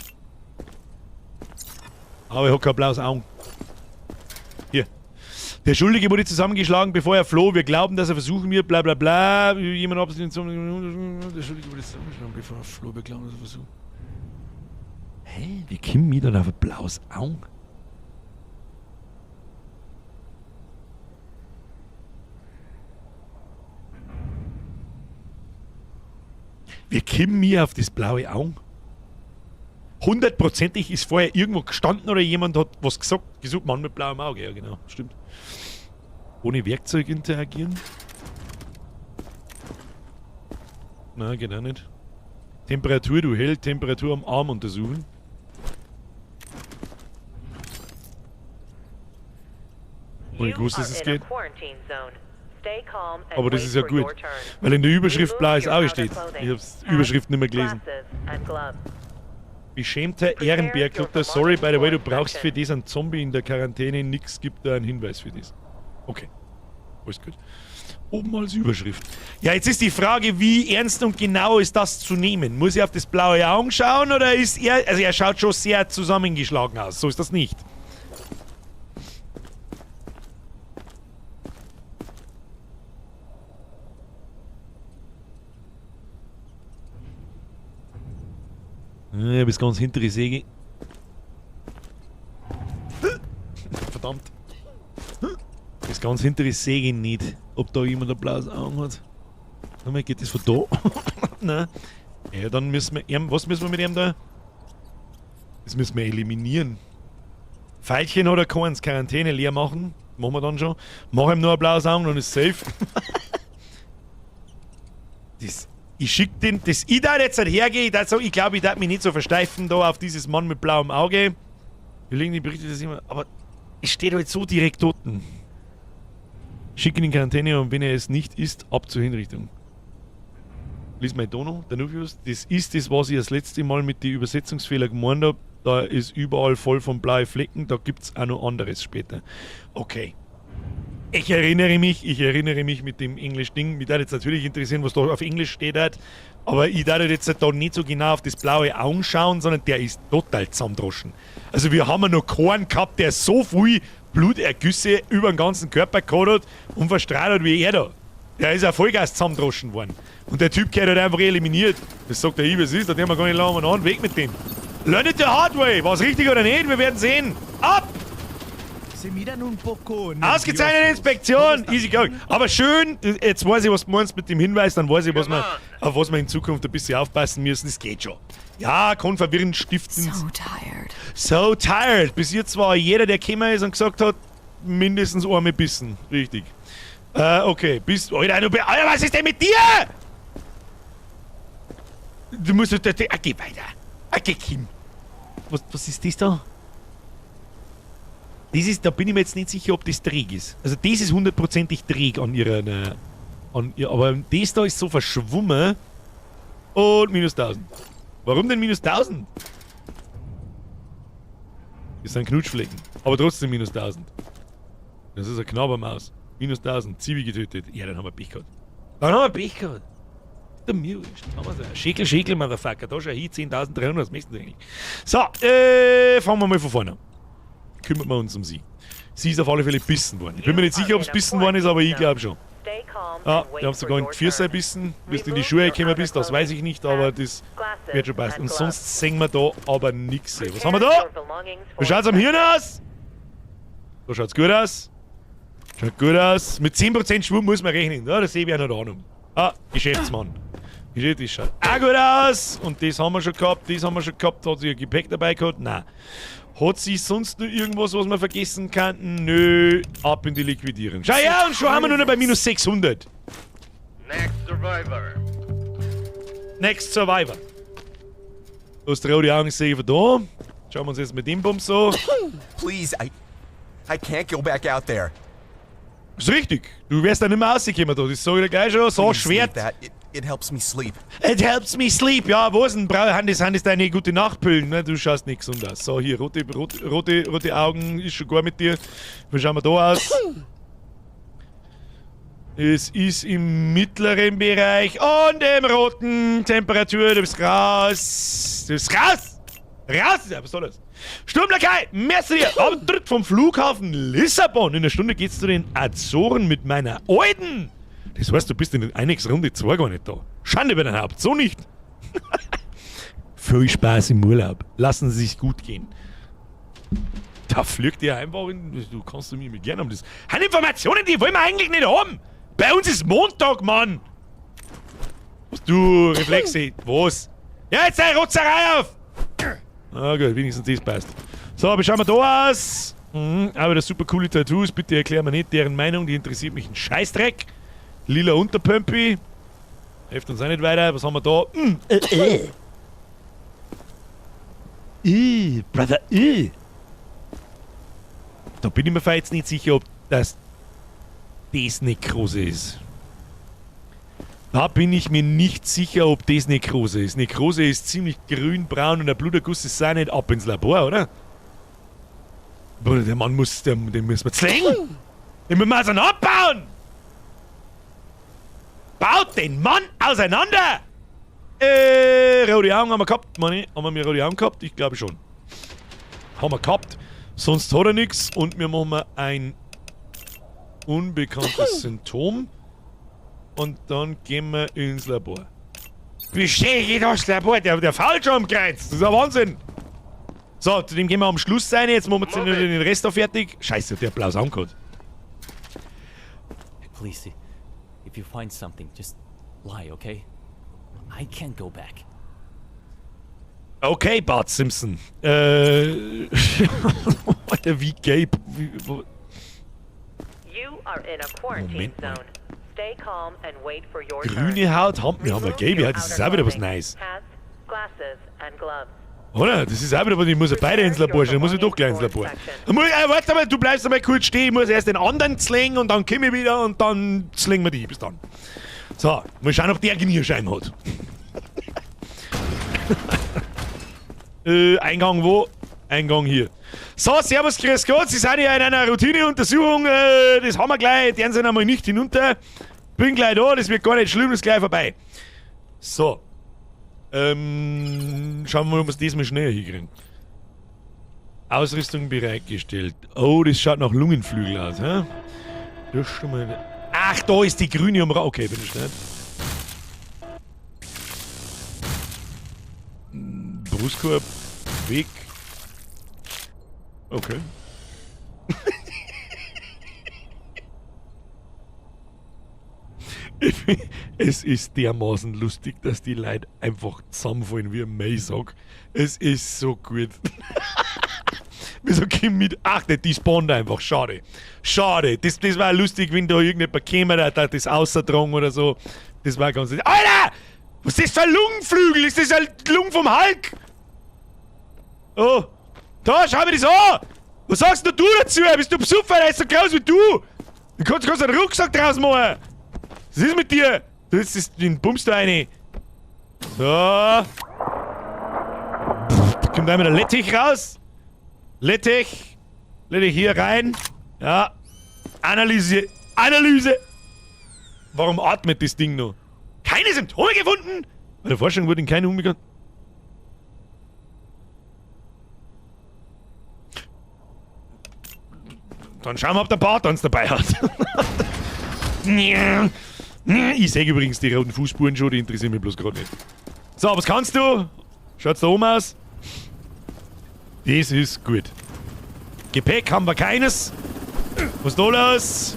Aber ich hab kein blaues Auge. Hier. Der Schuldige wurde zusammengeschlagen, bevor er floh. Wir glauben, dass er versuchen wird, bla bla bla. Jemand hat sich Der Schuldige wurde zusammengeschlagen, bevor er floh. Wir glauben, dass er versucht. Hä? Wie kommen wir dann auf ein blaues Auge? Wie kommen wir auf das blaue Auge? Hundertprozentig ist vorher irgendwo gestanden oder jemand hat was gesagt. Gesucht, Mann mit blauem Auge. Ja, genau, stimmt. Ohne Werkzeug interagieren? Nein, geht auch nicht. Temperatur, du Held, Temperatur am Arm untersuchen. Ohne gewusst, dass es geht. Aber das ist ja gut, weil in der Überschrift blaues Auge steht. Ich hab's die Überschrift nicht mehr gelesen. Beschämter Ehrenberg, Doktor, sorry, by the way, du brauchst für das einen Zombie in der Quarantäne, nix gibt da einen Hinweis für das. Okay, alles gut. Oben als Überschrift. Ja, jetzt ist die Frage, wie ernst und genau ist das zu nehmen? Muss ich auf das blaue Auge schauen oder ist er... Also er schaut schon sehr zusammengeschlagen aus, so ist das nicht. Ja, bis ganz hinter die Säge. Verdammt. Bis ganz hinter die Säge nicht, ob da jemand ein blaues Auge hat. Nochmal, geht das von da? Nein. Ja, dann müssen wir ihm, was müssen wir mit ihm da? Das müssen wir eliminieren. Pfeilchen oder keins, Quarantäne leer machen. Machen wir dann schon. Mach ihm nur ein blaues Auge, dann ist safe. Das. Ich schick den, das ich da jetzt halt hergehe, ich darf sagen, ich glaube, ich darf mich nicht so versteifen da auf dieses Mann mit blauem Auge. Wir legen die Berichte das immer, aber es steht halt so direkt dort. Schick ihn in Quarantäne und wenn er es nicht ist, ab zur Hinrichtung. Lies mein Dono, Danuvius, das ist das, was ich das letzte Mal mit den Übersetzungsfehlern gemeint hab. Da ist überall voll von blauen Flecken, da gibt's auch noch anderes später. Okay. Ich erinnere mich mit dem Englisch-Ding. Mich würde jetzt natürlich interessieren, was da auf Englisch steht. Halt. Aber ich darf jetzt da nicht so genau auf das blaue Auge schauen, sondern der ist total zusammendroschen. Also wir haben ja noch keinen gehabt, der so viel Blutergüsse über den ganzen Körper gehabt hat und verstrahlt hat wie er da. Der ist ja Vollgas zusammendroschen worden. Und der Typ gehört halt einfach eliminiert. Das sagt der ich, was ist, da nehmen wir gar nicht lange an, weg mit dem. Learn it the hard way. War's richtig oder nicht? Wir werden sehen. Ab! Ausgezeichnete Inspektion! Easy going. Aber schön, jetzt weiß ich, was du meinst mit dem Hinweis, dann weiß ich, was wir, auf was wir in Zukunft ein bisschen aufpassen müssen. Das geht schon. Ja, kann verwirrend stiften. So tired. So tired. Bis jetzt war jeder, der gekommen ist und gesagt hat, mindestens einmal bissen. Richtig. Okay. Bist. Alter, du, Alter, was ist denn mit dir? Du musst. Geh weiter. Geh, Kim. Was ist das da? Das ist, da bin ich mir jetzt nicht sicher, ob das träg ist. Also das ist hundertprozentig träg an ihrer... An ihr, aber das da ist so verschwommen. Und minus 1000. Warum denn minus 1000? Das sind Knutschflecken. Aber trotzdem minus 1000. Das ist eine Knabbermaus. Minus 1000. Zivi getötet. Ja, dann haben wir Pech gehabt. Dann haben wir Pech gehabt. Der mir wurscht. Schäkel, Schäkel, Motherfucker. Da schau hin, 10.300. Was möchten Sie eigentlich? So, fangen wir mal von vorne an. Kümmern wir uns um sie. Sie ist auf alle Fälle bissen worden. Ich bin mir nicht sicher, ob es bissen worden ist, aber ich glaube schon. Ah, die haben sogar in die Füße gebissen. Bis du in die Schuhe gekommen bist, das weiß ich nicht, aber das wird schon passen. Und sonst sehen wir da aber nichts. Was haben wir da? Wie schaut's am Hirn aus? Da schaut's gut aus. Schaut gut aus. Mit 10% Schwung muss man rechnen. Ja, das sehe ich ja noch Ahnung. Ah, Geschäftsmann. Das schaut auch gut aus. Und das haben wir schon gehabt, das haben wir schon gehabt. Hat sie ihr Gepäck dabei gehabt? Nein. Hat sie sonst noch irgendwas, was wir vergessen könnten? Nö, ab in die Liquidierung. Schau her, und schon haben wir nur noch bei minus 600. Next Survivor. Next Survivor. Du hast rote Augen, sehe ich von da. Schauen wir uns jetzt mit dem Bums so. Please, I can't go back out there. Ist richtig. Du wärst da nicht mehr rausgekommen da. Das sag ich dir gleich schon. So schwer. It helps me sleep. It helps me sleep. Ja, was denn? Sind das deine gute Nachtpillen? Ne? Du schaust nicht gesund aus. So, hier, rote Augen. Ist schon gar mit dir. Wie schauen wir da aus? Es ist im mittleren Bereich und im roten Temperatur. Du bist raus. Du bist raus. Raus! Was soll das? Sturmlakai, merci dir! Abtritt vom Flughafen Lissabon. In einer Stunde geht's zu den Azoren mit meiner Alten. Das heißt, du bist in der Einigungsrunde 2 gar nicht da. Schande über dein Haupt, so nicht. Viel Spaß im Urlaub. Lassen Sie sich gut gehen. Da fliegt ihr einfach in. Du kannst du mich mit gerne um das. Haben Informationen, die wollen wir eigentlich nicht haben. Bei uns ist Montag, Mann. Was du, Reflexe? Was? Ja, jetzt sei Rotzerei auf! Na gut, wenigstens das passt. So, wie schauen wir da aus? Mhm, aber das super coole Tattoos, bitte erklär mir nicht deren Meinung, die interessiert mich ein Scheißdreck. Lila Unterpömpi. Hilft uns auch nicht weiter. Was haben wir da? Brother, Da bin ich mir jetzt nicht sicher, ob das Nekrose ist. Da bin ich mir nicht sicher, ob das Nekrose ist. Nekrose ist ziemlich grün-braun und der Bluterguss ist auch nicht ab ins Labor, oder? Bruder, der Mann muss, den müssen wir zwingen! Den müssen wir auseinanderbauen! Baut den Mann auseinander! Rote Augen haben wir gehabt, Manni. Haben wir rote Augen gehabt? Ich glaube schon. Haben wir gehabt. Sonst hat er nichts und wir machen ein unbekanntes Symptom. Und dann gehen wir ins Labor. Wie stehe ich das Labor? Der fault schon am Kreuz. Das ist ja Wahnsinn. So, zu dem gehen wir am Schluss sein. Jetzt machen wir den Rest da fertig. Scheiße, der hat blaues Auge gehabt. Please, if you find something, just lie, okay? I can't go back. Okay, Bart Simpson. Alter, wie gelb. You are in a quarantine zone. Stay calm and wait for your Grüne Haut haben wir, gelbe Haut, das ist auch wieder was Nice. Oder? Das ist auch wieder was, ich muss ja beide ins Labor schauen, muss ich doch gleich ins Labor. Warte mal, du bleibst einmal kurz stehen, ich muss erst den anderen zwingen und dann komme ich wieder und dann zwingen wir die. Bis dann. So, mal schauen, ob der Genierschein hat. Eingang wo? Eingang hier. So, servus, grüß Gott. Sie sind ja in einer Routineuntersuchung. Das haben wir gleich. Den sind einmal nicht hinunter. Bin gleich da, das wird gar nicht schlimm, das ist gleich vorbei. So. Schauen wir mal, ob wir es diesmal schneller hinkriegen. Ausrüstung bereitgestellt. Oh, das schaut nach Lungenflügel aus, hä? Das schon mal. Ach, da ist die grüne Umrahmung. Okay, bin ich schnell. Brustkorb, Weg. Okay. Es ist dermaßen lustig, dass die Leute einfach zusammenfallen wie ein Maisack. Es ist so gut. Wieso kommen mit? Ach, die spawnt einfach. Schade. Schade. Das war lustig, wenn da irgendjemand käme, der hat das außertragen oder so. Das war ganz. Alter! Was ist das für ein Lungenflügel? Ist das ein Lungen vom Hulk? Oh. Da, schau mir das an! Was sagst denn du dazu? Bist du Besucher? Der ist so groß wie du! Du kannst einen Rucksack draus machen! Was ist mit dir? Du ist das, den bummst du rein. So. Pff, kommt einmal der Lettich raus. Lettich. Lettich hier rein. Ja. Analyse. Analyse. Warum atmet das Ding noch? Keine Symptome gefunden? Bei der Forschung wurden keine unbekannt. Dann schauen wir, ob der Bart uns dabei hat. Ich sehe übrigens die roten Fußspuren schon, die interessieren mich bloß gerade nicht. So, was kannst du? Schaut's da oben aus? Das ist gut. Gepäck haben wir keines. Was ist da los?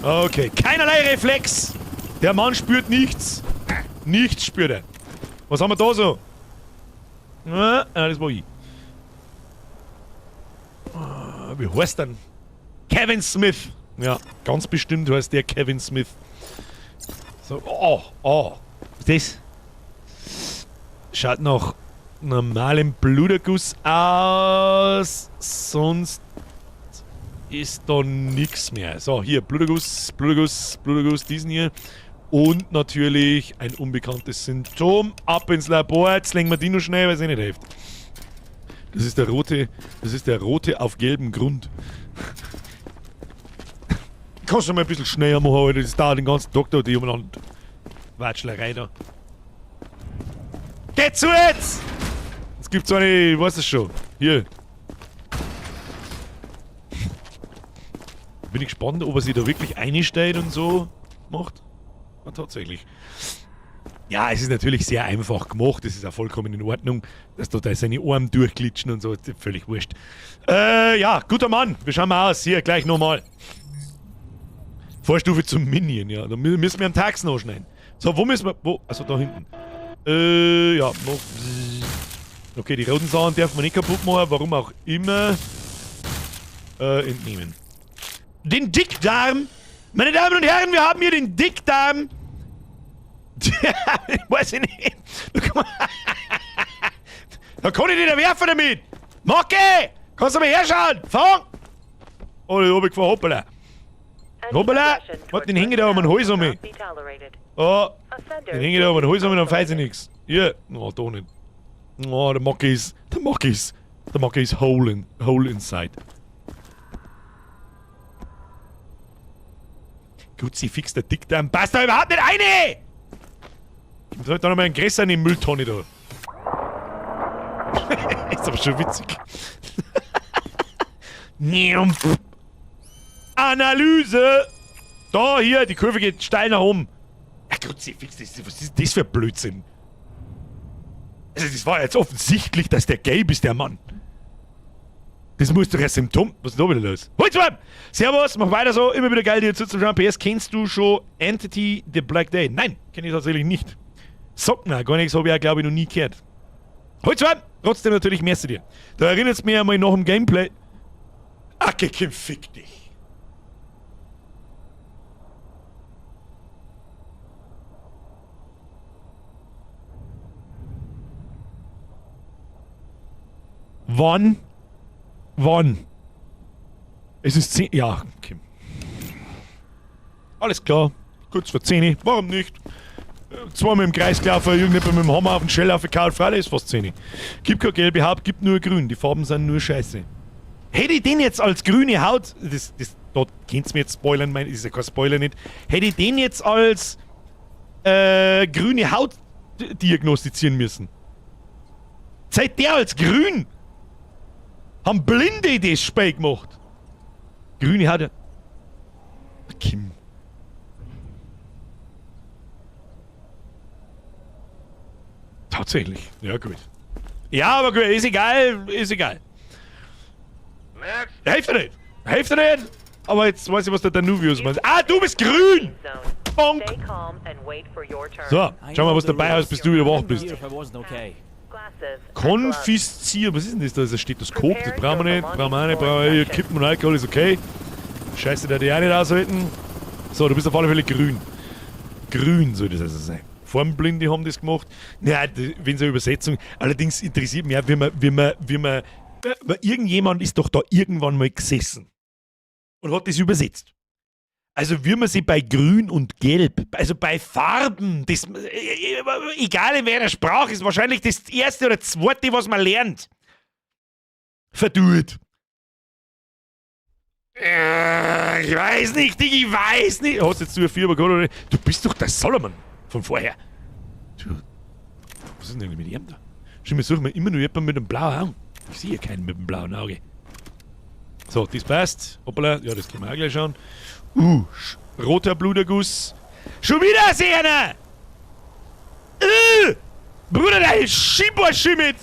Okay, keinerlei Reflex. Der Mann spürt nichts. Nichts spürt er. Was haben wir da so? Ah, das war ich. Wie heißt denn? Kevin Smith. Ja, ganz bestimmt heißt der Kevin Smith. So, oh, oh. Was ist das? Schaut nach normalem Bluterguss aus. Sonst ist da nix mehr. So, hier, Bluterguss, Bluterguss, Bluterguss, diesen hier. Und natürlich ein unbekanntes Symptom. Ab ins Labor. Jetzt legen wir die noch schnell, weil es eh nicht hilft. Das ist der rote, das ist der rote auf gelbem Grund. Kannst du mal ein bisschen schneller machen, Alter. Das dauert den ganzen Tag da, die umeinander. Watschlerei da. Geh zu jetzt! Es gibt so eine, ich weiß es schon. Hier. Bin ich gespannt, ob er sich da wirklich einstellt und so macht. Ja, tatsächlich. Ja, es ist natürlich sehr einfach gemacht. Das ist auch vollkommen in Ordnung, dass da seine Arme durchglitschen und so. Völlig wurscht. Ja, guter Mann. Wir schauen mal aus. Hier, gleich nochmal. Vorstufe zum Minion, ja. Da müssen wir am Tax noch schneiden. So, wo müssen wir... Wo? Also da hinten. Ja. Noch. Okay, die roten Sachen dürfen wir nicht kaputt machen. Warum auch immer. Entnehmen. Den Dickdarm! Meine Damen und Herren, wir haben hier den Dickdarm! Weiß ich nicht. Da kann ich nicht werfen damit! Macke! Kannst du mal herschauen? Fang! Oh, da hab ich gefahren. Hoppala. Hoppala! Warte, den hänge ich da um den Hals um mich. Oh, den hänge ich da um den Hals um mich, dann weiß ich nichts. Hier. Oh, da nicht. Oh, der Macke ist. Der Macke ist. Der Macke ist hole inside. Gut, sie fix der Dickdarm. Passt da überhaupt nicht rein! Ich sollte da nochmal einen Gräser in die Mülltonne da. Ist aber schon witzig. Analyse! Da, hier, die Kurve geht steil nach oben. Ja, Kruzifix, was ist das für ein Blödsinn? Also, das war jetzt offensichtlich, dass der gelb ist, der Mann. Das muss doch ein Symptom. Was ist denn da wieder los? Hol's mal! Servus, mach weiter so. Immer wieder geil, dir zuzuschauen. PS, kennst du schon Entity The Black Day? Nein, kenn ich tatsächlich nicht. Sagt mir gar nichts, hab ich auch, glaube ich, noch nie gehört. Hol's mal! Trotzdem natürlich mehr zu dir. Da erinnert's mich einmal nach dem Gameplay. Acke, Kim, fick dich. Wann? Wann? Es ist 10. Ja, okay. Alles klar. Kurz vor 10. Warum nicht? Zweimal im Kreis gelaufen, irgendjemand mit dem Hammer auf den Schell aufgekaut. Freilich ist fast 10. Gibt kein gelbe Haupt, gibt nur grün. Die Farben sind nur scheiße. Hätte ich den jetzt als grüne Haut, dort könnt's mir jetzt spoilern, mein, ist ja kein Spoiler nicht. Hätte ich den jetzt als grüne Haut diagnostizieren müssen. Seit der als grün haben Blinde das Spiel gemacht. Grüne Haut. Kim. Tatsächlich. Ja, gut. Ja, aber gut, ist egal, ist egal. Hilft dir nicht. Hilft dir nicht. Aber jetzt weiß ich, was der Danuvius meint. Ah, du bist grün! Bonk! So, schau mal, was dabei hast, bis du wieder wach bist. Konfiszieren. Was ist denn das da? Das ist ein Stethoskop, das brauchen wir nicht. Brauchen wir auch nicht. Brauchen wir nicht. Kippen und Alkohol ist okay. Scheiße, der die auch nicht aushalten. So, du bist auf alle Fälle grün. Grün soll das also sein. Formblinde haben das gemacht. Naja, wenn so eine Übersetzung. Allerdings interessiert mich auch, wie man, irgendjemand ist doch da irgendwann mal gesessen und hat das übersetzt. Also wie man sich bei Grün und Gelb, also bei Farben, das, egal in welcher Sprache, ist wahrscheinlich das erste oder zweite, was man lernt. Verdurrt. Ich weiß nicht, Digi, ich weiß nicht. Hast jetzt du eine Fieber gehabt oder nicht? Du bist doch der Solomon von vorher. Du, was ist denn mit ihm da? Schon, wir suchen immer nur jemanden mit einem blauen Auge. Ich sehe keinen mit einem blauen Auge. So, das passt. Hoppala, ja, das können wir auch gleich schauen. Roter Bluterguss. Schon wieder einer! Bruder, der Schienbein schimmelt!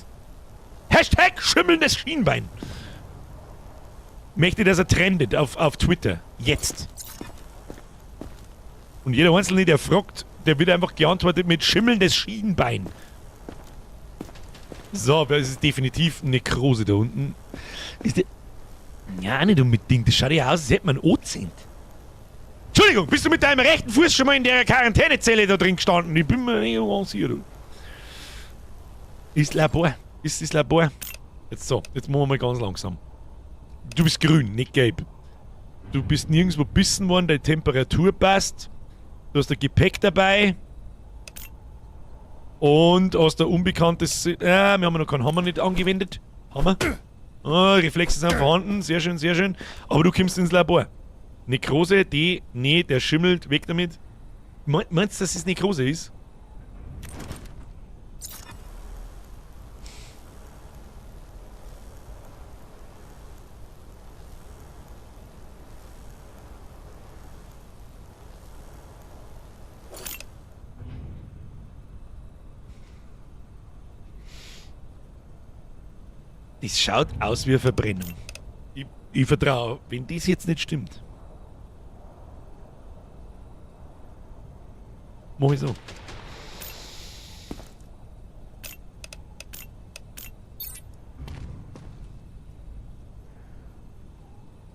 Hashtag schimmelndes Schienbein. Möchte, dass er trendet auf Twitter. Jetzt. Und jeder Einzelne, der fragt, der wird einfach geantwortet mit schimmelndes Schienbein. So, das ist definitiv Nekrose da unten. Ist der... Ja, nicht unbedingt. Das schaut ja aus, als hätte man Ozent. Entschuldigung, bist du mit deinem rechten Fuß schon mal in der Quarantänezelle da drin gestanden? Ich bin mir nicht ganz sicher, du. Ist Labor. Ist das Labor. Jetzt so, jetzt machen wir mal ganz langsam. Du bist grün, nicht gelb. Du bist nirgendwo bissen worden, deine Temperatur passt. Du hast ein Gepäck dabei. Und hast ein unbekanntes... wir haben noch keinen Hammer nicht angewendet. Hammer. Oh, Reflexe sind vorhanden. Sehr schön, sehr schön. Aber du kommst ins Labor. Nekrose, D, nee, der schimmelt, weg damit. Meinst du, dass es Nekrose ist? Das schaut aus wie eine Verbrennung. Ich vertraue, wenn das jetzt nicht stimmt. Mach ich so.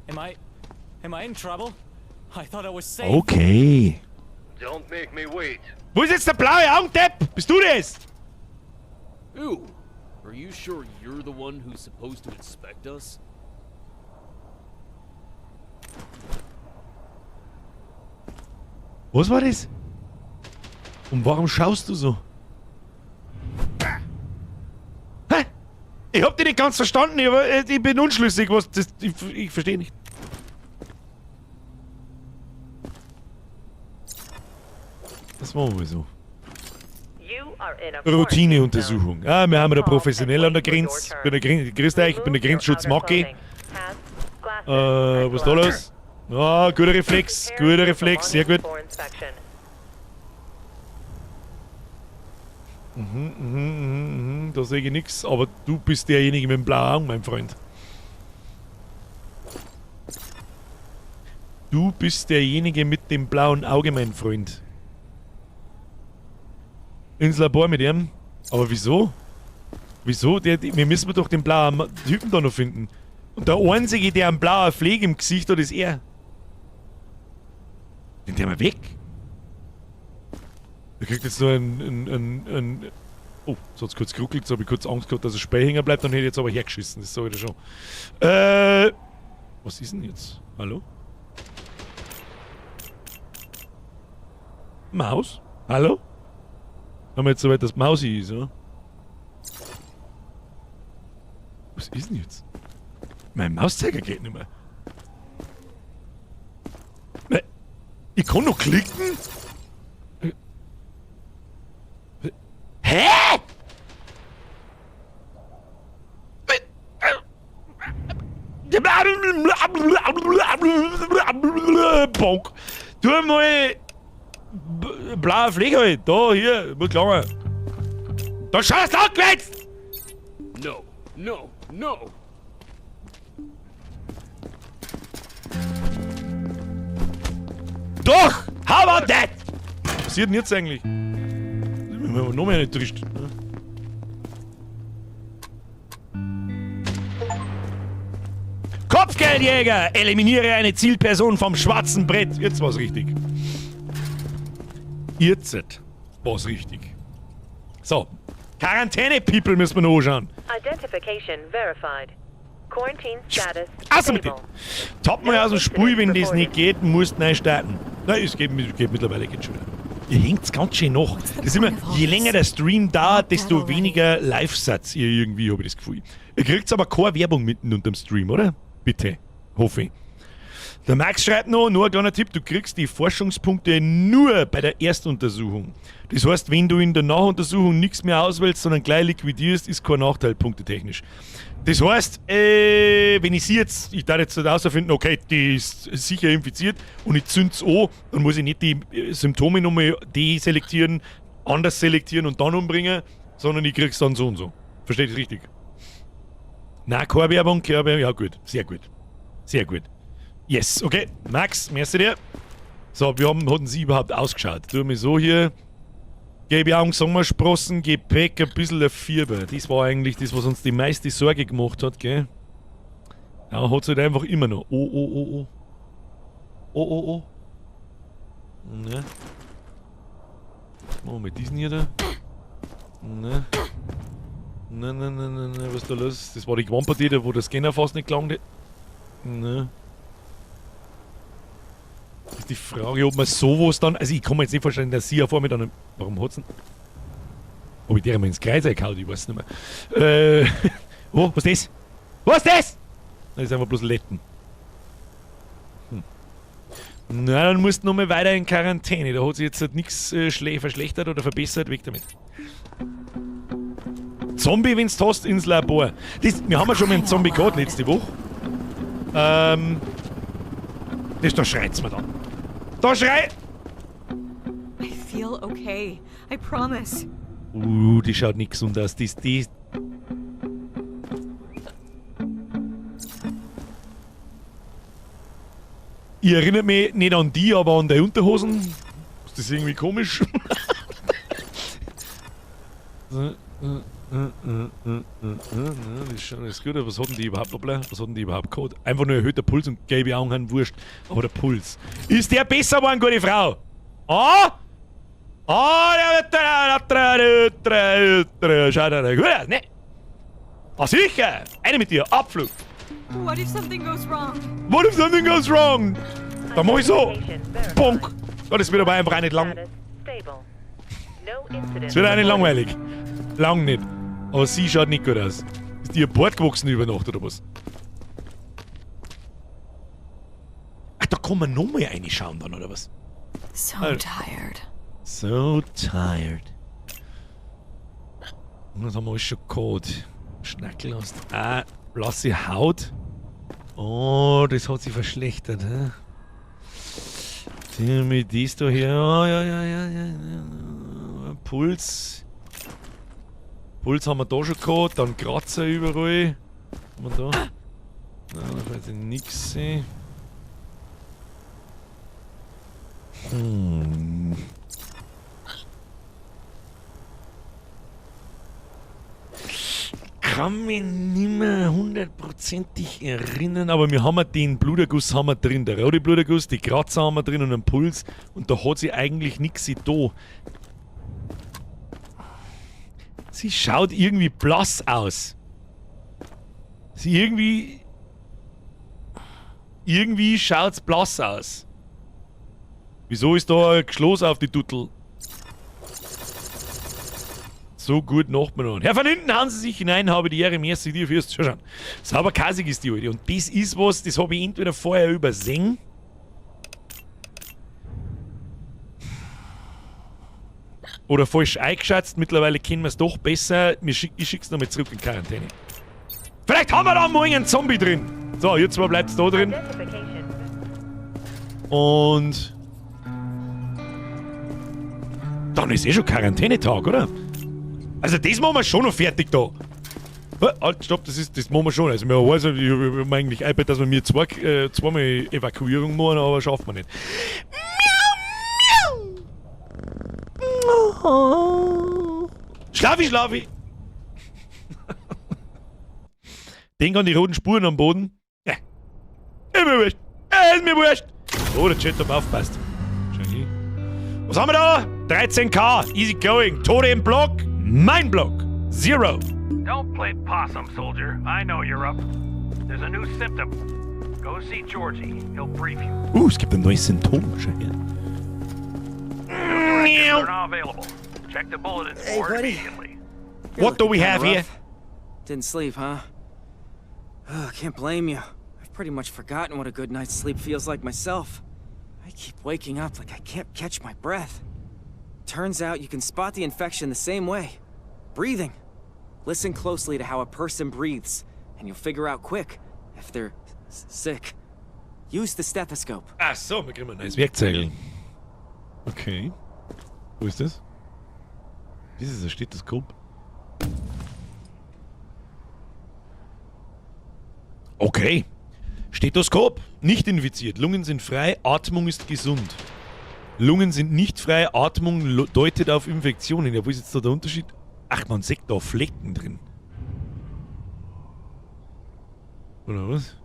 Am I in trouble? I thought I was safe. Okay. Don't make me wait. Wo ist jetzt der blaue Augendepp? Bist du das? Ew. Are you sure you're the one who's supposed to inspect us? Was war das? Und warum schaust du so? Hä? Ich hab dich nicht ganz verstanden, ich bin unschlüssig, was das, ich verstehe nicht. Das machen wir so. Routineuntersuchung. Ah, wir haben da professionell an der Grenze. Grüß euch, ich bin der Grenzschutzmacki. Was ist da los? Ah, guter Reflex, sehr gut. Da sehe ich nichts, aber du bist derjenige mit dem blauen Augen, mein Freund. Du bist derjenige mit dem blauen Auge, mein Freund. Ins Labor mit ihm. Aber wieso? Wieso? Wir müssen doch den blauen Typen da noch finden. Und der Einzige, der einen blauen Fleck im Gesicht hat, ist er. Den der mal weg. Der kriegt jetzt nur ein Oh, so hat's kurz geruckelt, so hab ich kurz Angst gehabt, dass er Spei hängen bleibt, dann hätte ich jetzt aber hergeschissen, das sag ich dir schon. Was ist denn jetzt? Hallo? Maus? Hallo? Haben wir jetzt soweit, dass Mausi ist, oder? Was ist denn jetzt? Mein Mauszeiger geht nicht mehr. Ich kann noch klicken? Hä? Bonk. Tu mal blauer Fleck halt. Da, hier, muss klar. Da schaust du angesetzt! No, no, no. Doch! How about that? Was passiert denn jetzt eigentlich? Ich bin noch mehr nicht trist. Kopfgeldjäger! Eliminiere eine Zielperson vom schwarzen Brett. Jetzt war's richtig. Jetzt war's richtig. So. Quarantäne-People müssen wir noch anschauen. Identification verified. Quarantine status Also mit dem. stable. Tapp mal aus dem Spiel, wenn das nicht geht, musst du neu starten. Nein, es geht mittlerweile geht schon wieder. Ihr hängt's ganz schön nach. Das ist immer, je länger der Stream dauert, desto weniger Live-Satz ihr irgendwie, habe ich das Gefühl. Ihr kriegt aber keine Werbung mitten unterm Stream, oder? Bitte. Hoffe ich. Der Max schreibt noch, nur ein kleiner Tipp, du kriegst die Forschungspunkte nur bei der Erstuntersuchung. Das heißt, wenn du in der Nachuntersuchung nichts mehr auswählst, sondern gleich liquidierst, ist kein Nachteil punktetechnisch. Das heißt, wenn ich sie jetzt, ich darf jetzt herausfinden, okay, die ist sicher infiziert und ich zünd's an, dann muss ich nicht die Symptome nochmal deselektieren, anders selektieren und dann umbringen, sondern ich krieg's dann so und so. Versteht ihr richtig? Na, keine Werbung, keine Werbung, ja gut, sehr gut. Sehr gut. Yes, okay. Max, merci dir. So, wie hatten sie überhaupt ausgeschaut? Tu mir so hier. Gelbe Augen, Sommersprossen, Gepäck, ein bisschen ein Fieber. Das war eigentlich das, was uns die meiste Sorge gemacht hat, gell? Ja, hat's halt einfach immer noch. Oh, oh, oh, oh. Oh, oh, oh. Ne. Machen wir mit diesen hier da. Ne. Ne, ne, ne, ne, ne, was ist da los? Das war die Gewampertie, da wo der Scanner fast nicht gelangt hat. Ne. Das ist die Frage, ob man sowas dann. Also, ich kann mir jetzt nicht vorstellen, dass sie auf einmal dann. Warum hat's denn. Ob ich der mal ins Kreuz eingehauen, ich weiß nicht mehr. Oh, was ist das? Was ist das? Das ist einfach bloß Letten. Hm. Na, dann musst du nochmal weiter in Quarantäne. Da hat sich jetzt halt nichts verschlechtert oder verbessert. Weg damit. Zombie, wenn's hast, ins Labor. Das, wir haben ja schon mal einen Zombie gehabt letzte Woche. Das, da schreit's mir dann. Da schrei! I feel okay. I promise. Die schaut nicht gesund aus. Das, die. Ich erinnere mich nicht an die, aber an die Unterhosen. Ist das irgendwie komisch? Das ist schon alles gut. Was hat denn die überhaupt? Hoppla, was hat denn die überhaupt gehabt? Einfach nur erhöhter Puls und gelbe Augen haben wurscht. Aber der Puls. Ist der besser geworden, gute Frau? Ah? Ah, der schaut der gut aus, ne? Ah, sicher! Eine mit dir, Abflug! What if something goes wrong? What if something goes wrong? Da mach ich so! Bonk! Oh, das wird aber einfach auch nicht lang. Das wird auch nicht langweilig. Lang nicht. Aber sie schaut nicht gut aus. Ist die ihr Bart gewachsen über Nacht oder was? Ach, da kann man nochmal reinschauen dann, oder was? So tired. So tired. Und das haben wir alles schon gehabt. Schnackel aus. Ah, blasse Haut. Oh, das hat sich verschlechtert, hä? Mit dies da hier. Oh, ja, ja, ja, ja, ja. Puls. Puls haben wir da schon gehabt, dann Kratzer überall. Haben wir da? Nein, da weiß ich nix sehen. Kann mich nicht mehr hundertprozentig erinnern, aber wir haben ja den Bluterguss haben wir drin, der rote Bluterguss, die Kratzer haben wir drin und einen Puls und da hat sie eigentlich nix da. Sie schaut irgendwie blass aus. Sie irgendwie... Irgendwie schaut's blass aus. Wieso ist da ein Schloss auf die Duttel? So gut Nacht miteinander. Herr von hinten, hauen Sie sich hinein, habe die Ehre, merci dir fürs Zuschauen. Sauber kasig ist die Alte. Und das ist was, das habe ich entweder vorher übersehen. Oder falsch eingeschätzt. Mittlerweile kennen wir es doch besser. Ich schick's nochmal zurück in Quarantäne. Vielleicht haben wir da morgen einen Zombie drin. So, ihr zwei bleibt da drin. Und dann ist eh schon Quarantänetag, oder? Also das machen wir schon noch fertig da. Halt, stopp, das machen wir schon. Also wir weiß, ich hab mir eigentlich eingebildet, dass wir mir zweimal Evakuierung machen, aber schaffen wir nicht. Miau, miau. Schlafi, schlafi. Denk an die roten Spuren am Boden. Ja. Ist mir wurscht. Ist mir wurscht. Oh, der Chat hat aufgepasst. Was haben wir da? 13k. Easy going. Tode im Block. Mein Block. Zero. Don't play possum, soldier. I know you're up. There's a new symptom. Go see Georgie. He'll brief you. Es gibt ein neues Symptom. Schau her. Directives are now available. Check the bulletins Hey, board buddy. immediately. You're What do looking we kinda have here? rough. Didn't sleep, huh? Oh, can't blame you. I've pretty much forgotten what a good night's sleep feels like myself. I keep waking up like I can't catch my breath. Turns out you can spot the infection the same way. Breathing. Listen closely to how a person breathes, and you'll figure out quick if they're sick. Use the stethoscope. Ach so, wir kriegen ein neues Werkzeug. Okay. Wo ist das? Das ist ein Stethoskop. Okay. Stethoskop. Nicht infiziert. Lungen sind frei. Atmung ist gesund. Lungen sind nicht frei. Atmung deutet auf Infektionen. Ja, wo ist jetzt da der Unterschied? Ach, man sieht da Flecken drin. Oder was?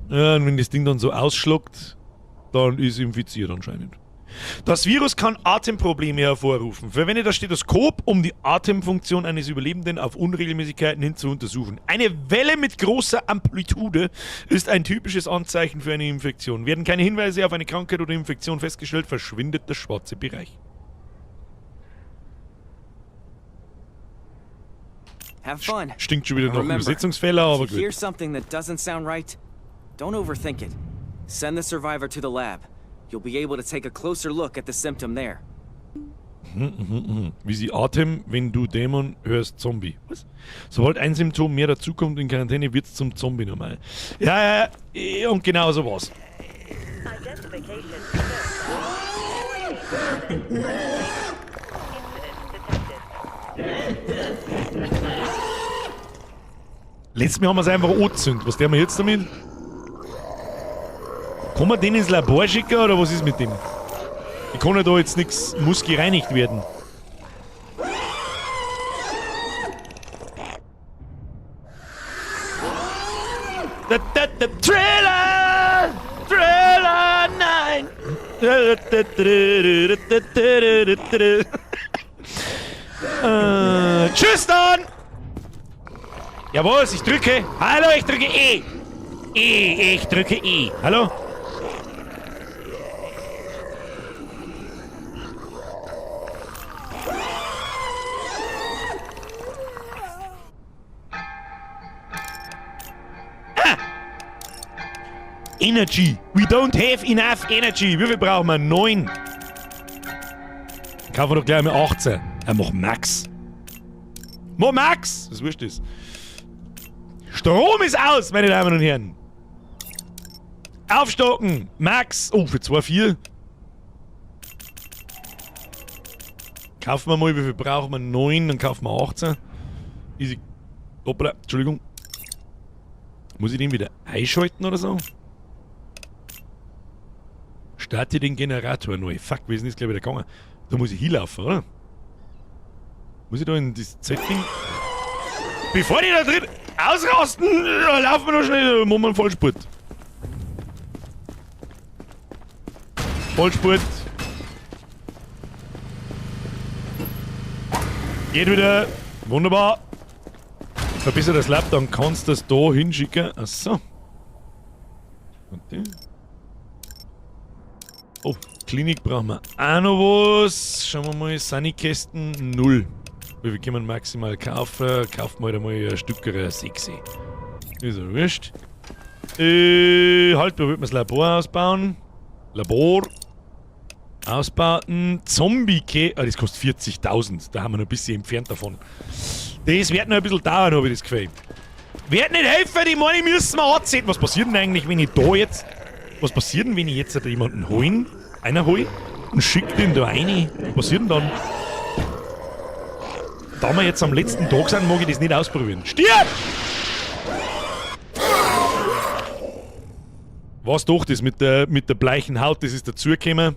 Ja, und wenn das Ding dann so ausschluckt, dann ist infiziert anscheinend. Das Virus kann Atemprobleme hervorrufen. Verwende das Stethoskop, um die Atemfunktion eines Überlebenden auf Unregelmäßigkeiten hin zu untersuchen. Eine Welle mit großer Amplitude ist ein typisches Anzeichen für eine Infektion. Werden keine Hinweise auf eine Krankheit oder Infektion festgestellt, verschwindet der schwarze Bereich. Have fun. Stinkt schon wieder nach Remember, Übersetzungsfehler, aber if you hear gut. something that doesn't sound right, don't overthink it. Send the survivor to the lab. You'll be able to take a closer look at the symptom there. Wie sie atmen, wenn du Dämon hörst, Zombie. Was? Sobald ein Symptom mehr dazukommt in Quarantäne, wird's zum Zombie normal. Ja, ja, ja, und genau so war's. Letztes Mal haben wir's einfach angezündet. Was tun wir jetzt damit? Kann man den ins Labor schicken oder was ist mit dem? Ich kann ja da jetzt nix, muss gereinigt werden. Da, da, da, Thriller! Thriller, nein! Tschüss dann! Jawohl, ich drücke. Hallo, ich drücke E. E, ich drücke E. Hallo? Ah! Energy. We don't have enough energy. Wie viel brauchen wir? 9. Kaufen wir doch gleich mal 18. Er macht Max. Mach Max! Das wurscht ist. Strom ist aus, meine Damen und Herren. Aufstocken. Max. Oh, für 2,4. Kaufen wir mal, wie viel brauchen wir? 9, dann kaufen wir 18. Easy. Hoppla, Entschuldigung. Muss ich den wieder einschalten oder so? Starte den Generator neu. Fuck, wir sind jetzt gleich wieder gegangen. Da muss ich hinlaufen, oder? Muss ich da in das Setting? Bevor die da drin ausrasten, laufen wir noch schnell. Machen wir einen Vollspurt. Vollspurt. Geht wieder. Wunderbar. Verbessere das Lab, dann kannst du das da hinschicken. Achso. Warte. Oh, Klinik brauchen wir auch noch was. Schauen wir mal, Sanikästen 0. Wie viel können wir maximal kaufen? Kaufen wir halt einmal ein Stück 6. Ist ja wurscht. Halt, wo wird man das Labor ausbauen? Labor. Ausbauten. Zombie-Käfer. Ah, das kostet 40.000. Da haben wir noch ein bisschen entfernt davon. Das wird noch ein bisschen dauern, habe ich das Gefühl. Wird nicht helfen, die meine müssen wir anziehen. Was passiert denn eigentlich, wenn ich da jetzt... Was passiert denn, wenn ich jetzt jemanden holen? Einer hol und schick den da rein? Was passiert denn dann? Da wir jetzt am letzten Tag sind, mag ich das nicht ausprobieren. Stirb! Was doch, das mit der bleichen Haut, das ist dazugekommen.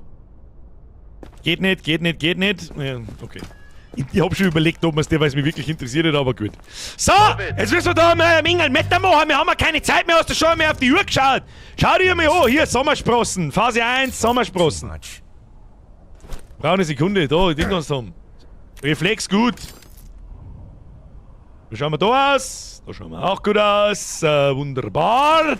Geht nicht, geht nicht, geht nicht. Ja, okay. Ich hab schon überlegt, ob man's der, weil es mich wirklich interessiert hat, aber gut. So, jetzt müssen wir da mal ein wenig Meter machen. Wir haben ja keine Zeit mehr, hast du schon mal auf die Uhr geschaut. Schau dir mal an, hier, Sommersprossen. Phase 1, Sommersprossen. Brauche eine Sekunde, da, ich Ding kannst du haben. Reflex gut. Wie schauen wir da aus? Da schauen wir auch gut aus. Wunderbar.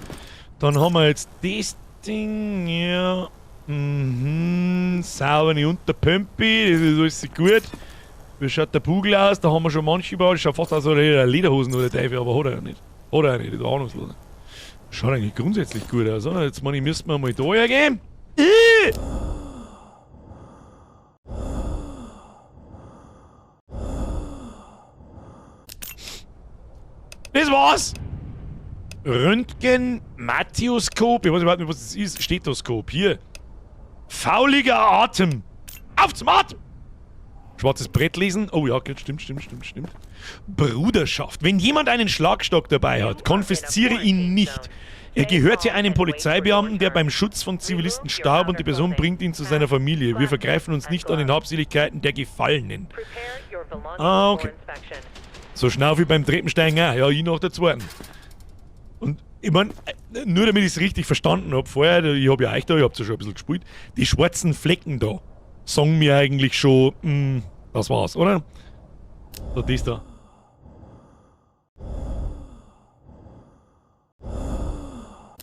Dann haben wir jetzt das Ding, ja. Mhm, saubere Unterpömpi, das ist alles gut. Wie schaut der Bugel aus? Da haben wir schon manche überall. Schaut fast aus, als hätte er Lederhosen oder Teufel, aber hat er ja nicht. Hat er ja nicht, das ist ahnungslos. Schaut eigentlich grundsätzlich gut aus, oder? Jetzt meine ich, müssten wir mal da hergehen. Das war's! Röntgen, Matthäuskop, ich weiß überhaupt nicht, was das ist. Stethoskop, hier. Fauliger Atem. Auf zum Atem! Schwarzes Brett lesen. Oh ja, stimmt, stimmt, stimmt, stimmt. Bruderschaft. Wenn jemand einen Schlagstock dabei hat, konfisziere ihn nicht. Er gehörte einem Polizeibeamten, der beim Schutz von Zivilisten starb, und die Person bringt ihn zu seiner Familie. Wir vergreifen uns nicht an den Habseligkeiten der Gefallenen. Ah, okay. So schnell wie beim Treppensteigen auch. Ja, ich nach der zweiten. Und ich mein, nur damit ich es richtig verstanden hab vorher, ich hab ja euch da, ich hab's ja schon ein bisschen gespielt, die schwarzen Flecken da sagen mir eigentlich schon, das war's, oder? So, das da.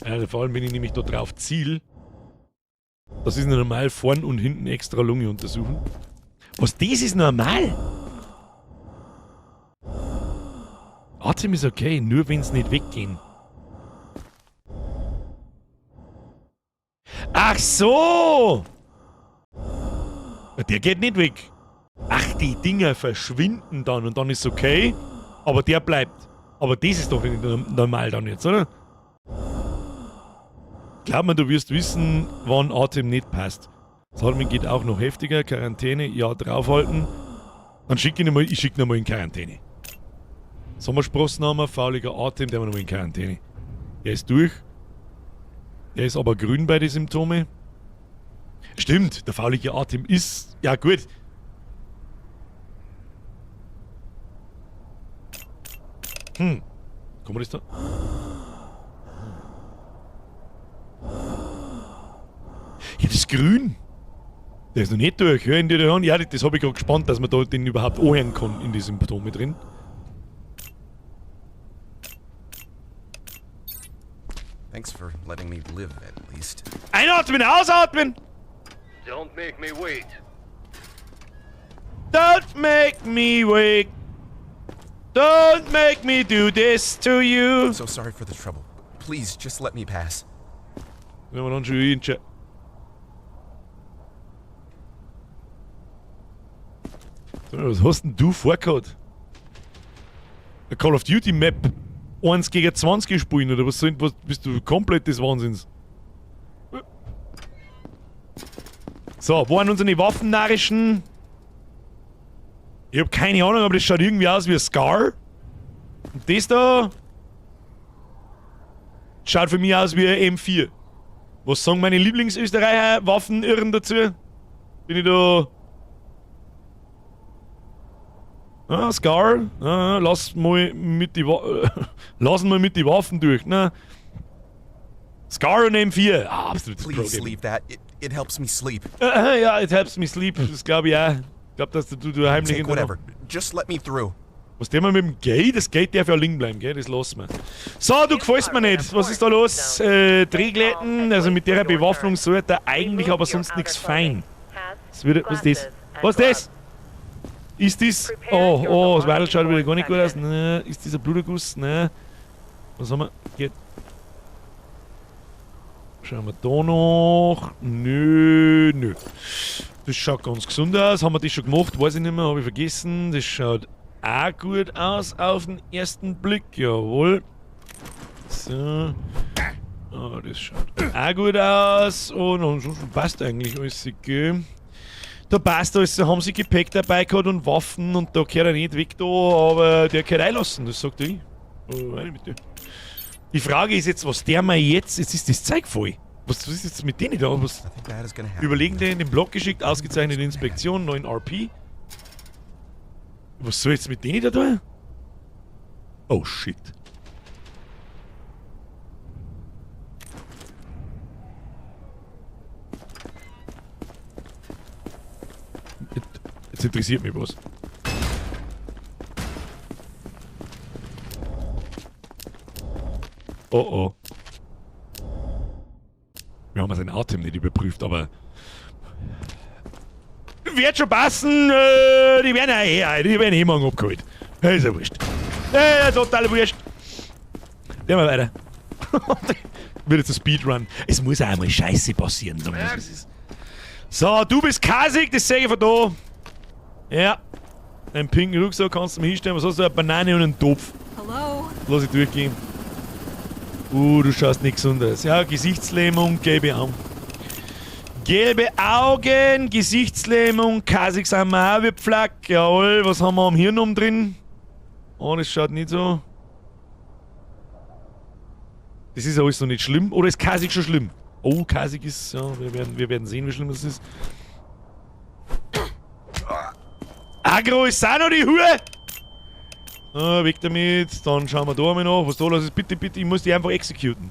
Ja, vor allem, wenn ich nämlich da drauf ziel, das ist normal, vorn und hinten extra Lunge untersuchen. Was, das ist normal? Atem ist okay, nur wenn's nicht weggehen. Ach so! Der geht nicht weg. Ach, die Dinger verschwinden dann und dann ist okay, aber der bleibt. Aber das ist doch nicht normal dann jetzt, oder? Glaub mir, du wirst wissen, wann Atem nicht passt. Das Atmen geht auch noch heftiger. Quarantäne, ja, draufhalten. Dann schick ihn mal, ich schick ihn mal in Quarantäne. Sommersprossen haben wir, fauliger Atem, der war noch in Quarantäne. Der ist durch. Der ist aber grün bei den Symptomen. Stimmt, der faulige Atem ist... Ja, gut. Kann man das da? Ja, das ist grün. Der ist noch nicht durch. Hören die da an? Ja, das habe ich gerade gespannt, dass man da den überhaupt anhören kann in die Symptome drin. Thanks for letting me live at least. Einatmen, ausatmen! Don't make me wait. Don't make me wait. Don't make me do this to you. I'm so sorry for the trouble. Please, just let me pass. Wenn wir dann schon hinschauen. Was hast denn du vorgehabt? Eine Call of Duty Map 1 gegen 20 spielen oder was soll, was bist du komplett des Wahnsinns? So, wo waren unsere Waffennarischen? Ich hab keine Ahnung, aber das schaut irgendwie aus wie ein Scar. Und das da schaut für mich aus wie ein M4. Was sagen meine Lieblingsösterreicher Waffenirren dazu? Bin ich da... Ah, Scar, ah, lass mal mit die lass mal mit die Waffen durch, ne? Scar und M4. Ah, absolutes Please Pro-Gaming. leave that. It helps me sleep. Ja, it helps me sleep. Das glaube ich auch. Ich glaube, dass du heimlich Take in der whatever. Just let me through. Was der mal mit dem Geld? Das Geld darf ja liegen bleiben, gell? Das lassen wir. So, du gefällst mir nicht. Was ist da los? Drehglätten, also mit der Bewaffnung sollte er eigentlich aber sonst nichts fein. Das würde, was ist das? Was ist das? Ist das? Oh, oh, das Wadl schaut wieder gar nicht gut aus. Ne, ist das ein Bluterguss? Ne. Was haben wir? Geht. Schauen wir da noch. Nö, nö. Das schaut ganz gesund aus. Haben wir das schon gemacht? Weiß ich nicht mehr, habe ich vergessen. Das schaut auch gut aus auf den ersten Blick. Jawohl. So. Oh, das schaut auch gut aus. Und ansonsten passt eigentlich alles, gell? Da passt alles, da haben sie Gepäck dabei gehabt und Waffen und da gehört er nicht weg da, aber der gehört einlassen, das sagt ich. Oh, meine Bitte. Die Frage ist jetzt, was der mal jetzt, jetzt ist das Zeug voll. Was ist jetzt mit denen da? Was überlegen die in den Blog geschickt, ausgezeichnete Inspektion, 9 RP. Was soll jetzt mit denen da tun? Oh shit. Jetzt interessiert mich was. Oh oh. Wir haben seinen Atem nicht überprüft, aber... Wird schon passen! Die werden ja die werden eh morgen abgeholt. Ist ja wurscht. Total wurscht. Gehen wir weiter. Wird jetzt ein Speedrun. Es muss auch einmal Scheiße passieren. Sagen wir, was ist. So, du bist kasig, das sehe ich von da. Ja. Einen pinken Rucksack kannst du mir hinstellen. Was hast du? Eine Banane und einen Topf. Hello? Lass ich durchgehen. Du schaust nicht gesund aus. Ja, Gesichtslähmung, gelbe Augen. Gelbe Augen, Gesichtslähmung, kasig sind wir auch wie Pflack. Jawohl, was haben wir am Hirn um drin? Oh, das schaut nicht so. Das ist alles noch nicht schlimm. Oder ist kasig schon schlimm? Oh, kasig ist... Ja, wir werden sehen, wie schlimm das ist. Agro ist auch noch die Hure! Ah, weg damit. Dann schauen wir da einmal nach. Was da los ist. Bitte, bitte, ich muss die einfach executen.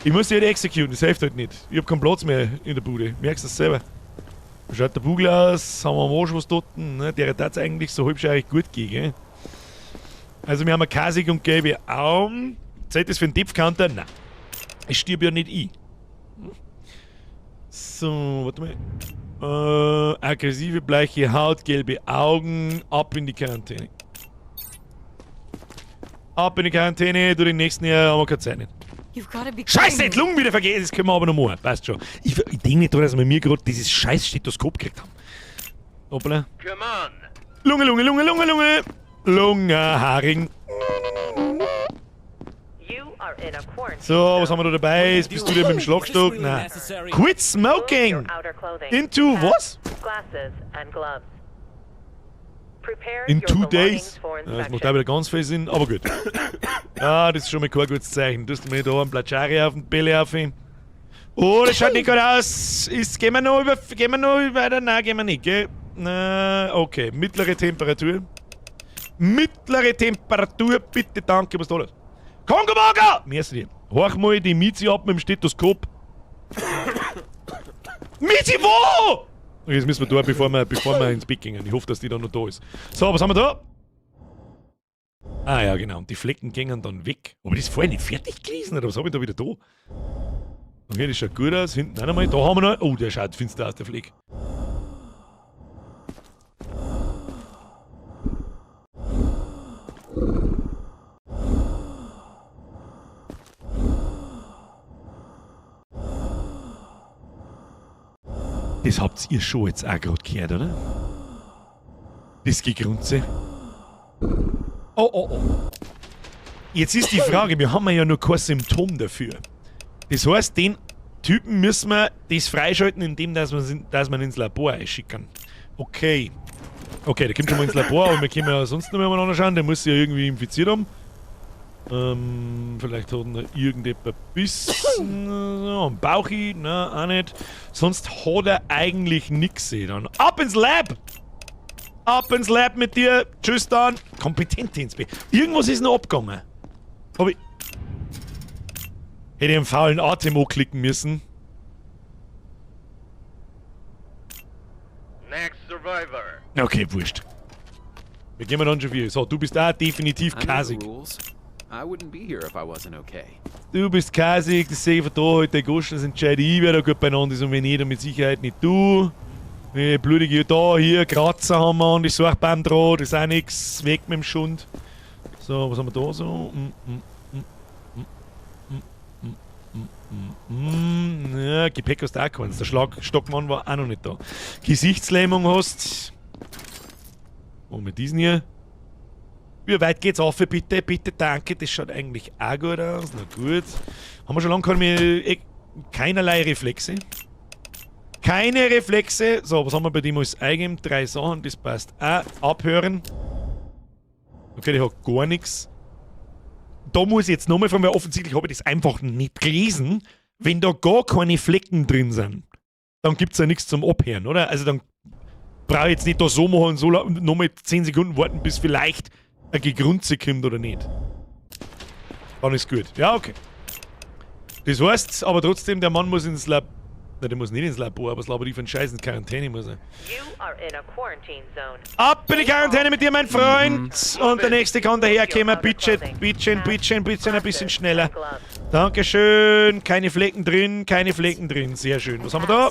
Ich muss die halt executen, das hilft halt nicht. Ich hab keinen Platz mehr in der Bude. Merkst du das selber? Wie schaut der Bugel aus? Haben wir am Arsch was dort? Ne? Der hat's eigentlich so halbscheirig gut gehen, gell? Also wir haben eine kasig und gelbe Augen. Zählt das für einen Depth-Counter? Nein. Ich stirb ja nicht ich. So, warte mal. Aggressive, bleiche Haut, gelbe Augen, ab in die Quarantäne. Ab in die Quarantäne, du den nächsten Jahr haben wir keine Zeit nicht. Scheiße, die Lungen wieder vergessen, das können wir aber noch machen. Passt schon. Ich denke nicht daran, dass wir mir gerade dieses scheiß Stethoskop gekriegt haben. Hoppla. Come on. Lunge, Lunge, Lunge, Lunge, Lunge. Lunge, Haring. So, was haben wir da dabei? Jetzt bist du dir mit dem Schlagstock? Nein. Quit smoking! Into was? In 2 days? Ja, das macht auch wieder ganz viel Sinn, aber gut. Ah, das ist schon mal kein gutes Zeichen. Du hast mir da einen Platschari auf den Bälle auf ihn. Oh, das schaut nicht gut aus. Gehen wir noch weiter? Nein, gehen wir nicht, gell? Na, okay. Mittlere Temperatur. Mittlere Temperatur, bitte, danke. Was ist da los? Kongo Bongo! Merci dir. Horch mal die Mizi ab mit dem Stethoskop. Mizi, wo? Okay, jetzt müssen wir da, bevor wir ins Bett gehen. Ich hoffe, dass die dann noch da ist. So, was haben wir da? Ah ja, genau. Und die Flecken gingen dann weg. Aber das ist vorher nicht fertig gewesen, oder was habe ich da wieder da? Okay, das schaut gut aus. Hinten auch nochmal. Da haben wir noch. Oh, der schaut finster aus, der Fleck. Das habt ihr schon jetzt auch gerade gehört, oder? Das Gegrunze. Oh, oh, oh. Jetzt ist die Frage, wir haben ja noch kein Symptom dafür. Das heißt, den Typen müssen wir das freischalten, indem dass wir ins Labor einschicken. Okay. Okay, der kommt schon mal ins Labor, aber wir können ja sonst noch mal miteinander schauen. Der muss sich ja irgendwie infiziert haben. Vielleicht hat er irgendetwas bissen. Am Bauchi, nein, auch nicht. Sonst hat er eigentlich nix. Dann ab ins Lab! Ab ins Lab mit dir! Tschüss dann! Kompetent ins B. Irgendwas ist noch abgegangen. Hab ich. Hätte ich einen faulen Atem anklicken müssen. Next Survivor. Okay, wurscht. Wir gehen dann schon viel. So, du bist auch definitiv kasig. Du bist kasig, das sehe ich von da heute. Der Goschen das entscheide ich, wer da gut beieinander ist und wenn nicht, dann mit Sicherheit nicht du. Nee, blutige da, hier, Kratzer haben wir an die Suchband dran, das ist auch nix. Weg mit dem Schund. So, was haben wir da so? Ja, Gepäck hast du auch keins. Der Schlagstockmann war auch noch nicht da. Gesichtslähmung hast. Und mit diesen hier. Wie weit geht's auf, bitte? Bitte, danke. Das schaut eigentlich auch gut aus. Na gut. Haben wir schon lange keine, keinerlei Reflexe. Keine Reflexe. So, was haben wir bei dem alles eingegeben? 3 Sachen, das passt auch. Abhören. Okay, der hat gar nichts. Da muss ich jetzt nochmal fragen, weil offensichtlich habe ich das einfach nicht gelesen. Wenn da gar keine Flecken drin sind, dann gibt's ja nichts zum Abhören, oder? Also dann brauche ich jetzt nicht da so machen und so nochmal 10 Sekunden warten, bis vielleicht ein Gegrunze kommt oder nicht. Dann ist gut. Ja, okay. Das heißt, aber trotzdem, der Mann muss ins Lab... Nein, der muss nicht ins Labor, aber das Labor für einen Scheiß in Quarantäne muss er. Ab in die Quarantäne mit dir, mein Freund! Und der nächste kann daherkommen. Bitte, bitte, bitte, bitte ein bisschen schneller. Dankeschön. Keine Flecken drin, keine Flecken drin. Sehr schön. Was haben wir da?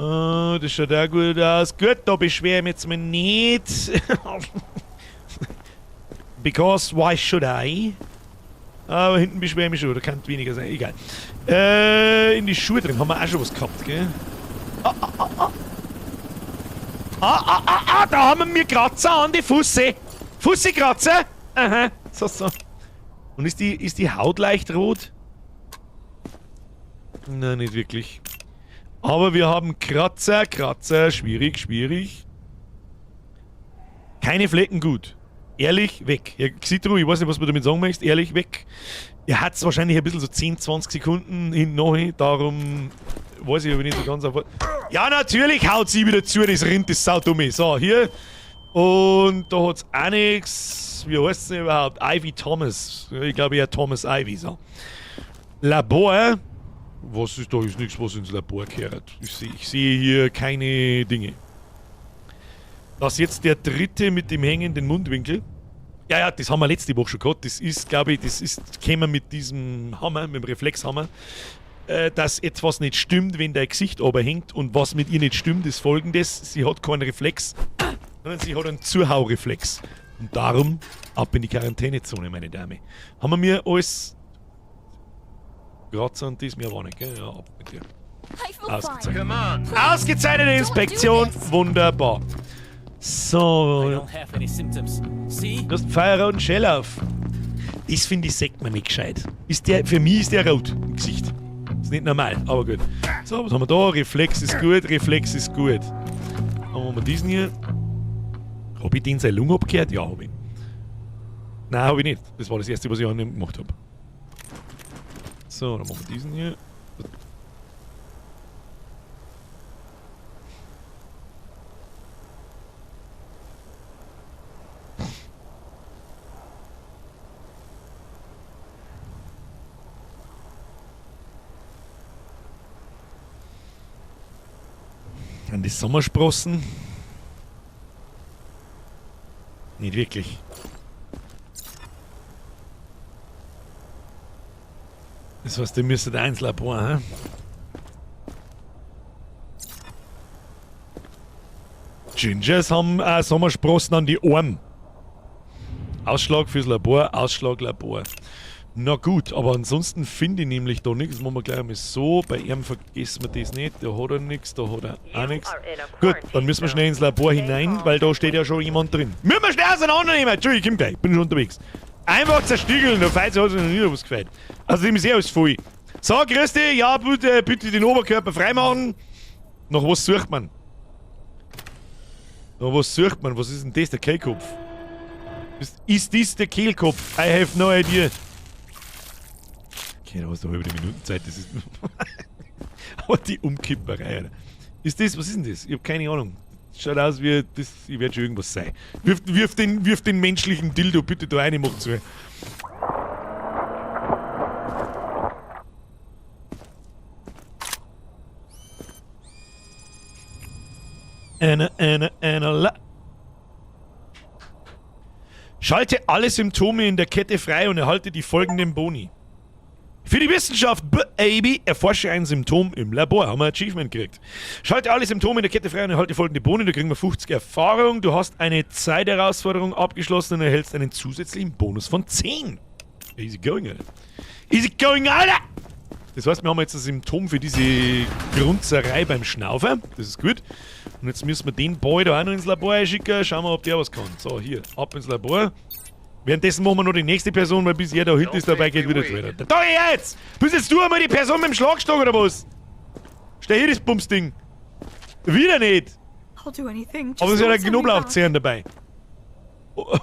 Oh, das schaut auch gut aus. Gut, da beschwere ich mich jetzt mal nicht. Because why should I? Aber hinten beschwere ich mich schon, da kann es weniger sein. Egal. In die Schuhe drin haben wir auch schon was gehabt, gell? Ah, ah, ah, ah. Ah, ah, ah, ah, da haben wir mir Kratzer an die Fuße. Fuße-Kratzer? Aha, so, so. Und ist die Haut leicht rot? Nein, nicht wirklich. Aber wir haben Kratzer, Kratzer, schwierig, schwierig. Keine Flecken, gut. Ehrlich, weg. Ja, Xitru, ich weiß nicht, was du damit sagen möchtest. Ehrlich, weg. Er hat es wahrscheinlich ein bisschen so 10, 20 Sekunden hinten nach, darum weiß ich aber nicht so ganz auf. Ja, natürlich haut sie wieder zu, das Rind, das saudumme. So, hier. Und da hat es auch nichts. Wie heißt es denn überhaupt? Ivy Thomas. Ich glaube eher Thomas Ivy. So. Labor. Was ist da? Ist nichts, was ins Labor gehört. Ich sehe hier keine Dinge. Das ist jetzt der dritte mit dem hängenden Mundwinkel. Ja, ja, das haben wir letzte Woche schon gehabt. Das ist, glaube ich, das ist gekommen mit diesem Hammer, mit dem Reflexhammer, dass etwas nicht stimmt, wenn dein Gesicht hängt. Und was mit ihr nicht stimmt, ist folgendes: Sie hat keinen Reflex, sondern sie hat einen Zuhaureflex. Und darum ab in die Quarantänezone, meine Dame. Haben wir mir alles. Kratzer und das mehr war nicht, gell? Ja, ab mit dir. Ausgezeichnet. Ausgezeichnete Inspektion, wunderbar. So. Du hast einen feuerroten Schell auf. Das finde ich, sagt man nicht gescheit. Ist der, für mich ist der rot im Gesicht. Ist nicht normal, aber gut. So, was haben wir da? Reflex ist gut, Reflex ist gut. Dann haben wir diesen hier. Hab ich den seine Lunge abgehört? Ja, hab ich. Nein, hab ich nicht. Das war das erste, was ich an ihm gemacht habe. So, dann machen wir diesen hier. An die Sommersprossen? Nicht wirklich. Das heißt, ihr müsstet eins Labor, hä? Gingers haben auch Sommersprossen an die Arme. Ausschlag fürs Labor, Ausschlag Labor. Na gut, aber ansonsten finde ich nämlich da nichts. Das machen wir gleich einmal so. Bei ihm vergessen wir das nicht. Da hat er nichts, da hat er auch nichts. Gut, dann müssen wir schnell ins Labor hinein, weil da steht ja schon jemand drin. Müssen wir schnell auseinandernehmen! Entschuldigung, ich komm gleich, bin schon unterwegs. Einfach zerstiegeln, da falls hat sich noch nie was gefällt. Außerdem ist eh alles voll. So, grüß dich, ja, bitte, bitte den Oberkörper freimachen. Nach was sucht man? Nach was sucht man? Was ist denn das, der Kehlkopf? Ist das der Kehlkopf? I have no idea. Okay, da hast du halbe Minuten Zeit, das ist. Aber die Umkipperei, Alter. Ist das, was ist denn das? Ich hab keine Ahnung. Schaut aus wie das, ich werde schon irgendwas sein. Wirf den menschlichen Dildo bitte da rein, mach zu. Anna, Anna, Anna, la. Schalte alle Symptome in der Kette frei und erhalte die folgenden Boni. Für die Wissenschaft, Baby, erforsche ein Symptom im Labor. Haben wir ein Achievement gekriegt. Schalte alle Symptome in der Kette frei und erhalte folgende Boni. Da kriegen wir 50 Erfahrung. Du hast eine Zeitherausforderung abgeschlossen und erhältst einen zusätzlichen Bonus von 10. Easy going, Alter. Easy going, Alter! Das heißt, wir haben jetzt ein Symptom für diese Grunzerei beim Schnaufer. Das ist gut. Und jetzt müssen wir den Boy da auch noch ins Labor schicken. Schauen wir, ob der was kann. So, hier, ab ins Labor. Währenddessen machen wir noch die nächste Person, weil bis er da hinten ist, dabei geht wieder weiter. Da jetzt! Bist jetzt du einmal die Person mit dem Schlagstock oder was? Stell hier das Bumsding. Wieder nicht! I'll do anything. Aber es ist ja Just der don't send me back. Knoblauchzehen dabei. Oh.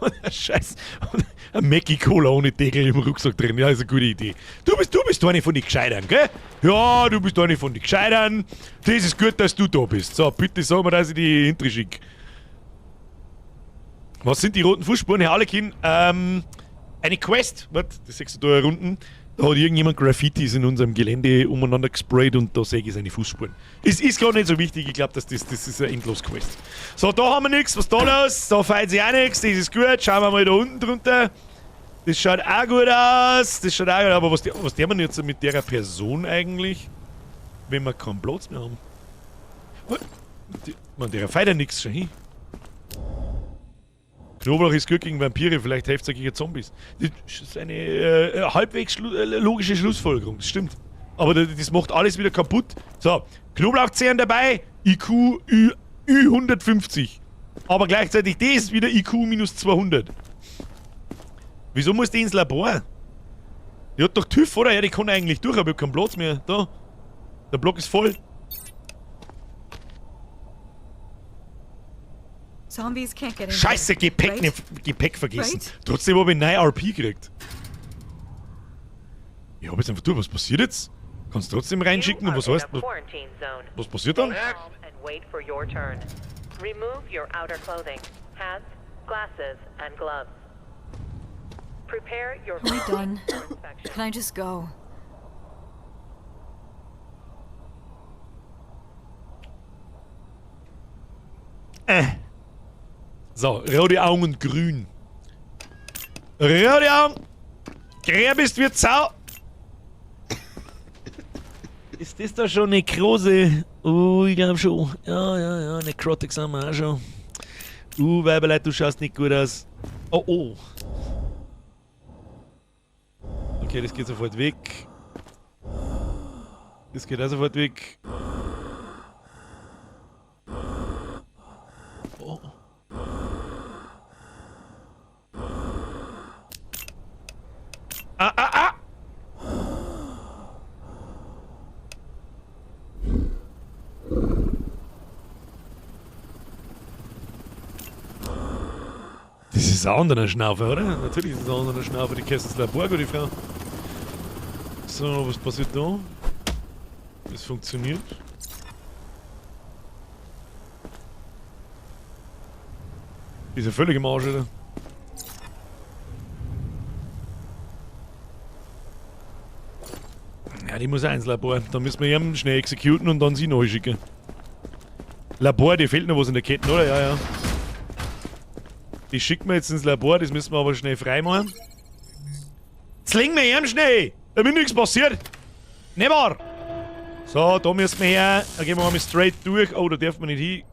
Und ein Scheiß. Und ein Mackie Cola ohne Deckel im Rucksack drin. Ja, ist eine gute Idee. Du bist eine von den Gescheitern, gell? Ja, du bist eine von den Gescheitern. Das ist gut, dass du da bist. So, bitte sag mir, dass ich die hinter schicke. Was sind die roten Fußspuren, Herr Harlekin? Eine Quest. Warte, das siehst du da unten. Da hat irgendjemand Graffitis in unserem Gelände umeinander gesprayt und da sehe ich seine Fußspuren. Es ist gar nicht so wichtig, ich glaub, dass das ist eine Endlos-Quest. So, da haben wir nichts, was ist da los? Da feiert sich auch nichts, das ist gut. Schauen wir mal da unten drunter. Das schaut auch gut aus. Das schaut auch gut aus. Aber was tun wir jetzt mit der Person eigentlich, wenn wir keinen Platz mehr haben? Man, der feiert ja nichts schon hin. Knoblauch ist gut gegen Vampire, vielleicht hilft es auch gegen Zombies. Das ist eine halbwegs logische Schlussfolgerung, das stimmt. Aber das macht alles wieder kaputt. So, Knoblauchzehen dabei, IQ Ü150. Aber gleichzeitig das wieder IQ minus 200. Wieso muss die ins Labor? Die hat doch TÜV, oder? Ja, die kann eigentlich durch, aber ich hab keinen Platz mehr. Da, der Block ist voll. Zombies can't get in Scheiße, here, Gepäck, right? ne, Gepäck vergessen. Right? Trotzdem habe ich 9 RP gekriegt. Ich hab jetzt einfach durch. Was passiert jetzt? Kannst du trotzdem reinschicken? Und was heißt, was passiert dann? And wait for your turn. Remove your outer clothing, hats, glasses and gloves. Prepare your Are we done? for inspection. Can I just go? So, rote Augen und grün. Rote Augen! Grün bist wie Sau! Ist das da schon Nekrose? Oh, ich glaub schon. Ja, ja, ja, Necrotic sind wir auch schon. Weiberleid, du schaust nicht gut aus. Oh, oh. Okay, das geht sofort weg. Das geht auch sofort weg. Oh. Ah, ah, ah! Das ist ein anderer Schnaufer, oder? Natürlich ist es ein anderer Schnaufer, die Käse ins Labor, gute Frau. So, was passiert da? Das funktioniert. Ist ja völlig im Arsch, oder? Ja, die muss auch ins Labor. Da müssen wir ihn schnell executen und dann sie neu schicken. Labor, die fehlt noch was in der Kette, oder? Ja, ja. Die schicken wir jetzt ins Labor, das müssen wir aber schnell freimachen. Jetzt legen wir ihn schnell, damit nichts passiert. Nicht wahr? So, da müssen wir her. Da gehen wir einmal straight durch. Oh, da darf man nicht hin.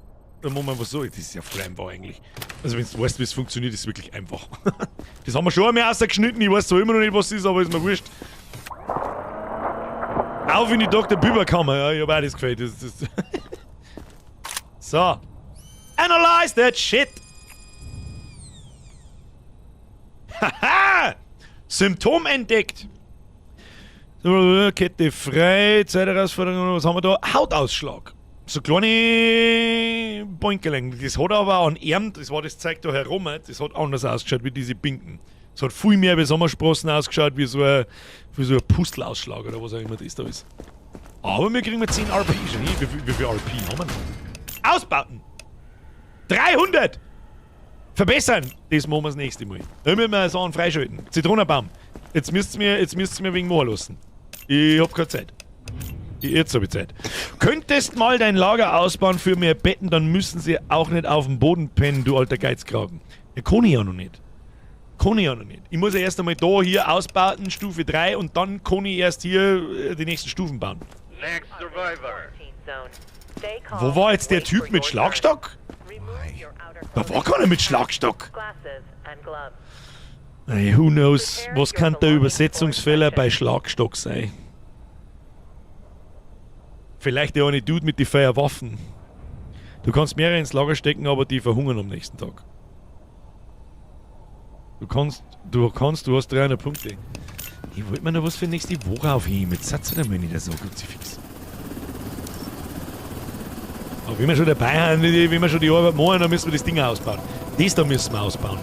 Da machen wir einfach so. Das ist ja voll einfach eigentlich. Also, wenn du weißt, wie es funktioniert, ist es wirklich einfach. Das haben wir schon einmal rausgeschnitten. Ich weiß zwar immer noch nicht, was es ist, aber ist mir wurscht. Auf in die Doktor Biberkammer. Ja, ich hab auch das gefällt. So. Analyze that shit! Haha! Symptom entdeckt! So, Kette frei, Zeitherausforderung, was haben wir da? Hautausschlag. So kleine Boinkerling. Das hat aber an ihm, das war das Zeug da herum, das hat anders ausgeschaut wie diese Pinken. Das hat viel mehr wie Sommersprossen ausgeschaut, wie so ein Pustelausschlag oder was auch immer das da ist. Aber wir kriegen mit 10 RP schon hin. Wie viel RP haben wir noch? Ausbauten! 300! Verbessern! Das machen wir das nächste Mal. Da müssen wir Sachen freischalten. Zitronenbaum. Jetzt müsst ihr mir wegen machen lassen. Ich hab keine Zeit. Jetzt habe ich Zeit. Könntest mal dein Lager ausbauen für mehr Betten, dann müssen sie auch nicht auf dem Boden pennen, du alter Geizkragen. Ja, kann ich ja noch nicht. Kann ich ja noch nicht. Ich muss ja erst einmal da hier ausbauen, Stufe 3, und dann kann ich erst hier die nächsten Stufen bauen. Next survivor. Wo war jetzt der Typ mit Schlagstock? Da war keiner mit Schlagstock. Ey, who knows, was kann der Übersetzungsfehler bei Schlagstock sein? Vielleicht der eine Dude mit die vier Waffen. Du kannst mehrere ins Lager stecken, aber die verhungern am nächsten Tag. Du hast 300 Punkte. Ich wollte mir noch was für nächste Woche aufheben. Jetzt satz wieder mal nicht so Kruzifix. Aber wenn wir schon dabei sind, wenn wir schon die Arbeit machen, dann müssen wir das Ding ausbauen. Das da müssen wir ausbauen.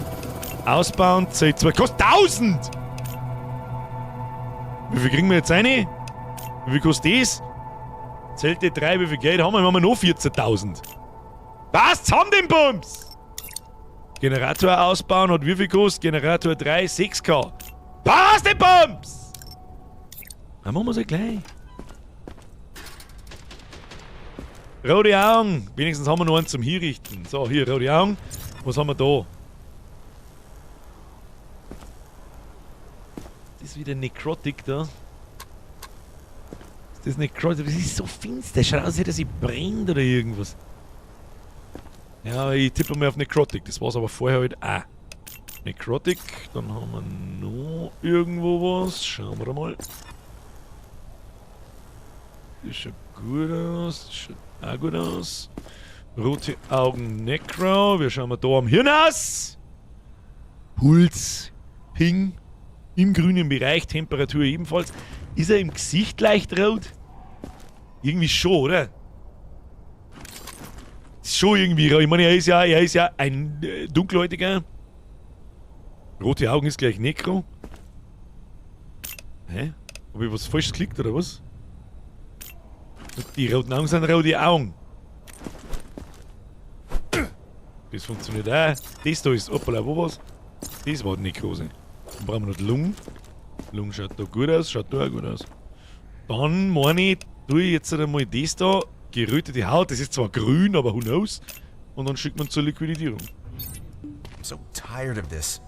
Ausbauen, C2, kostet 1000! Wie viel kriegen wir jetzt rein? Wie viel kostet das? Zelte 3, wie viel Geld haben wir? Haben wir noch 14.000. Was? Haben den Bums! Generator ausbauen hat wie viel gekostet? Generator 3, 6k. Was den Bums! Dann machen wir es ja gleich. Rote Augen. Wenigstens haben wir noch einen zum Hinrichten. So, hier, rote Augen. Was haben wir da? Das ist wieder Necrotic da. Ist das Necrotic? Das ist so finster. Schaut aus, als hätte sie brennt oder irgendwas. Ja, ich tippe mal auf Necrotic. Das war's aber vorher halt auch. Necrotic. Dann haben wir noch irgendwo was. Schauen wir mal. Das schaut gut aus. Das schaut auch gut aus. Rote Augen Necro. Wir schauen mal da am Hirn aus. Puls. Ping. Im grünen Bereich. Temperatur ebenfalls. Ist er im Gesicht leicht rot? Irgendwie schon, oder? Ist schon irgendwie rot. Ich meine, er ist ja ein Dunkelhäutiger. Rote Augen ist gleich Necro. Hä? Hab ich was falsch geklickt oder was? Die roten Augen sind rote Augen. Das funktioniert auch. Das da ist, hoppala, wo war's? Das war die Nekrose. Dann brauchen wir noch die Lunge. Lunge schaut da gut aus, schaut da auch gut aus. Dann meine ich, tue ich jetzt einmal das da, gerötete Haut, das ist zwar grün, aber who knows. Und dann schickt man zur Liquidierung. I'm so tired of this.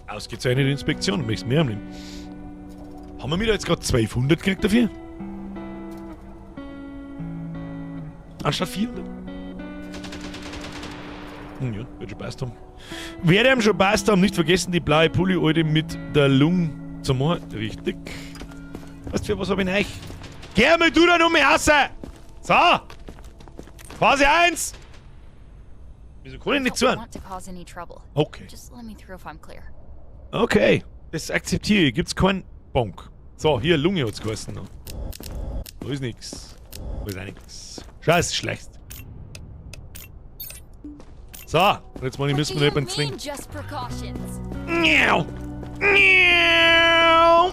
Ausgezeichnete Inspektion, möchtest mehr haben. Haben wir wieder jetzt gerade 1200 gekriegt dafür? Anstatt 400? Ja, wird schon passt haben. Werde ihm schon passt haben, nicht vergessen, die blaue Pulli-Alte mit der Lunge zu machen. Richtig. Weißt du, für was hab ich denn euch? Geh mal du da noch mehr raus! So! Phase 1! Wieso kann ich nicht zu? Okay. Okay, das akzeptiere ich. Gibt's keinen Bonk. So, hier, Lunge hat's geheißen noch. Da ist nix. Da ist auch nix. Scheiße, schlecht. So, und jetzt meine ich, müssen wir noch jemanden zwingen. Miau. Miau.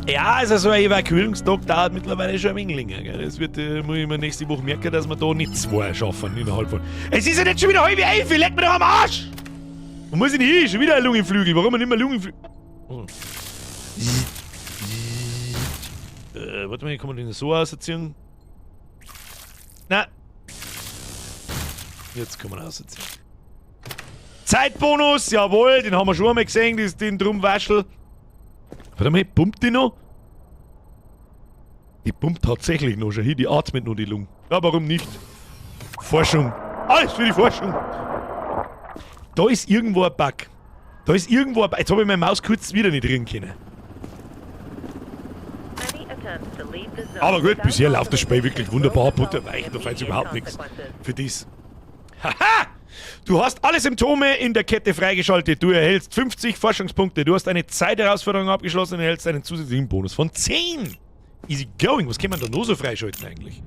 Ja, also so ein Evakuierungstag dauert mittlerweile schon ein wenig länger. Gell? Das wird, muss ich mir nächste Woche merken, dass wir da nicht zwei schaffen innerhalb von. Es ist ja nicht schon wieder 10:30, leck mir doch am Arsch! Wo muss ich denn hin? Schon wieder ein Lungenflügel. Warum nicht mehr Lungenflügel? Oh. Warte mal, kann man den so ausziehen? Na! Jetzt kann man ausziehen. Zeitbonus, jawohl, den haben wir schon einmal gesehen, den Drumwaschel. Warte mal, pumpt die noch? Die pumpt tatsächlich noch schon hier, die atmet noch die Lunge. Ja, warum nicht? Forschung. Alles für die Forschung. Da ist irgendwo ein Bug. Da ist irgendwo ein Bug. Jetzt habe ich meine Maus kurz wieder nicht drin können. Aber gut, bisher läuft das Spiel wirklich wunderbar. Butterweich, da fällt überhaupt nichts für das. Haha! Du hast alle Symptome in der Kette freigeschaltet. Du erhältst 50 Forschungspunkte. Du hast eine Zeitherausforderung abgeschlossen und erhältst einen zusätzlichen Bonus von 10. Easy going. Was kann man da noch so freischalten eigentlich?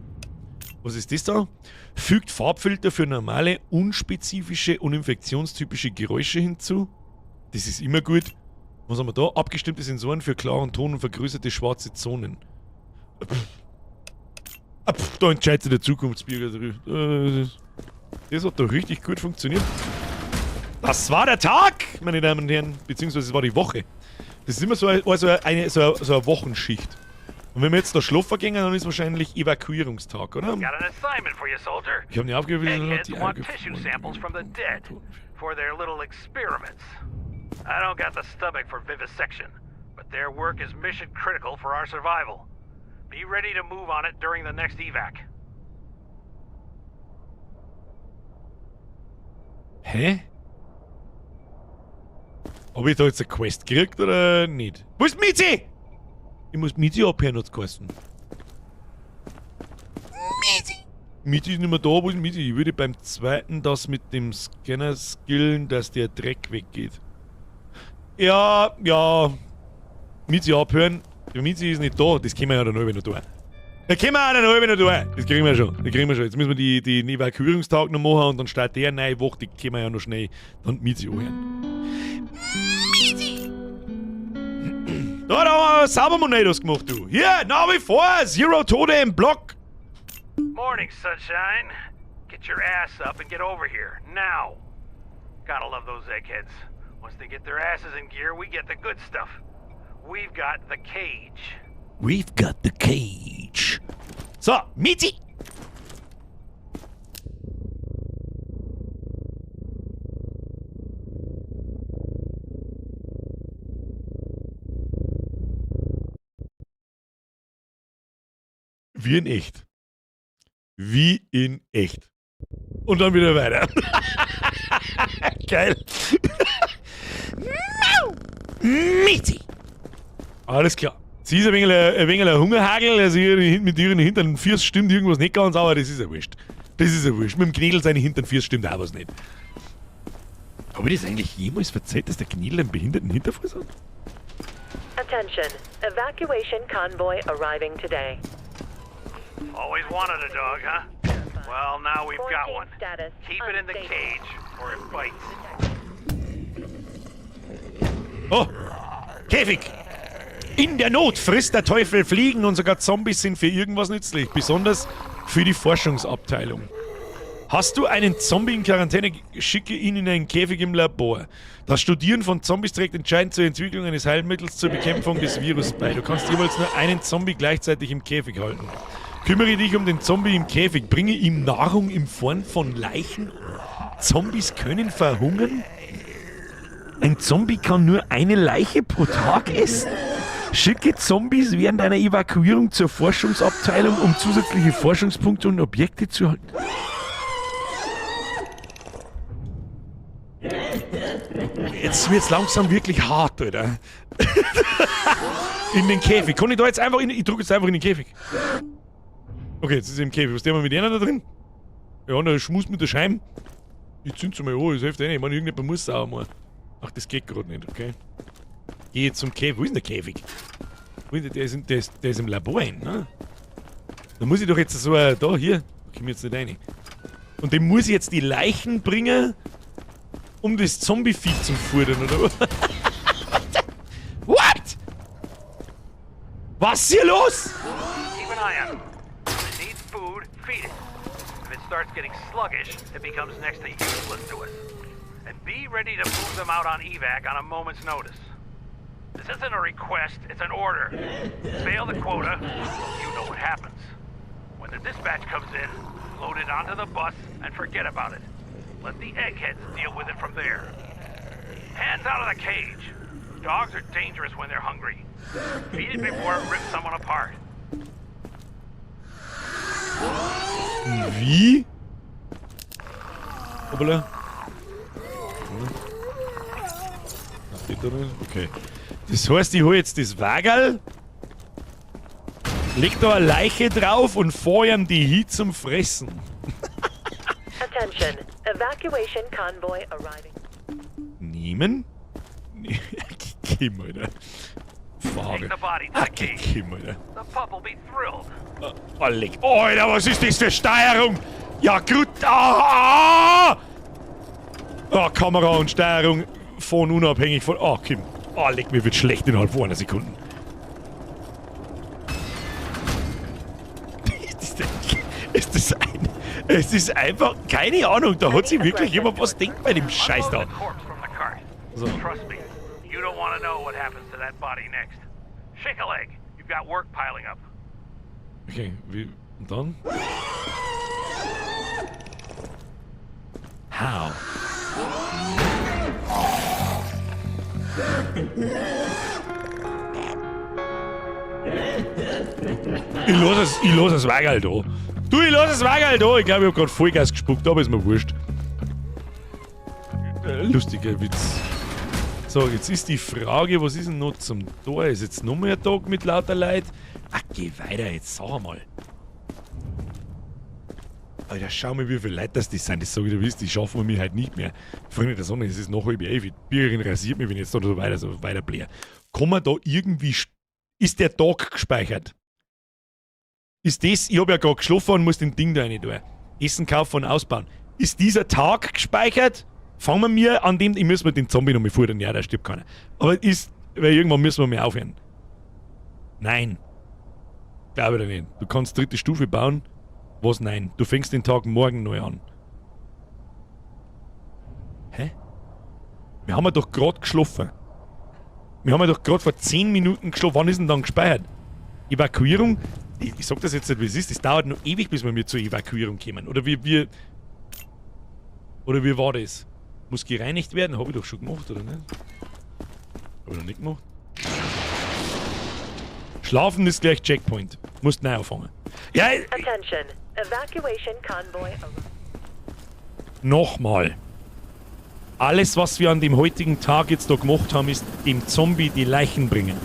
Was ist das da? Fügt Farbfilter für normale, unspezifische und infektionstypische Geräusche hinzu. Das ist immer gut. Was haben wir da? Abgestimmte Sensoren für klaren Ton und vergrößerte schwarze Zonen. Pff, da entscheidet sich der Zukunftsbürger drüber. Das hat doch richtig gut funktioniert. Das war der Tag, meine Damen und Herren. Beziehungsweise es war die Woche. Das ist immer so eine Wochenschicht. Und wenn wir jetzt da schlafen gehen, dann ist wahrscheinlich Evakuierungstag, oder? Got an assignment for you, soldier. Ich habe nicht aufgehört, Eggheads die want tissue samples from the dead for their little experiments. I don't got the stomach for vivisection, but their work is mission critical for our survival. Be ready to move on it during the next evac. Hä? Hab ich da jetzt eine Quest gekriegt oder nicht? Wo ist Mizi? Ich muss Mizi abhören, hat's geheißen. Mizi! Mizi ist nicht mehr da, wo ist Mizi? Ich würde beim zweiten das mit dem Scanner skillen, dass der Dreck weggeht. Ja, ja. Mizi abhören. Die Mizi ist nicht da, das können wir ja dann noch tun. Das können wir auch dann noch tun. Das kriegen wir schon. Das kriegen wir schon. Jetzt müssen wir den Evakuierungstag noch machen und dann startet der neue Woche, die können wir ja noch schnell dann Mizi anhören. Mizi! Da haben wir sauber Monedos gemacht, du. Hier, nach wie vor, Zero Tode im Block. Morning, Sunshine. Get your ass up and get over here, now. Gotta love those eggheads. Once they get their asses in gear, we get the good stuff. We've got the cage. We've got the cage. So, Mizi! Wie in echt. Wie in echt. Und dann wieder weiter. Geil. Mizi! Alles klar. Sie ist ein wenig ein Hungerhagel, also mit ihren hinteren Füßen stimmt irgendwas nicht ganz, aber das ist ja wurscht. Das ist ja wurscht. Mit dem Knädel seine hinteren Füße stimmt auch was nicht. Habe ich das eigentlich jemals verzeiht, dass der Knädel einen behinderten Hinterfuß hat? Attention. Evacuation convoy arriving today. Always wanted a dog, huh? Well, now we've got one. Keep it in the cage, or it bites. Oh! Käfig! In der Not frisst der Teufel Fliegen und sogar Zombies sind für irgendwas nützlich. Besonders für die Forschungsabteilung. Hast du einen Zombie in Quarantäne, schicke ihn in einen Käfig im Labor. Das Studieren von Zombies trägt entscheidend zur Entwicklung eines Heilmittels zur Bekämpfung des Virus bei. Du kannst jeweils nur einen Zombie gleichzeitig im Käfig halten. Kümmere dich um den Zombie im Käfig. Bringe ihm Nahrung in Form von Leichen. Zombies können verhungern? Ein Zombie kann nur eine Leiche pro Tag essen? Schicke Zombies während einer Evakuierung zur Forschungsabteilung, um zusätzliche Forschungspunkte und Objekte zu erhalten. Jetzt wird's langsam wirklich hart, Alter. In den Käfig. Kann ich da jetzt einfach in... Ich drücke jetzt einfach in den Käfig. Okay, jetzt ist er im Käfig. Was tun wir mit einer da drin? Ja, der schmust mit der Scheibe. Ich zünd's mal an, das hilft eh nicht. Ich meine, irgendjemand muss sauber machen. Ach, das geht gerade nicht, okay. Geh jetzt zum Käfig. Wo ist denn der Käfig? Wo ist der? Der ist im Labor, ne? Da muss ich doch jetzt so... Da, hier. Da komm ich jetzt nicht rein. Und dem muss ich jetzt die Leichen bringen, um das Zombie-Vieh zu futtern, oder was? What? Was ist hier los? Keep an eye on it. If it needs food, feed it. If it starts getting sluggish, it becomes next to useless to us. And be ready to move them out on evac on a moment's notice. This isn't a request, it's an order. Fail the quota, you know what happens. When the dispatch comes in, load it onto the bus and forget about it. Let the eggheads deal with it from there. Hands out of the cage. Dogs are dangerous when they're hungry. Feed it before it rips someone apart. Wie? Hoppala. Geht da nicht? Okay. Das heißt, ich hole jetzt das Wagerl, leg da eine Leiche drauf und fahr ihm die hin zum Fressen. Attention. Evacuation convoy arriving. Nehmen? Kim, Alter. Farbe. Ah, Kim, Alter. The pup will be thrilled. Oh, leck. Oh, Alter, was ist das für Steuerung? Ja, gut. Ah, ah! Oh, Kamera und Steuerung von unabhängig von... Oh, Kim. Oh, leck, mir wird schlecht innerhalb von einer Sekunde. Ist das ein... Es ist einfach... Keine Ahnung, da hat sich wirklich jemand was denkt bei dem Scheiß da. So. to know what happens to that body next. Shake a leg. You've got work piling up. Okay, wie, und dann? How? Ich lass es Wagerl da. Du, ich lass es Wagerl da. Ich glaube, ich hab grad Vollgas gespuckt, aber ist mir wurscht. Lustiger Witz. So, jetzt ist die Frage, was ist denn noch zum Tor? Ist jetzt noch mehr Tag mit lauter Leid? Ach, geh weiter, jetzt sag mal. Alter, schau mal, wie viele Leute das sind. Das sag ich dir, die schaffen wir mir halt nicht mehr. Freunde der Sonne, es ist noch 10:30. Die Bürgerin rasiert mich, wenn ich jetzt da so weiter, so weiter blähe. Kann man da irgendwie... Ist der Tag gespeichert? Ist das... Ich hab ja grad geschlafen und muss den Ding da rein tun. Essen kaufen und ausbauen. Ist dieser Tag gespeichert? Fangen wir mir an dem... Ich muss mir den Zombie noch mal futtern. Ja, da stirbt keiner. Aber ist... Weil irgendwann müssen wir mal aufhören. Nein. Glaube ich nicht. Du kannst dritte Stufe bauen. Was? Nein. Du fängst den Tag morgen neu an. Hä? Wir haben ja doch grad geschlafen. Wir haben ja doch grad vor 10 Minuten geschlafen. Wann ist denn dann gespeichert? Evakuierung? Ich sag das jetzt nicht, wie es ist. Das dauert noch ewig, bis wir zur Evakuierung kommen. Oder wie war das? Muss gereinigt werden? Hab ich doch schon gemacht, oder nicht? Hab ich noch nicht gemacht. Schlafen ist gleich Checkpoint. Musst neu anfangen. Ja, Attention. Evacuation convoy. Nochmal. Alles, was wir an dem heutigen Tag jetzt da gemacht haben, ist dem Zombie die Leichen bringen.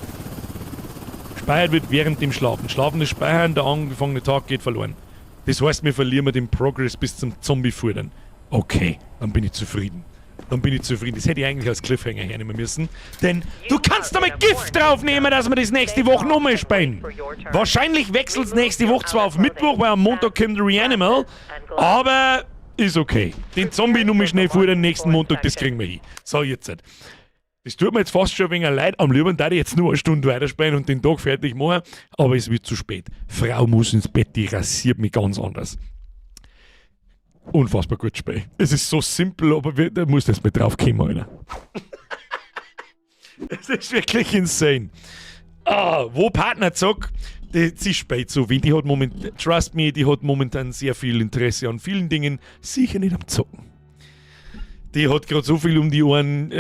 Gespeichert wird während dem Schlafen. Schlafen ist Speichern, der angefangene Tag geht verloren. Das heißt, wir verlieren den Progress bis zum Zombie futtern. Okay, dann bin ich zufrieden. Dann bin ich zufrieden. Das hätte ich eigentlich als Cliffhanger hernehmen müssen. Denn du kannst damit Gift draufnehmen, dass wir das nächste Woche nochmal spielen. Wahrscheinlich wechselt's nächste Woche zwar auf Mittwoch, weil am Montag kommt Reanimal, aber ist okay. Den Zombie nochmal schnell vor den nächsten Montag, das kriegen wir hin. So, jetzt. Das tut mir jetzt fast schon ein wenig leid. Am liebsten würde ich jetzt nur eine Stunde weiterspielen und den Tag fertig machen, aber es wird zu spät. Frau muss ins Bett, die rasiert mich ganz anders. Unfassbar gutes Spiel. Es ist so simpel, aber da muss das mit drauf kommen, Alter. Es ist wirklich insane. Ah, wo Partner zockt, sie spielt so wenig. Die hat momentan, trust me, die hat momentan sehr viel Interesse an vielen Dingen, sicher nicht am Zocken. Die hat gerade so viel um die Ohren,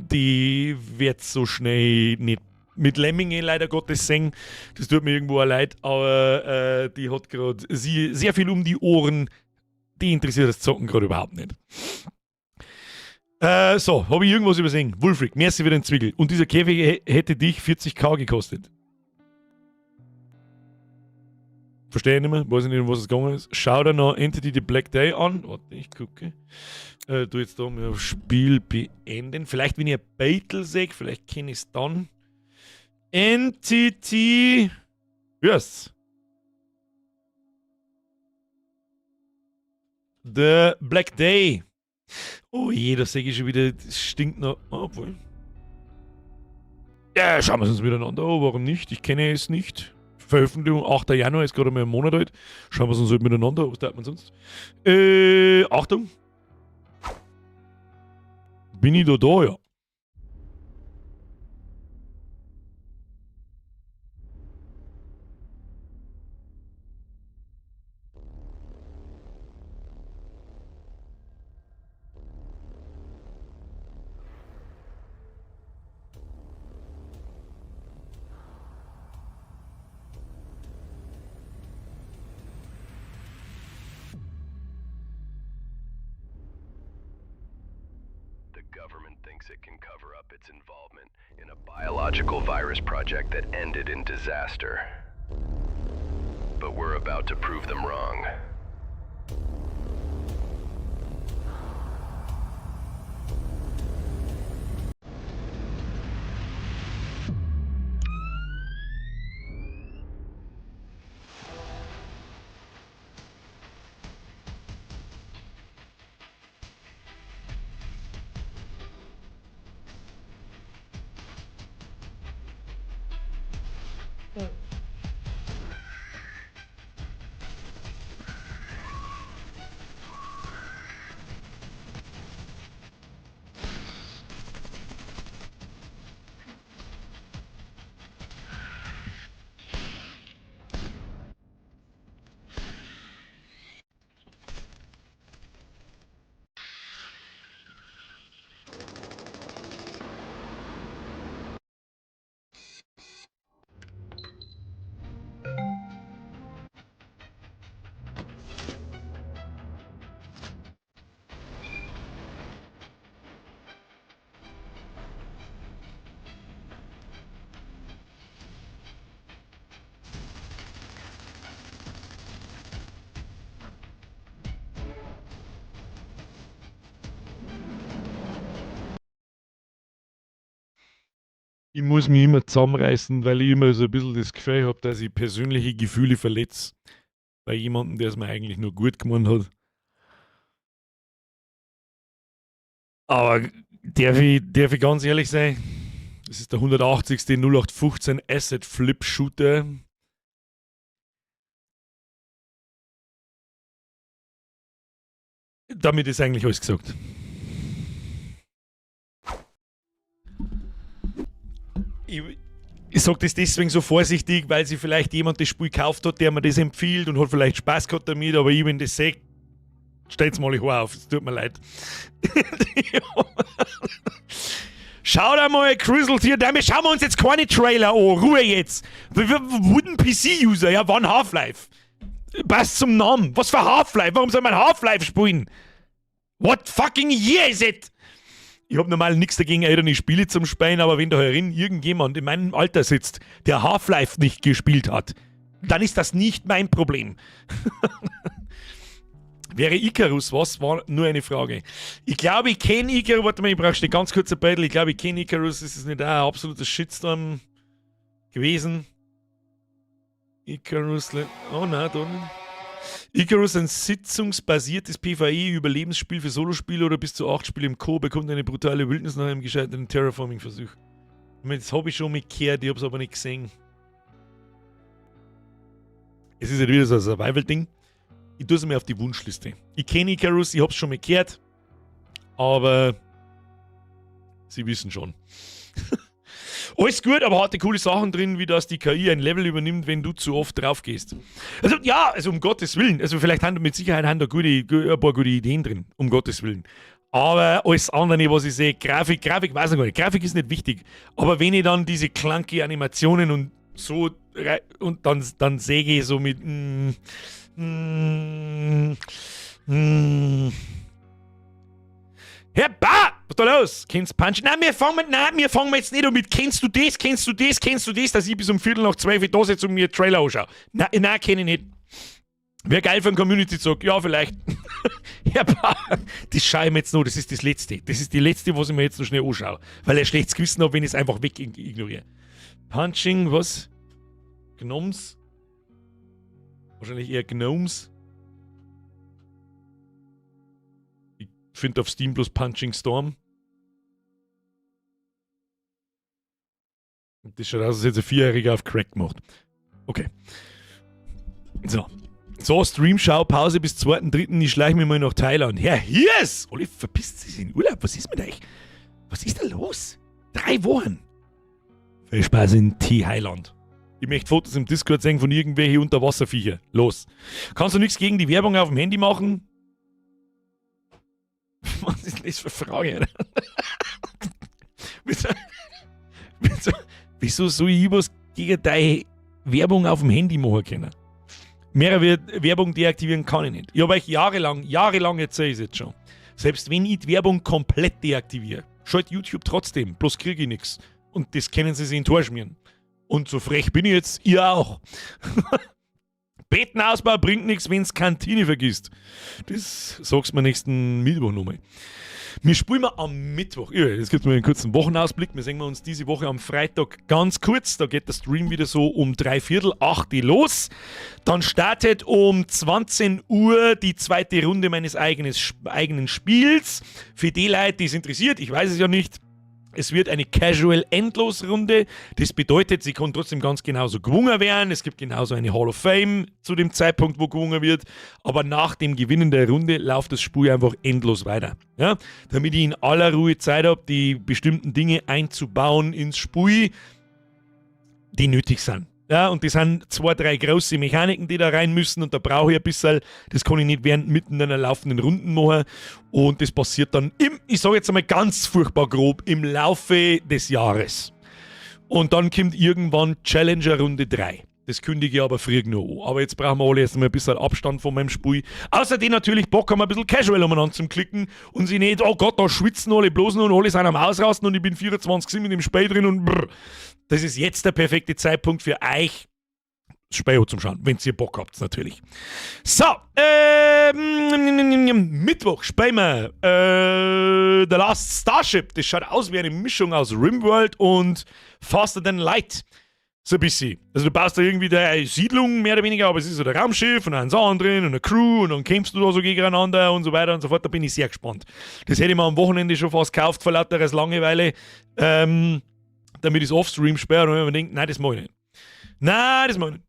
die wird so schnell nicht mit Lemminge leider Gottes singen. Das tut mir irgendwo auch leid, aber die hat gerade sehr viel um die Ohren. Die interessiert das Zocken gerade überhaupt nicht. So, habe ich irgendwas übersehen? Wulfric, merci für den Zwickel. Und dieser Käfig hätte dich 40.000 gekostet. Verstehe ich nicht mehr, weiß ich nicht, um was es gegangen ist. Schau dir noch Entity The Black Day an. Warte, ich gucke. Tu jetzt da mal Spiel beenden. Vielleicht, wenn ich ein Battle sehe, vielleicht kenne ich es dann. Entity. Yes. The Black Day. Oh je, das sehe ich schon wieder. Das stinkt noch. Oh, obwohl. Ja, schauen wir es uns miteinander an. Warum nicht? Ich kenne es nicht. Veröffentlichung 8. Januar, ist gerade mal ein Monat alt. Schauen wir es uns halt miteinander an. Was tut man sonst? Achtung. Bin ich da, ja. It can cover up its involvement in a biological virus project that ended in disaster. But we're about to prove them wrong. Ich muss mich immer zusammenreißen, weil ich immer so ein bisschen das Gefühl habe, dass ich persönliche Gefühle verletze. Bei jemandem, der es mir eigentlich nur gut gemeint hat. Aber darf ich ganz ehrlich sein? Das ist der 180. 0815 Asset Flip Shooter. Damit ist eigentlich alles gesagt. Ich sag das deswegen so vorsichtig, weil sich vielleicht jemand das Spiel gekauft hat, der mir das empfiehlt und hat vielleicht Spaß gehabt damit, aber ich, wenn das sehe, stellt's mal auf, es tut mir leid. Schau da mal, Crystal hier, damit schauen wir uns jetzt keine Trailer an, Ruhe jetzt. Wir wurden PC-User, ja, wann Half-Life? Passt zum Namen. Was für Half-Life? Warum soll man Half-Life spielen? What fucking year is it? Ich hab normal nichts dagegen, ältere Spiele zum Spielen, aber wenn da herin irgendjemand in meinem Alter sitzt, der Half-Life nicht gespielt hat, dann ist das nicht mein Problem. Wäre Icarus was? War nur eine Frage. Ich glaube, ich kenne Icarus. Warte mal, ich brauche ganz kurz ein Battle. Ich glaube, ich kenne Icarus. Ist es nicht auch ein absoluter Shitstorm gewesen? Icarus. Oh nein, da nicht. Icarus, ein sitzungsbasiertes PvE-Überlebensspiel für Solospieler oder bis zu 8 Spiele im Co. bekommt eine brutale Wildnis nach einem gescheiterten Terraforming-Versuch. Das habe ich schon mal gehört, ich habe es aber nicht gesehen. Es ist ja wieder so ein Survival-Ding. Ich tue es mir auf die Wunschliste. Ich kenne Icarus, ich hab's schon mal gehört, aber sie wissen schon. Alles gut, aber hatte coole Sachen drin, wie dass die KI ein Level übernimmt, wenn du zu oft drauf gehst. Also ja, also um Gottes Willen. Also vielleicht haben mit Sicherheit haben da ein paar gute Ideen drin, um Gottes Willen. Aber alles andere, was ich sehe, Grafik weiß ich gar nicht. Grafik ist nicht wichtig. Aber wenn ich dann diese clunky Animationen und so und dann sehe ich so mit Herr Ba! Was ist da los? Kennst du Punch? Nein, wir fangen jetzt nicht an mit kennst du das, kennst du das, kennst du das, dass ich bis um 12:15 da sitze und mir Trailer anschaue. Nein, nein, kenn ich nicht. Wäre geil für einen Community-Zug. Ja, vielleicht. Herr Ba, das schaue ich mir jetzt noch, das ist das Letzte. Das ist die letzte, was ich mir jetzt noch schnell anschaue. Weil ich schlechtes Gewissen habe, wenn ich es einfach weg ignoriere. Punching, was? Gnomes? Wahrscheinlich eher Gnomes. Ich finde auf Steam bloß Punching Storm. Und das schaut aus, als hätte ein Vierjähriger auf Crack gemacht. Okay. So. So, Streamschau, Pause bis 2.3. Ich schleiche mich mal nach Thailand. Herr Hirs! Olli, verpisst sich in Urlaub. Was ist mit euch? Was ist da los? 3 Wochen. Viel Spaß in Thailand. Ich möchte Fotos im Discord sehen von irgendwelchen Unterwasserviecher. Los. Kannst du nichts gegen die Werbung auf dem Handy machen? Was ist denn das für eine Frage, Alter? Wieso soll ich was gegen deine Werbung auf dem Handy machen können? Mehrere Werbung deaktivieren kann ich nicht. Ich habe euch jahrelang erzählt, ich es jetzt schon. Selbst wenn ich die Werbung komplett deaktiviere, schaut YouTube trotzdem, bloß kriege ich nichts. Und das können sie sich in den Tor schmieren. Und so frech bin ich jetzt, ihr auch. Bettenausbau bringt nichts, wenn's Kantine vergisst. Das sagst du mir nächsten Mittwoch nochmal. Wir spielen am Mittwoch. Ja, jetzt gibt es mal einen kurzen Wochenausblick. Wir sehen uns diese Woche am Freitag ganz kurz. Da geht der Stream wieder so um 7:45 los. Dann startet um 20 Uhr die zweite Runde meines eigenen Spiels. Für die Leute, die es interessiert, ich weiß es ja nicht. Es wird eine Casual-Endlos-Runde. Das bedeutet, sie kann trotzdem ganz genauso gewonnen werden. Es gibt genauso eine Hall of Fame zu dem Zeitpunkt, wo gewonnen wird. Aber nach dem Gewinnen der Runde läuft das Spiel einfach endlos weiter. Ja? Damit ich in aller Ruhe Zeit habe, die bestimmten Dinge einzubauen ins Spiel, die nötig sind. Ja, und das sind 2, 3 große Mechaniken, die da rein müssen und da brauche ich ein bisschen, das kann ich nicht während mitten in einer laufenden Runden machen und das passiert dann, ich sage jetzt einmal ganz furchtbar grob, im Laufe des Jahres. Und dann kommt irgendwann Challenger Runde 3. Das kündige ich aber früh genug an. Aber jetzt brauchen wir alle erst einmal ein bisschen Abstand von meinem Spiel. Außerdem natürlich Bock haben, ein bisschen casual umeinander zum Klicken und sie nicht, oh Gott, da schwitzen alle bloß noch und alle sind am Ausrasten und ich bin 24/7 in dem Spiel drin und brr. Das ist jetzt der perfekte Zeitpunkt für euch, Spiel zum Schauen, wenn ihr Bock habt, natürlich. So, Mittwoch spielen wir The Last Starship. Das schaut aus wie eine Mischung aus Rimworld und Faster Than Light. So ein bisschen. Also du baust da irgendwie eine Siedlung, mehr oder weniger, aber es ist so der Raumschiff und ein Sachen drin und eine Crew und dann kämpfst du da so gegeneinander und so weiter und so fort. Da bin ich sehr gespannt. Das hätte ich mir am Wochenende schon fast gekauft, vor lauter Langeweile, damit ich es offstream spiele und ich mir denke, nein, das mach ich nicht. Nein, das mach ich nicht.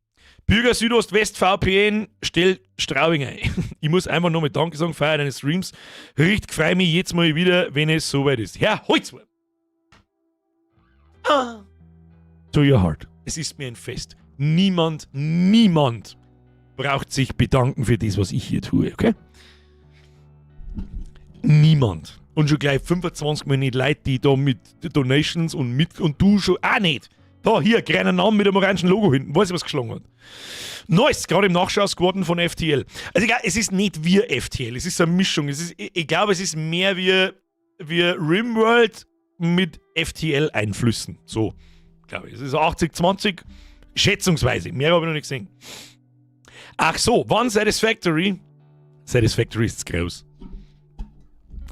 Bürger Südost-West VPN, stell Straubing ein. Ich muss einfach nur mit Danke sagen, feier deine Streams. Richtig freu mich jetzt mal wieder, wenn es soweit ist. Herr Holzwurm. Ah. To your heart. Es ist mir ein Fest. Niemand, niemand braucht sich bedanken für das, was ich hier tue, okay? Niemand. Und schon gleich 25 Mal nicht Leute, die da mit Donations und mit und du schon auch nicht. Da, hier, kleiner Name mit dem orangen Logo hinten. Weiß ich, was geschlagen hat. Nice, gerade im Nachschaus geworden von FTL. Also egal, es ist nicht wie FTL, es ist eine Mischung. Es ist, ich glaube, es ist mehr wie Rimworld mit FTL-Einflüssen. So, glaube ich. Es ist 80-20, schätzungsweise. Mehr habe ich noch nicht gesehen. Ach so, wann Satisfactory? Satisfactory ist groß.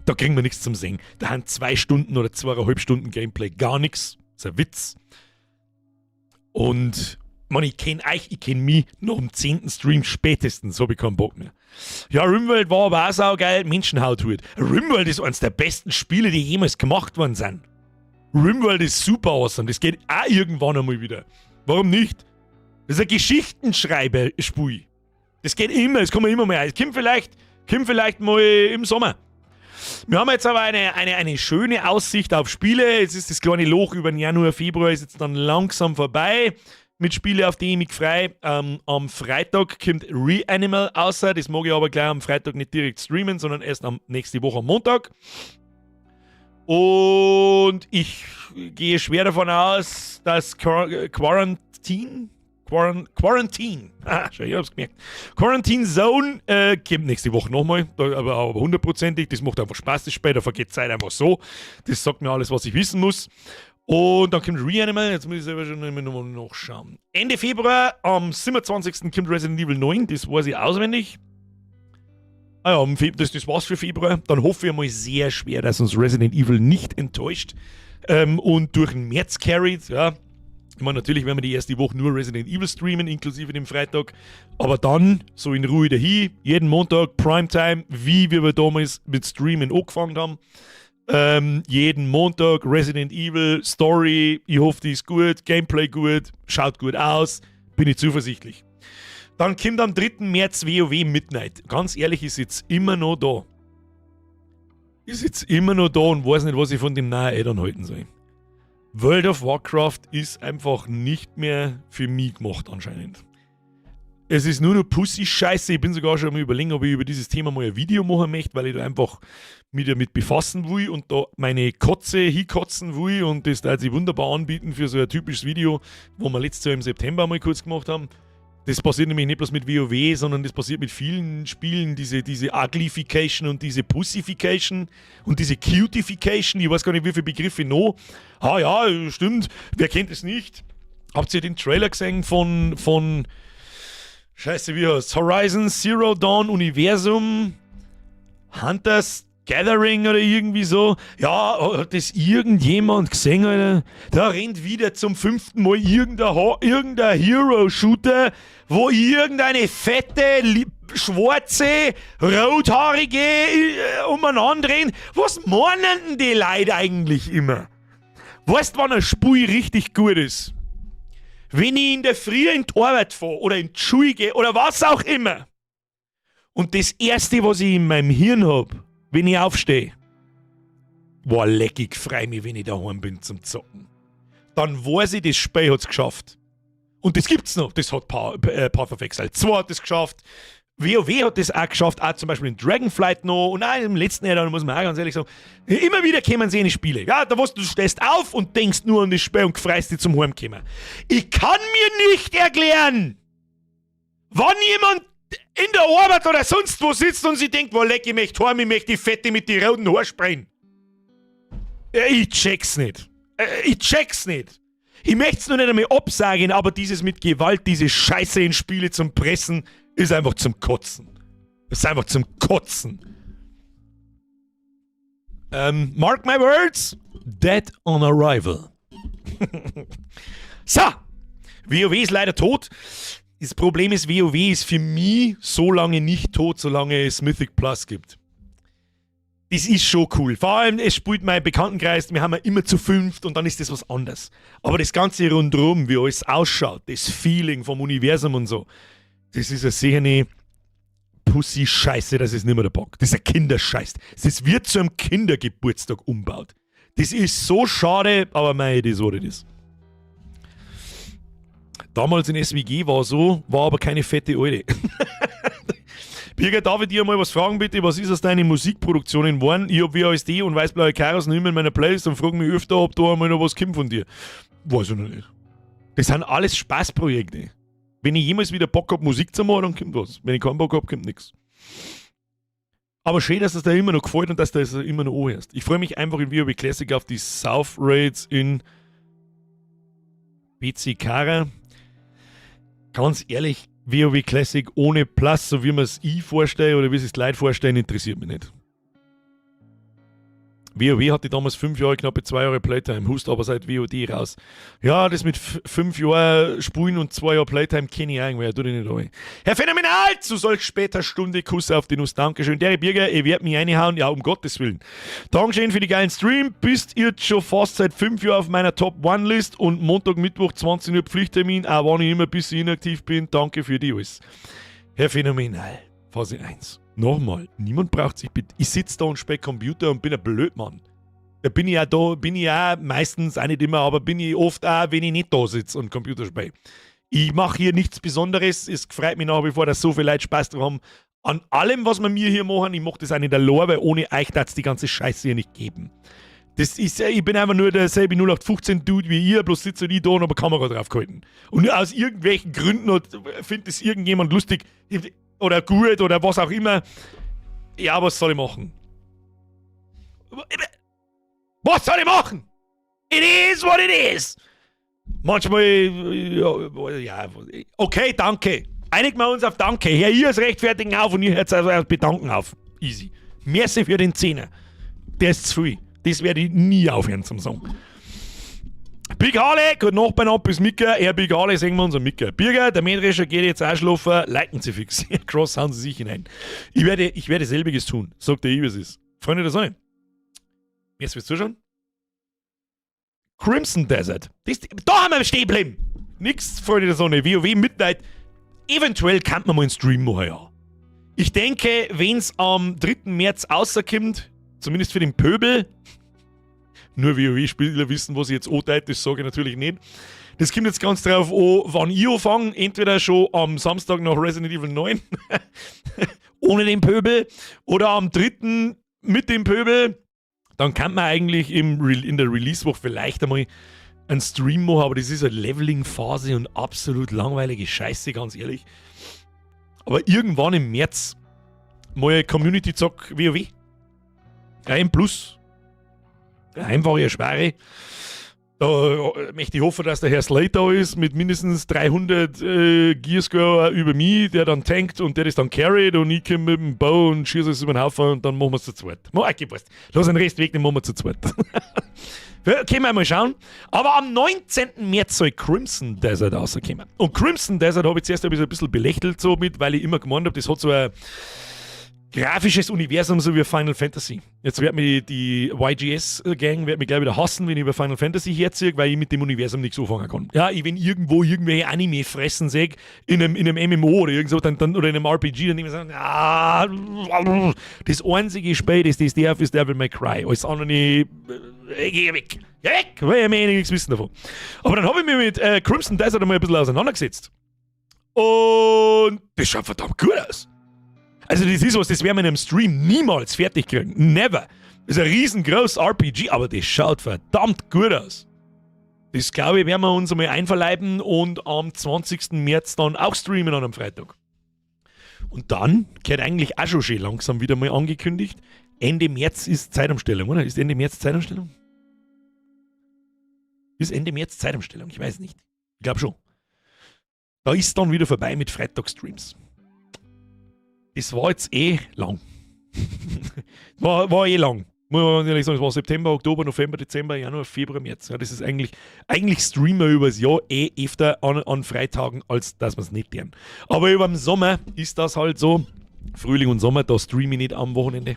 Da kriegen wir nichts zum Sehen. Da haben 2 Stunden oder 2,5 Stunden Gameplay gar nichts. Das ist ein Witz. Und man, ich kenne euch, ich kenne mich, nach dem 10. Stream spätestens habe ich keinen Bock mehr. Ja, Rimworld war aber auch saugeil, Menschenhaut halt. Rimworld ist eines der besten Spiele, die jemals gemacht worden sind. Rimworld ist super awesome, das geht auch irgendwann einmal wieder. Warum nicht? Das ist ein Geschichtenschreiber-Spiel. Das geht immer, es kommt immer mehr. Es kommt vielleicht mal im Sommer. Wir haben jetzt aber eine schöne Aussicht auf Spiele. Jetzt ist das kleine Loch über den Januar, Februar ist jetzt dann langsam vorbei mit Spielen, auf die ich mich freue. Am Freitag kommt Reanimal außer. Das mag ich aber gleich am Freitag nicht direkt streamen, sondern erst am nächste Woche am Montag. Und ich gehe schwer davon aus, dass Quarantine, Quarantine, ah, schau, ich hab's gemerkt. Quarantine Zone kommt nächste Woche nochmal, aber hundertprozentig. Das macht einfach Spaß, das Spiel, da vergeht Zeit einfach so. Das sagt mir alles, was ich wissen muss. Und dann kommt Reanimal, jetzt muss ich selber schon nochmal nachschauen. Ende Februar, am 27. kommt Resident Evil 9, das weiß ich auswendig. Ah ja, das war's für Februar. Dann hoffe ich mal sehr schwer, dass uns Resident Evil nicht enttäuscht und durch den März carried. Ja. Ich meine, natürlich werden wir die erste Woche nur Resident Evil streamen, inklusive dem Freitag. Aber dann, so in Ruhe dahin, jeden Montag, Primetime, wie wir damals mit Streamen angefangen haben. Jeden Montag Resident Evil, Story, ich hoffe, die ist gut, Gameplay gut, schaut gut aus, bin ich zuversichtlich. Dann kommt am 3. März WoW Midnight. Ganz ehrlich, ich sitze immer noch da. Ich sitze immer noch da und weiß nicht, was ich von dem neuen Addon halten soll. World of Warcraft ist einfach nicht mehr für mich gemacht anscheinend. Es ist nur noch Pussy-Scheiße. Ich bin sogar schon am Überlegen, ob ich über dieses Thema mal ein Video machen möchte, weil ich da einfach mich damit befassen will und da meine Kotze hinkotzen will und das da sich wunderbar anbieten für so ein typisches Video, wo wir letztes Jahr im September mal kurz gemacht haben. Das passiert nämlich nicht bloß mit WoW, sondern das passiert mit vielen Spielen, diese Uglification und diese Pussification und diese Cutification. Ich weiß gar nicht, wie viele Begriffe noch. Ah ja, stimmt. Wer kennt es nicht? Habt ihr den Trailer gesehen von Scheiße, wie heißt Horizon Zero Dawn Universum Hunters Gathering oder irgendwie so? Ja, hat das irgendjemand gesehen, Alter? Da rennt wieder zum fünften Mal irgendein Hero-Shooter, wo irgendeine fette, schwarze, rothaarige umeinander rennt. Was meinen denn die Leute eigentlich immer? Weißt du, wann ein Spiel richtig gut ist? Wenn ich in der Früh in die Arbeit fahre oder in die Schule gehe oder was auch immer. Und das Erste, was ich in meinem Hirn hab, wenn ich aufstehe, boah, leck, ich freu mich, wenn ich daheim bin zum Zocken. Dann weiß ich, das Spiel hat's geschafft. Und das gibt's noch. Das hat pa Path of Exile 2 hat das geschafft. WoW hat das auch geschafft, auch zum Beispiel in Dragonflight noch und auch im letzten Jahr, da muss man auch ganz ehrlich sagen, immer wieder kommen sie in die Spiele. Ja, da was du stehst auf und denkst nur an das Spiel und freust dich zum Heimkommen. Ich kann mir nicht erklären, wann jemand in der Arbeit oder sonst wo sitzt und sich denkt, wo leck, ich möchte heim, ich möchte die Fette mit die roten Haaren sprechen. Ich check's nicht. Ich check's nicht. Ich möchte es nur nicht einmal absagen, aber dieses mit Gewalt, diese Scheiße in Spiele zum Pressen, ist einfach zum Kotzen. Ist einfach zum Kotzen. Mark my words, dead on arrival. So, WoW ist leider tot. Das Problem ist, WoW ist für mich so lange nicht tot, solange es Mythic Plus gibt. Das ist schon cool. Vor allem, es spielt mein Bekanntenkreis, wir haben ja immer zu fünft und dann ist das was anderes. Aber das Ganze rundherum, wie alles ausschaut, das Feeling vom Universum und so, das ist eine sehr Pussy-Scheiße, das ist nicht mehr der Bock. Das ist ein Kinderscheiß. Das wird zu einem Kindergeburtstag umbaut. Das ist so schade, aber mei, das what it is. Damals in SWG war so, war aber keine fette Alte. Birger, darf ich dir mal was fragen, bitte? Was ist aus deinen Musikproduktionen geworden? Ich hab WASD und weißblaue Karos noch immer in meiner Playlist und frage mich öfter, ob da einmal noch was kommt von dir. Weiß ich noch nicht. Das sind alles Spaßprojekte. Wenn ich jemals wieder Bock hab, Musik zu machen, dann kommt was. Wenn ich keinen Bock hab, kommt nichts. Aber schön, dass es dir immer noch gefällt und dass du das immer noch anhörst. Ich freue mich einfach in WoW Classic auf die South Raids in BC Kara. Ganz ehrlich, WoW Classic ohne Plus, so wie man es ich vorstelle oder wie es sich die Leute vorstellen, interessiert mich nicht. WoW hatte damals 5 Jahre, knappe 2 Jahre Playtime, hust aber seit WoD raus. Ja, das mit 5 Jahren Spulen und 2 Jahren Playtime kenne ich irgendwie, tut ich nicht rein. Herr Phänomenal, zu solch später Stunde, Kuss auf die Nuss, Dankeschön. Der Birger, ihr werdet mich reinhauen, ja, um Gottes Willen. Dankeschön für die geilen Stream, bist ihr schon fast seit 5 Jahren auf meiner Top One List und Montag, Mittwoch, 20 Uhr Pflichttermin, auch wenn ich immer ein bisschen inaktiv bin, danke für die alles. Herr Phänomenal, Phase 1. Nochmal, niemand braucht sich bitte. Ich sitze da und spiele Computer und bin ein Blödmann. Da bin ich ja da, bin ich auch meistens, auch nicht immer, aber bin ich oft auch, wenn ich nicht da sitze und Computer spiele. Ich mache hier nichts Besonderes. Es freut mich nach wie vor, dass so viele Leute Spaß drauf haben. An allem, was wir mir hier machen, ich mache das auch nicht allein, weil ohne euch darf es die ganze Scheiße hier nicht geben. Das ist ja, ich bin einfach nur derselbe 0815 Dude wie ihr, bloß sitze ich da und habe eine Kamera drauf gehalten. Und aus irgendwelchen Gründen findet es irgendjemand lustig oder gut oder was auch immer. Ja, was soll ich machen? Was soll ich machen? It is what it is. Manchmal, ja, okay, danke. Einigen wir uns auf Danke. Hör ihr es rechtfertigen auf und ihr hört es bedanken auf. Easy. Merci für den Zehner. Der ist zu viel. Das werde ich nie aufhören zum Sagen. Big Harley, gut Nacht beieinander bis Mika. Er Big Harley, sehen wir uns am Mika. Birger, der Mähdrescher geht jetzt auch schlafen. Liken Sie fix. Cross hauen Sie sich hinein. Ich werde selbiges tun, sagt der ich, wie es ist. Freunde der Sonne. Jetzt fürs Zuschauen. Crimson Desert. Das, da haben wir stehen geblieben. Nix, Freunde der Sonne. WoW Midnight. Eventuell kann man mal einen Stream machen, ja. Ich denke, wenn es am 3. März rauskommt, zumindest für den Pöbel, nur WoW-Spieler wissen, was ich jetzt andeute, das sage ich natürlich nicht. Das kommt jetzt ganz drauf an, wann ich anfange. Entweder schon am Samstag nach Resident Evil 9, ohne den Pöbel, oder am 3. mit dem Pöbel. Dann kann man eigentlich in der Release-Woche vielleicht einmal einen Stream machen, aber das ist eine Leveling-Phase und absolut langweilige Scheiße, ganz ehrlich. Aber irgendwann im März mal Community Zock WoW. Ein Plus. Einfache schwere. Da möchte ich hoffen, dass der Herr Slate da ist mit mindestens 300 Gearscore über mich, der dann tankt und der das dann carried und ich komme mit dem Bow und schieße es über den Haufen und dann machen wir es zu zweit. Okay, passt. Lass den Rest weg, den machen wir zu zweit. Können wir mal schauen. Aber am 19. März soll Crimson Desert rauskommen. Und Crimson Desert habe ich zuerst ein bisschen belächelt so mit, weil ich immer gemeint habe, das hat so ein grafisches Universum, so wie Final Fantasy. Jetzt wird mich die YGS-Gang wird mich gleich wieder hassen, wenn ich über Final Fantasy herziehe, weil ich mit dem Universum nichts anfangen kann. Ja, ich, wenn irgendwo irgendwelche Anime-Fressen sehe, in einem MMO oder irgend so, dann, oder in einem RPG, dann nehme ich so, ah, das einzige Spiel, das das darf, ist Devil May Cry. Alles andere, geh weg. Geh weg, weil ich mir eh nichts wissen davon. Aber dann habe ich mich mit Crimson Desert einmal ein bisschen auseinandergesetzt. Und das schaut verdammt gut aus. Also das ist was, das werden wir in einem Stream niemals fertig kriegen. Never. Das ist ein riesengroßes RPG, aber das schaut verdammt gut aus. Das, glaube ich, werden wir uns einmal einverleiben und am 20. März dann auch streamen an einem Freitag. Und dann gehört eigentlich auch schon schön langsam wieder mal angekündigt. Ende März ist Zeitumstellung, oder? Ist Ende März Zeitumstellung? Ist Ende März Zeitumstellung? Ich weiß nicht. Ich glaube schon. Da ist dann wieder vorbei mit Freitagstreams. Das war jetzt eh lang. War eh lang. Muss man ehrlich sagen, es war September, Oktober, November, Dezember, Januar, Februar, März. Ja, das ist eigentlich streamen wir übers Jahr eh öfter an Freitagen, als dass wir es nicht tun. Aber über den Sommer ist das halt so. Frühling und Sommer, da streame ich nicht am Wochenende.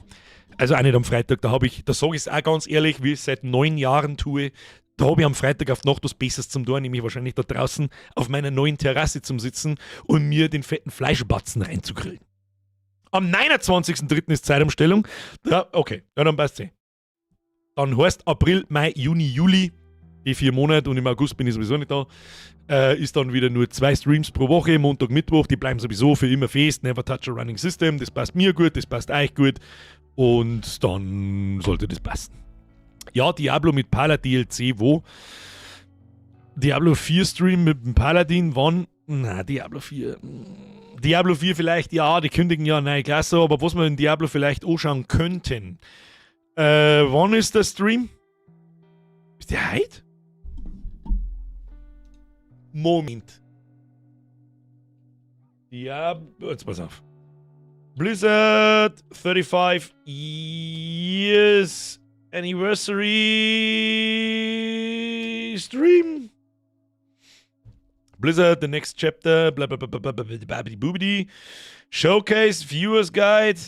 Also auch nicht am Freitag, da sage ich es auch ganz ehrlich, wie ich es seit 9 Jahren tue, da habe ich am Freitag auf die Nacht was Besseres zum tun, nämlich wahrscheinlich da draußen auf meiner neuen Terrasse zum Sitzen und mir den fetten Fleischbatzen reinzugrillen. Am 29.03. ist Zeitumstellung. Ja, okay, ja, dann passt eh. Dann heißt April, Mai, Juni, Juli, die 4 Monate, und im August bin ich sowieso nicht da, ist dann wieder nur zwei Streams pro Woche, Montag, Mittwoch, die bleiben sowieso für immer fest. Never touch a running system, das passt mir gut, das passt euch gut und dann sollte das passen. Ja, Diablo mit Pala DLC, wo? Diablo 4 Stream mit dem Paladin, wann? Na, Diablo 4. Diablo 4 vielleicht, ja, die kündigen ja neue Klasse, aber was wir in Diablo vielleicht anschauen könnten. Wann ist der Stream? Ist der heute? Moment. Diablo, jetzt pass auf. Blizzard 35 Years Anniversary Stream. Blizzard, the next chapter, bla bla bla bla bla bla bla. Showcase, Viewers Guide.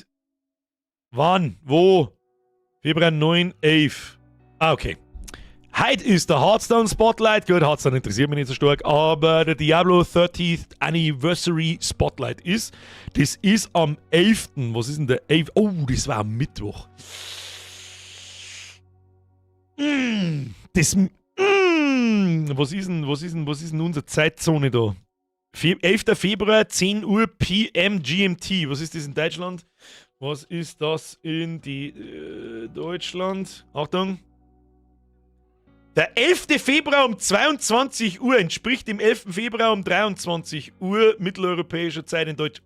Wann? Wo? Februar 9, 11. Ah, okay. Heute ist der Hearthstone Spotlight. Gut, Hearthstone interessiert mich nicht so stark, aber der Diablo 30th Anniversary Spotlight ist. Das ist am 11. Was ist denn der 11.? Oh, das war am Mittwoch. Was ist denn unsere Zeitzone da? 11. Februar, 10 Uhr PM GMT. Was ist das in Deutschland? Was ist das in die Deutschland? Achtung. Der 11. Februar um 22 Uhr entspricht dem 11. Februar um 23 Uhr mitteleuropäischer Zeit in Deutsch.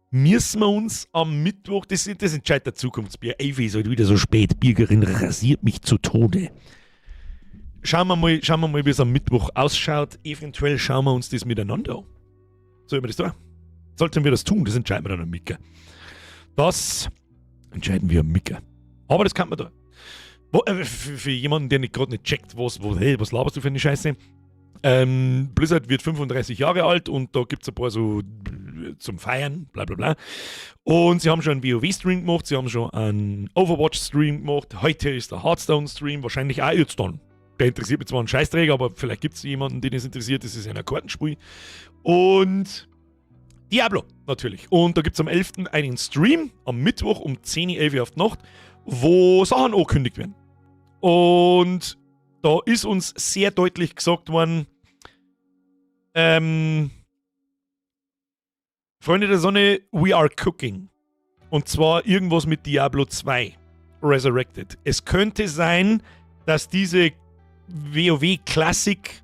Müssen wir uns am Mittwoch, das entscheidet der Zukunftsbier. Ey, ist halt wieder so spät. Birgerin rasiert mich zu Tode. Schauen wir mal, wie es am Mittwoch ausschaut. Eventuell schauen wir uns das miteinander an. Sollen wir das tun? Sollten wir das tun? Das entscheiden wir dann am Micker. Das entscheiden wir am Micker. Aber das kann man da. Für jemanden, der nicht gerade nicht checkt, hey, was laberst du für eine Scheiße? Blizzard wird 35 Jahre alt und da gibt es ein paar so zum Feiern, bla bla bla. Und sie haben schon einen WoW-Stream gemacht, sie haben schon einen Overwatch-Stream gemacht. Heute ist der Hearthstone-Stream, wahrscheinlich auch jetzt dann. Der interessiert mich zwar einen Scheißdreck, aber vielleicht gibt es jemanden, den es interessiert. Das ist ja ein Kartenspiel. Und Diablo natürlich. Und da gibt es am 11. einen Stream, am Mittwoch um 10.11 Uhr auf die Nacht, wo Sachen angekündigt werden. Und da ist uns sehr deutlich gesagt worden, Freunde der Sonne, we are cooking. Und zwar irgendwas mit Diablo 2 Resurrected. Es könnte sein, dass diese WoW Classic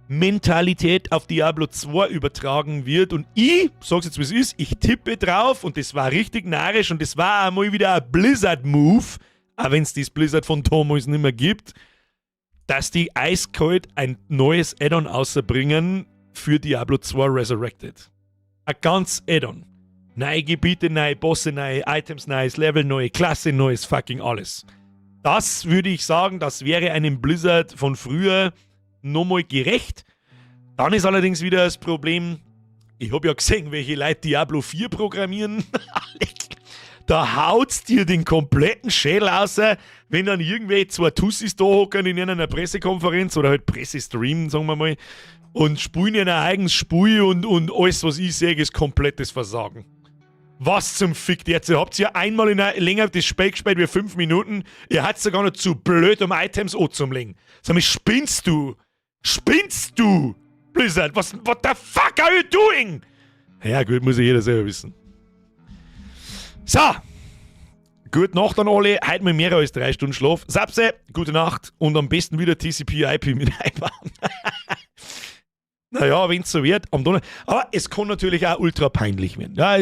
Mentalität auf Diablo 2 übertragen wird. Und ich sag's jetzt, wie es ist, ich tippe drauf und das war richtig narrisch und das war einmal wieder ein Blizzard-Move, auch wenn es das Blizzard von damals nicht mehr gibt, dass die eiskalt ein neues Add-on außerbringen für Diablo 2 Resurrected. Ein ganz Add-on. Neue Gebiete, neue Bosse, neue Items, neues Level, neue Klasse, neues fucking alles. Das würde ich sagen, das wäre einem Blizzard von früher nochmal gerecht. Dann ist allerdings wieder das Problem, ich habe ja gesehen, welche Leute Diablo 4 programmieren. Da haut's dir den kompletten Schädel aus, wenn dann irgendwelche zwei Tussis da hocken in einer Pressekonferenz oder halt Pressestream, sagen wir mal, und spielen ihr eigenes Spiel und alles, was ich sehe, ist komplettes Versagen. Was zum Fick jetzt? Ihr habt ja einmal in einer, länger das Spiel gespielt wie 5 Minuten. Ihr habt sogar noch zu blöd, um Items anzulegen. Sag mal, spinnst du? Spinnst du? Blizzard, what the fuck are you doing? Ja, gut, muss ja jeder selber wissen. So. Gute Nacht an alle. Heute mal mehr als 3 Stunden Schlaf. Sapse, gute Nacht und am besten wieder TCP/IP mit einbauen. Naja, wenn es so wird, am Donnerstag. Aber es kann natürlich auch ultra peinlich werden. Ja,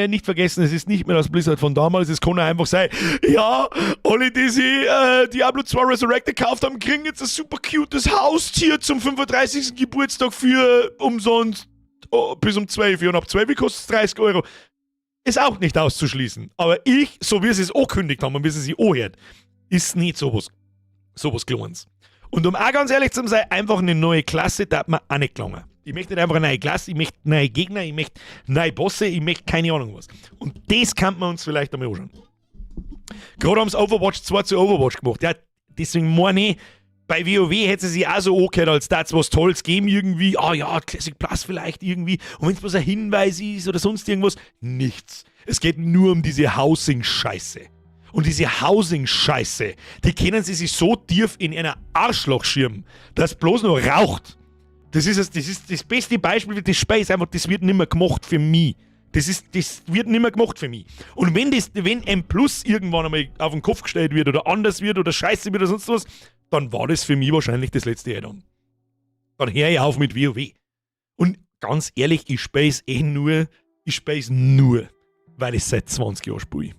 nicht vergessen, es ist nicht mehr das Blizzard von damals. Es kann auch einfach sein, ja, alle, die sich Diablo 2 Resurrected gekauft haben, kriegen jetzt ein super cutes Haustier zum 35. Geburtstag für umsonst, oh, bis um 12 Uhr. Und ab 12 Uhr kostet es 30 Euro. Ist auch nicht auszuschließen. Aber ich, so wie sie es angekündigt haben und wie sie sich anhört, ist nicht sowas Kleines. Und um auch ganz ehrlich zu sein, einfach eine neue Klasse darf man auch nicht gelangen. Ich möchte nicht einfach eine neue Klasse, ich möchte neue Gegner, ich möchte neue Bosse, ich möchte keine Ahnung was. Und das kann man uns vielleicht einmal anschauen. Gerade haben sie Overwatch 2 zu Overwatch gemacht. Ja, deswegen meine ich, bei WoW hätte sie sich auch so angehört, als da was Tolles geben irgendwie. Ah ja, Classic Plus vielleicht irgendwie. Und wenn es bloß ein Hinweis ist oder sonst irgendwas, nichts. Es geht nur um diese Housing-Scheiße. Und diese Housing-Scheiße, die können sie sich so tief in einer Arschloch schirmen, dass bloß noch raucht. Das ist das beste Beispiel für das Spiel, einfach, das wird nicht mehr gemacht für mich. Das wird nicht mehr gemacht für mich. Und wenn M Plus irgendwann einmal auf den Kopf gestellt wird oder anders wird oder scheiße wird oder sonst was, dann war das für mich wahrscheinlich das letzte Add-on. Dann höre ich auf mit WoW. Und ganz ehrlich, ich spiele eh nur, ich spiele nur, weil ich seit 20 Jahren spiele.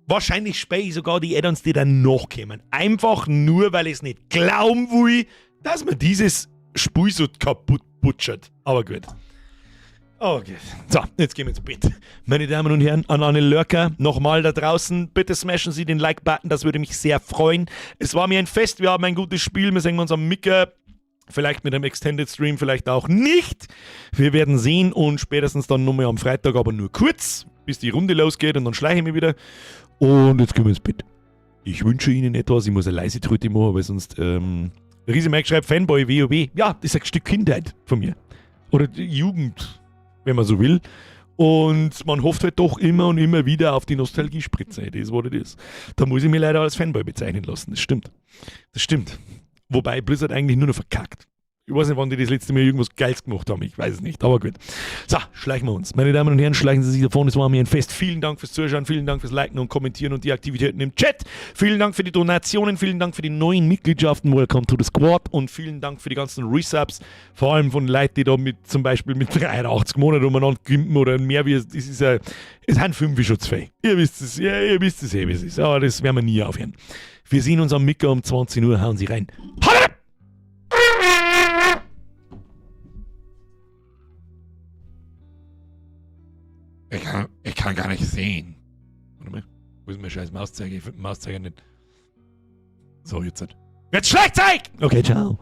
Wahrscheinlich spiele ich sogar die Add-ons, die dann noch kommen. Einfach nur, weil ich es nicht glauben will, dass man dieses Spiel so kaputt butchert. Aber gut. Okay. So, jetzt gehen wir ins Bett. Meine Damen und Herren, an alle Lurker, nochmal da draußen, bitte smashen Sie den Like-Button, das würde mich sehr freuen. Es war mir ein Fest, wir haben ein gutes Spiel, wir sehen uns am Micker. Vielleicht mit einem Extended Stream, vielleicht auch nicht. Wir werden sehen und spätestens dann nochmal am Freitag, aber nur kurz, bis die Runde losgeht und dann schleiche ich mich wieder. Und jetzt gehen wir ins Bett. Ich wünsche Ihnen etwas, ich muss eine leise Tröte machen, weil sonst, Riese Mike schreibt Fanboy WoW. Ja, das ist ein Stück Kindheit von mir. Oder Jugend, wenn man so will. Und man hofft halt doch immer und immer wieder auf die Nostalgiespritze. Das ist, what it is. Da muss ich mich leider als Fanboy bezeichnen lassen. Das stimmt. Das stimmt. Wobei Blizzard eigentlich nur noch verkackt. Ich weiß nicht, wann die das letzte Mal irgendwas Geiles gemacht haben. Ich weiß es nicht, aber gut. So, schleichen wir uns. Meine Damen und Herren, schleichen Sie sich davon. Es war mir ein Fest. Vielen Dank fürs Zuschauen, vielen Dank fürs Liken und Kommentieren und die Aktivitäten im Chat. Vielen Dank für die Donationen, vielen Dank für die neuen Mitgliedschaften. Welcome to the Squad. Und vielen Dank für die ganzen Resubs. Vor allem von Leuten, die da mit zum Beispiel mit 83 Monaten umeinander gimpen oder mehr wie es ist. Es sind 5 schon zu viel. Ihr wisst es, ja, ihr wisst es eh, wie es ist. Aber das werden wir nie aufhören. Wir sehen uns am Mittag um 20 Uhr. Hauen Sie rein. Haut! Ich kann gar nicht sehen. Warte mal. Wo ist mein scheiß Mauszeiger? Ich finde den Mauszeiger nicht. So, jetzt. Jetzt Schlagzeug! Okay, ciao.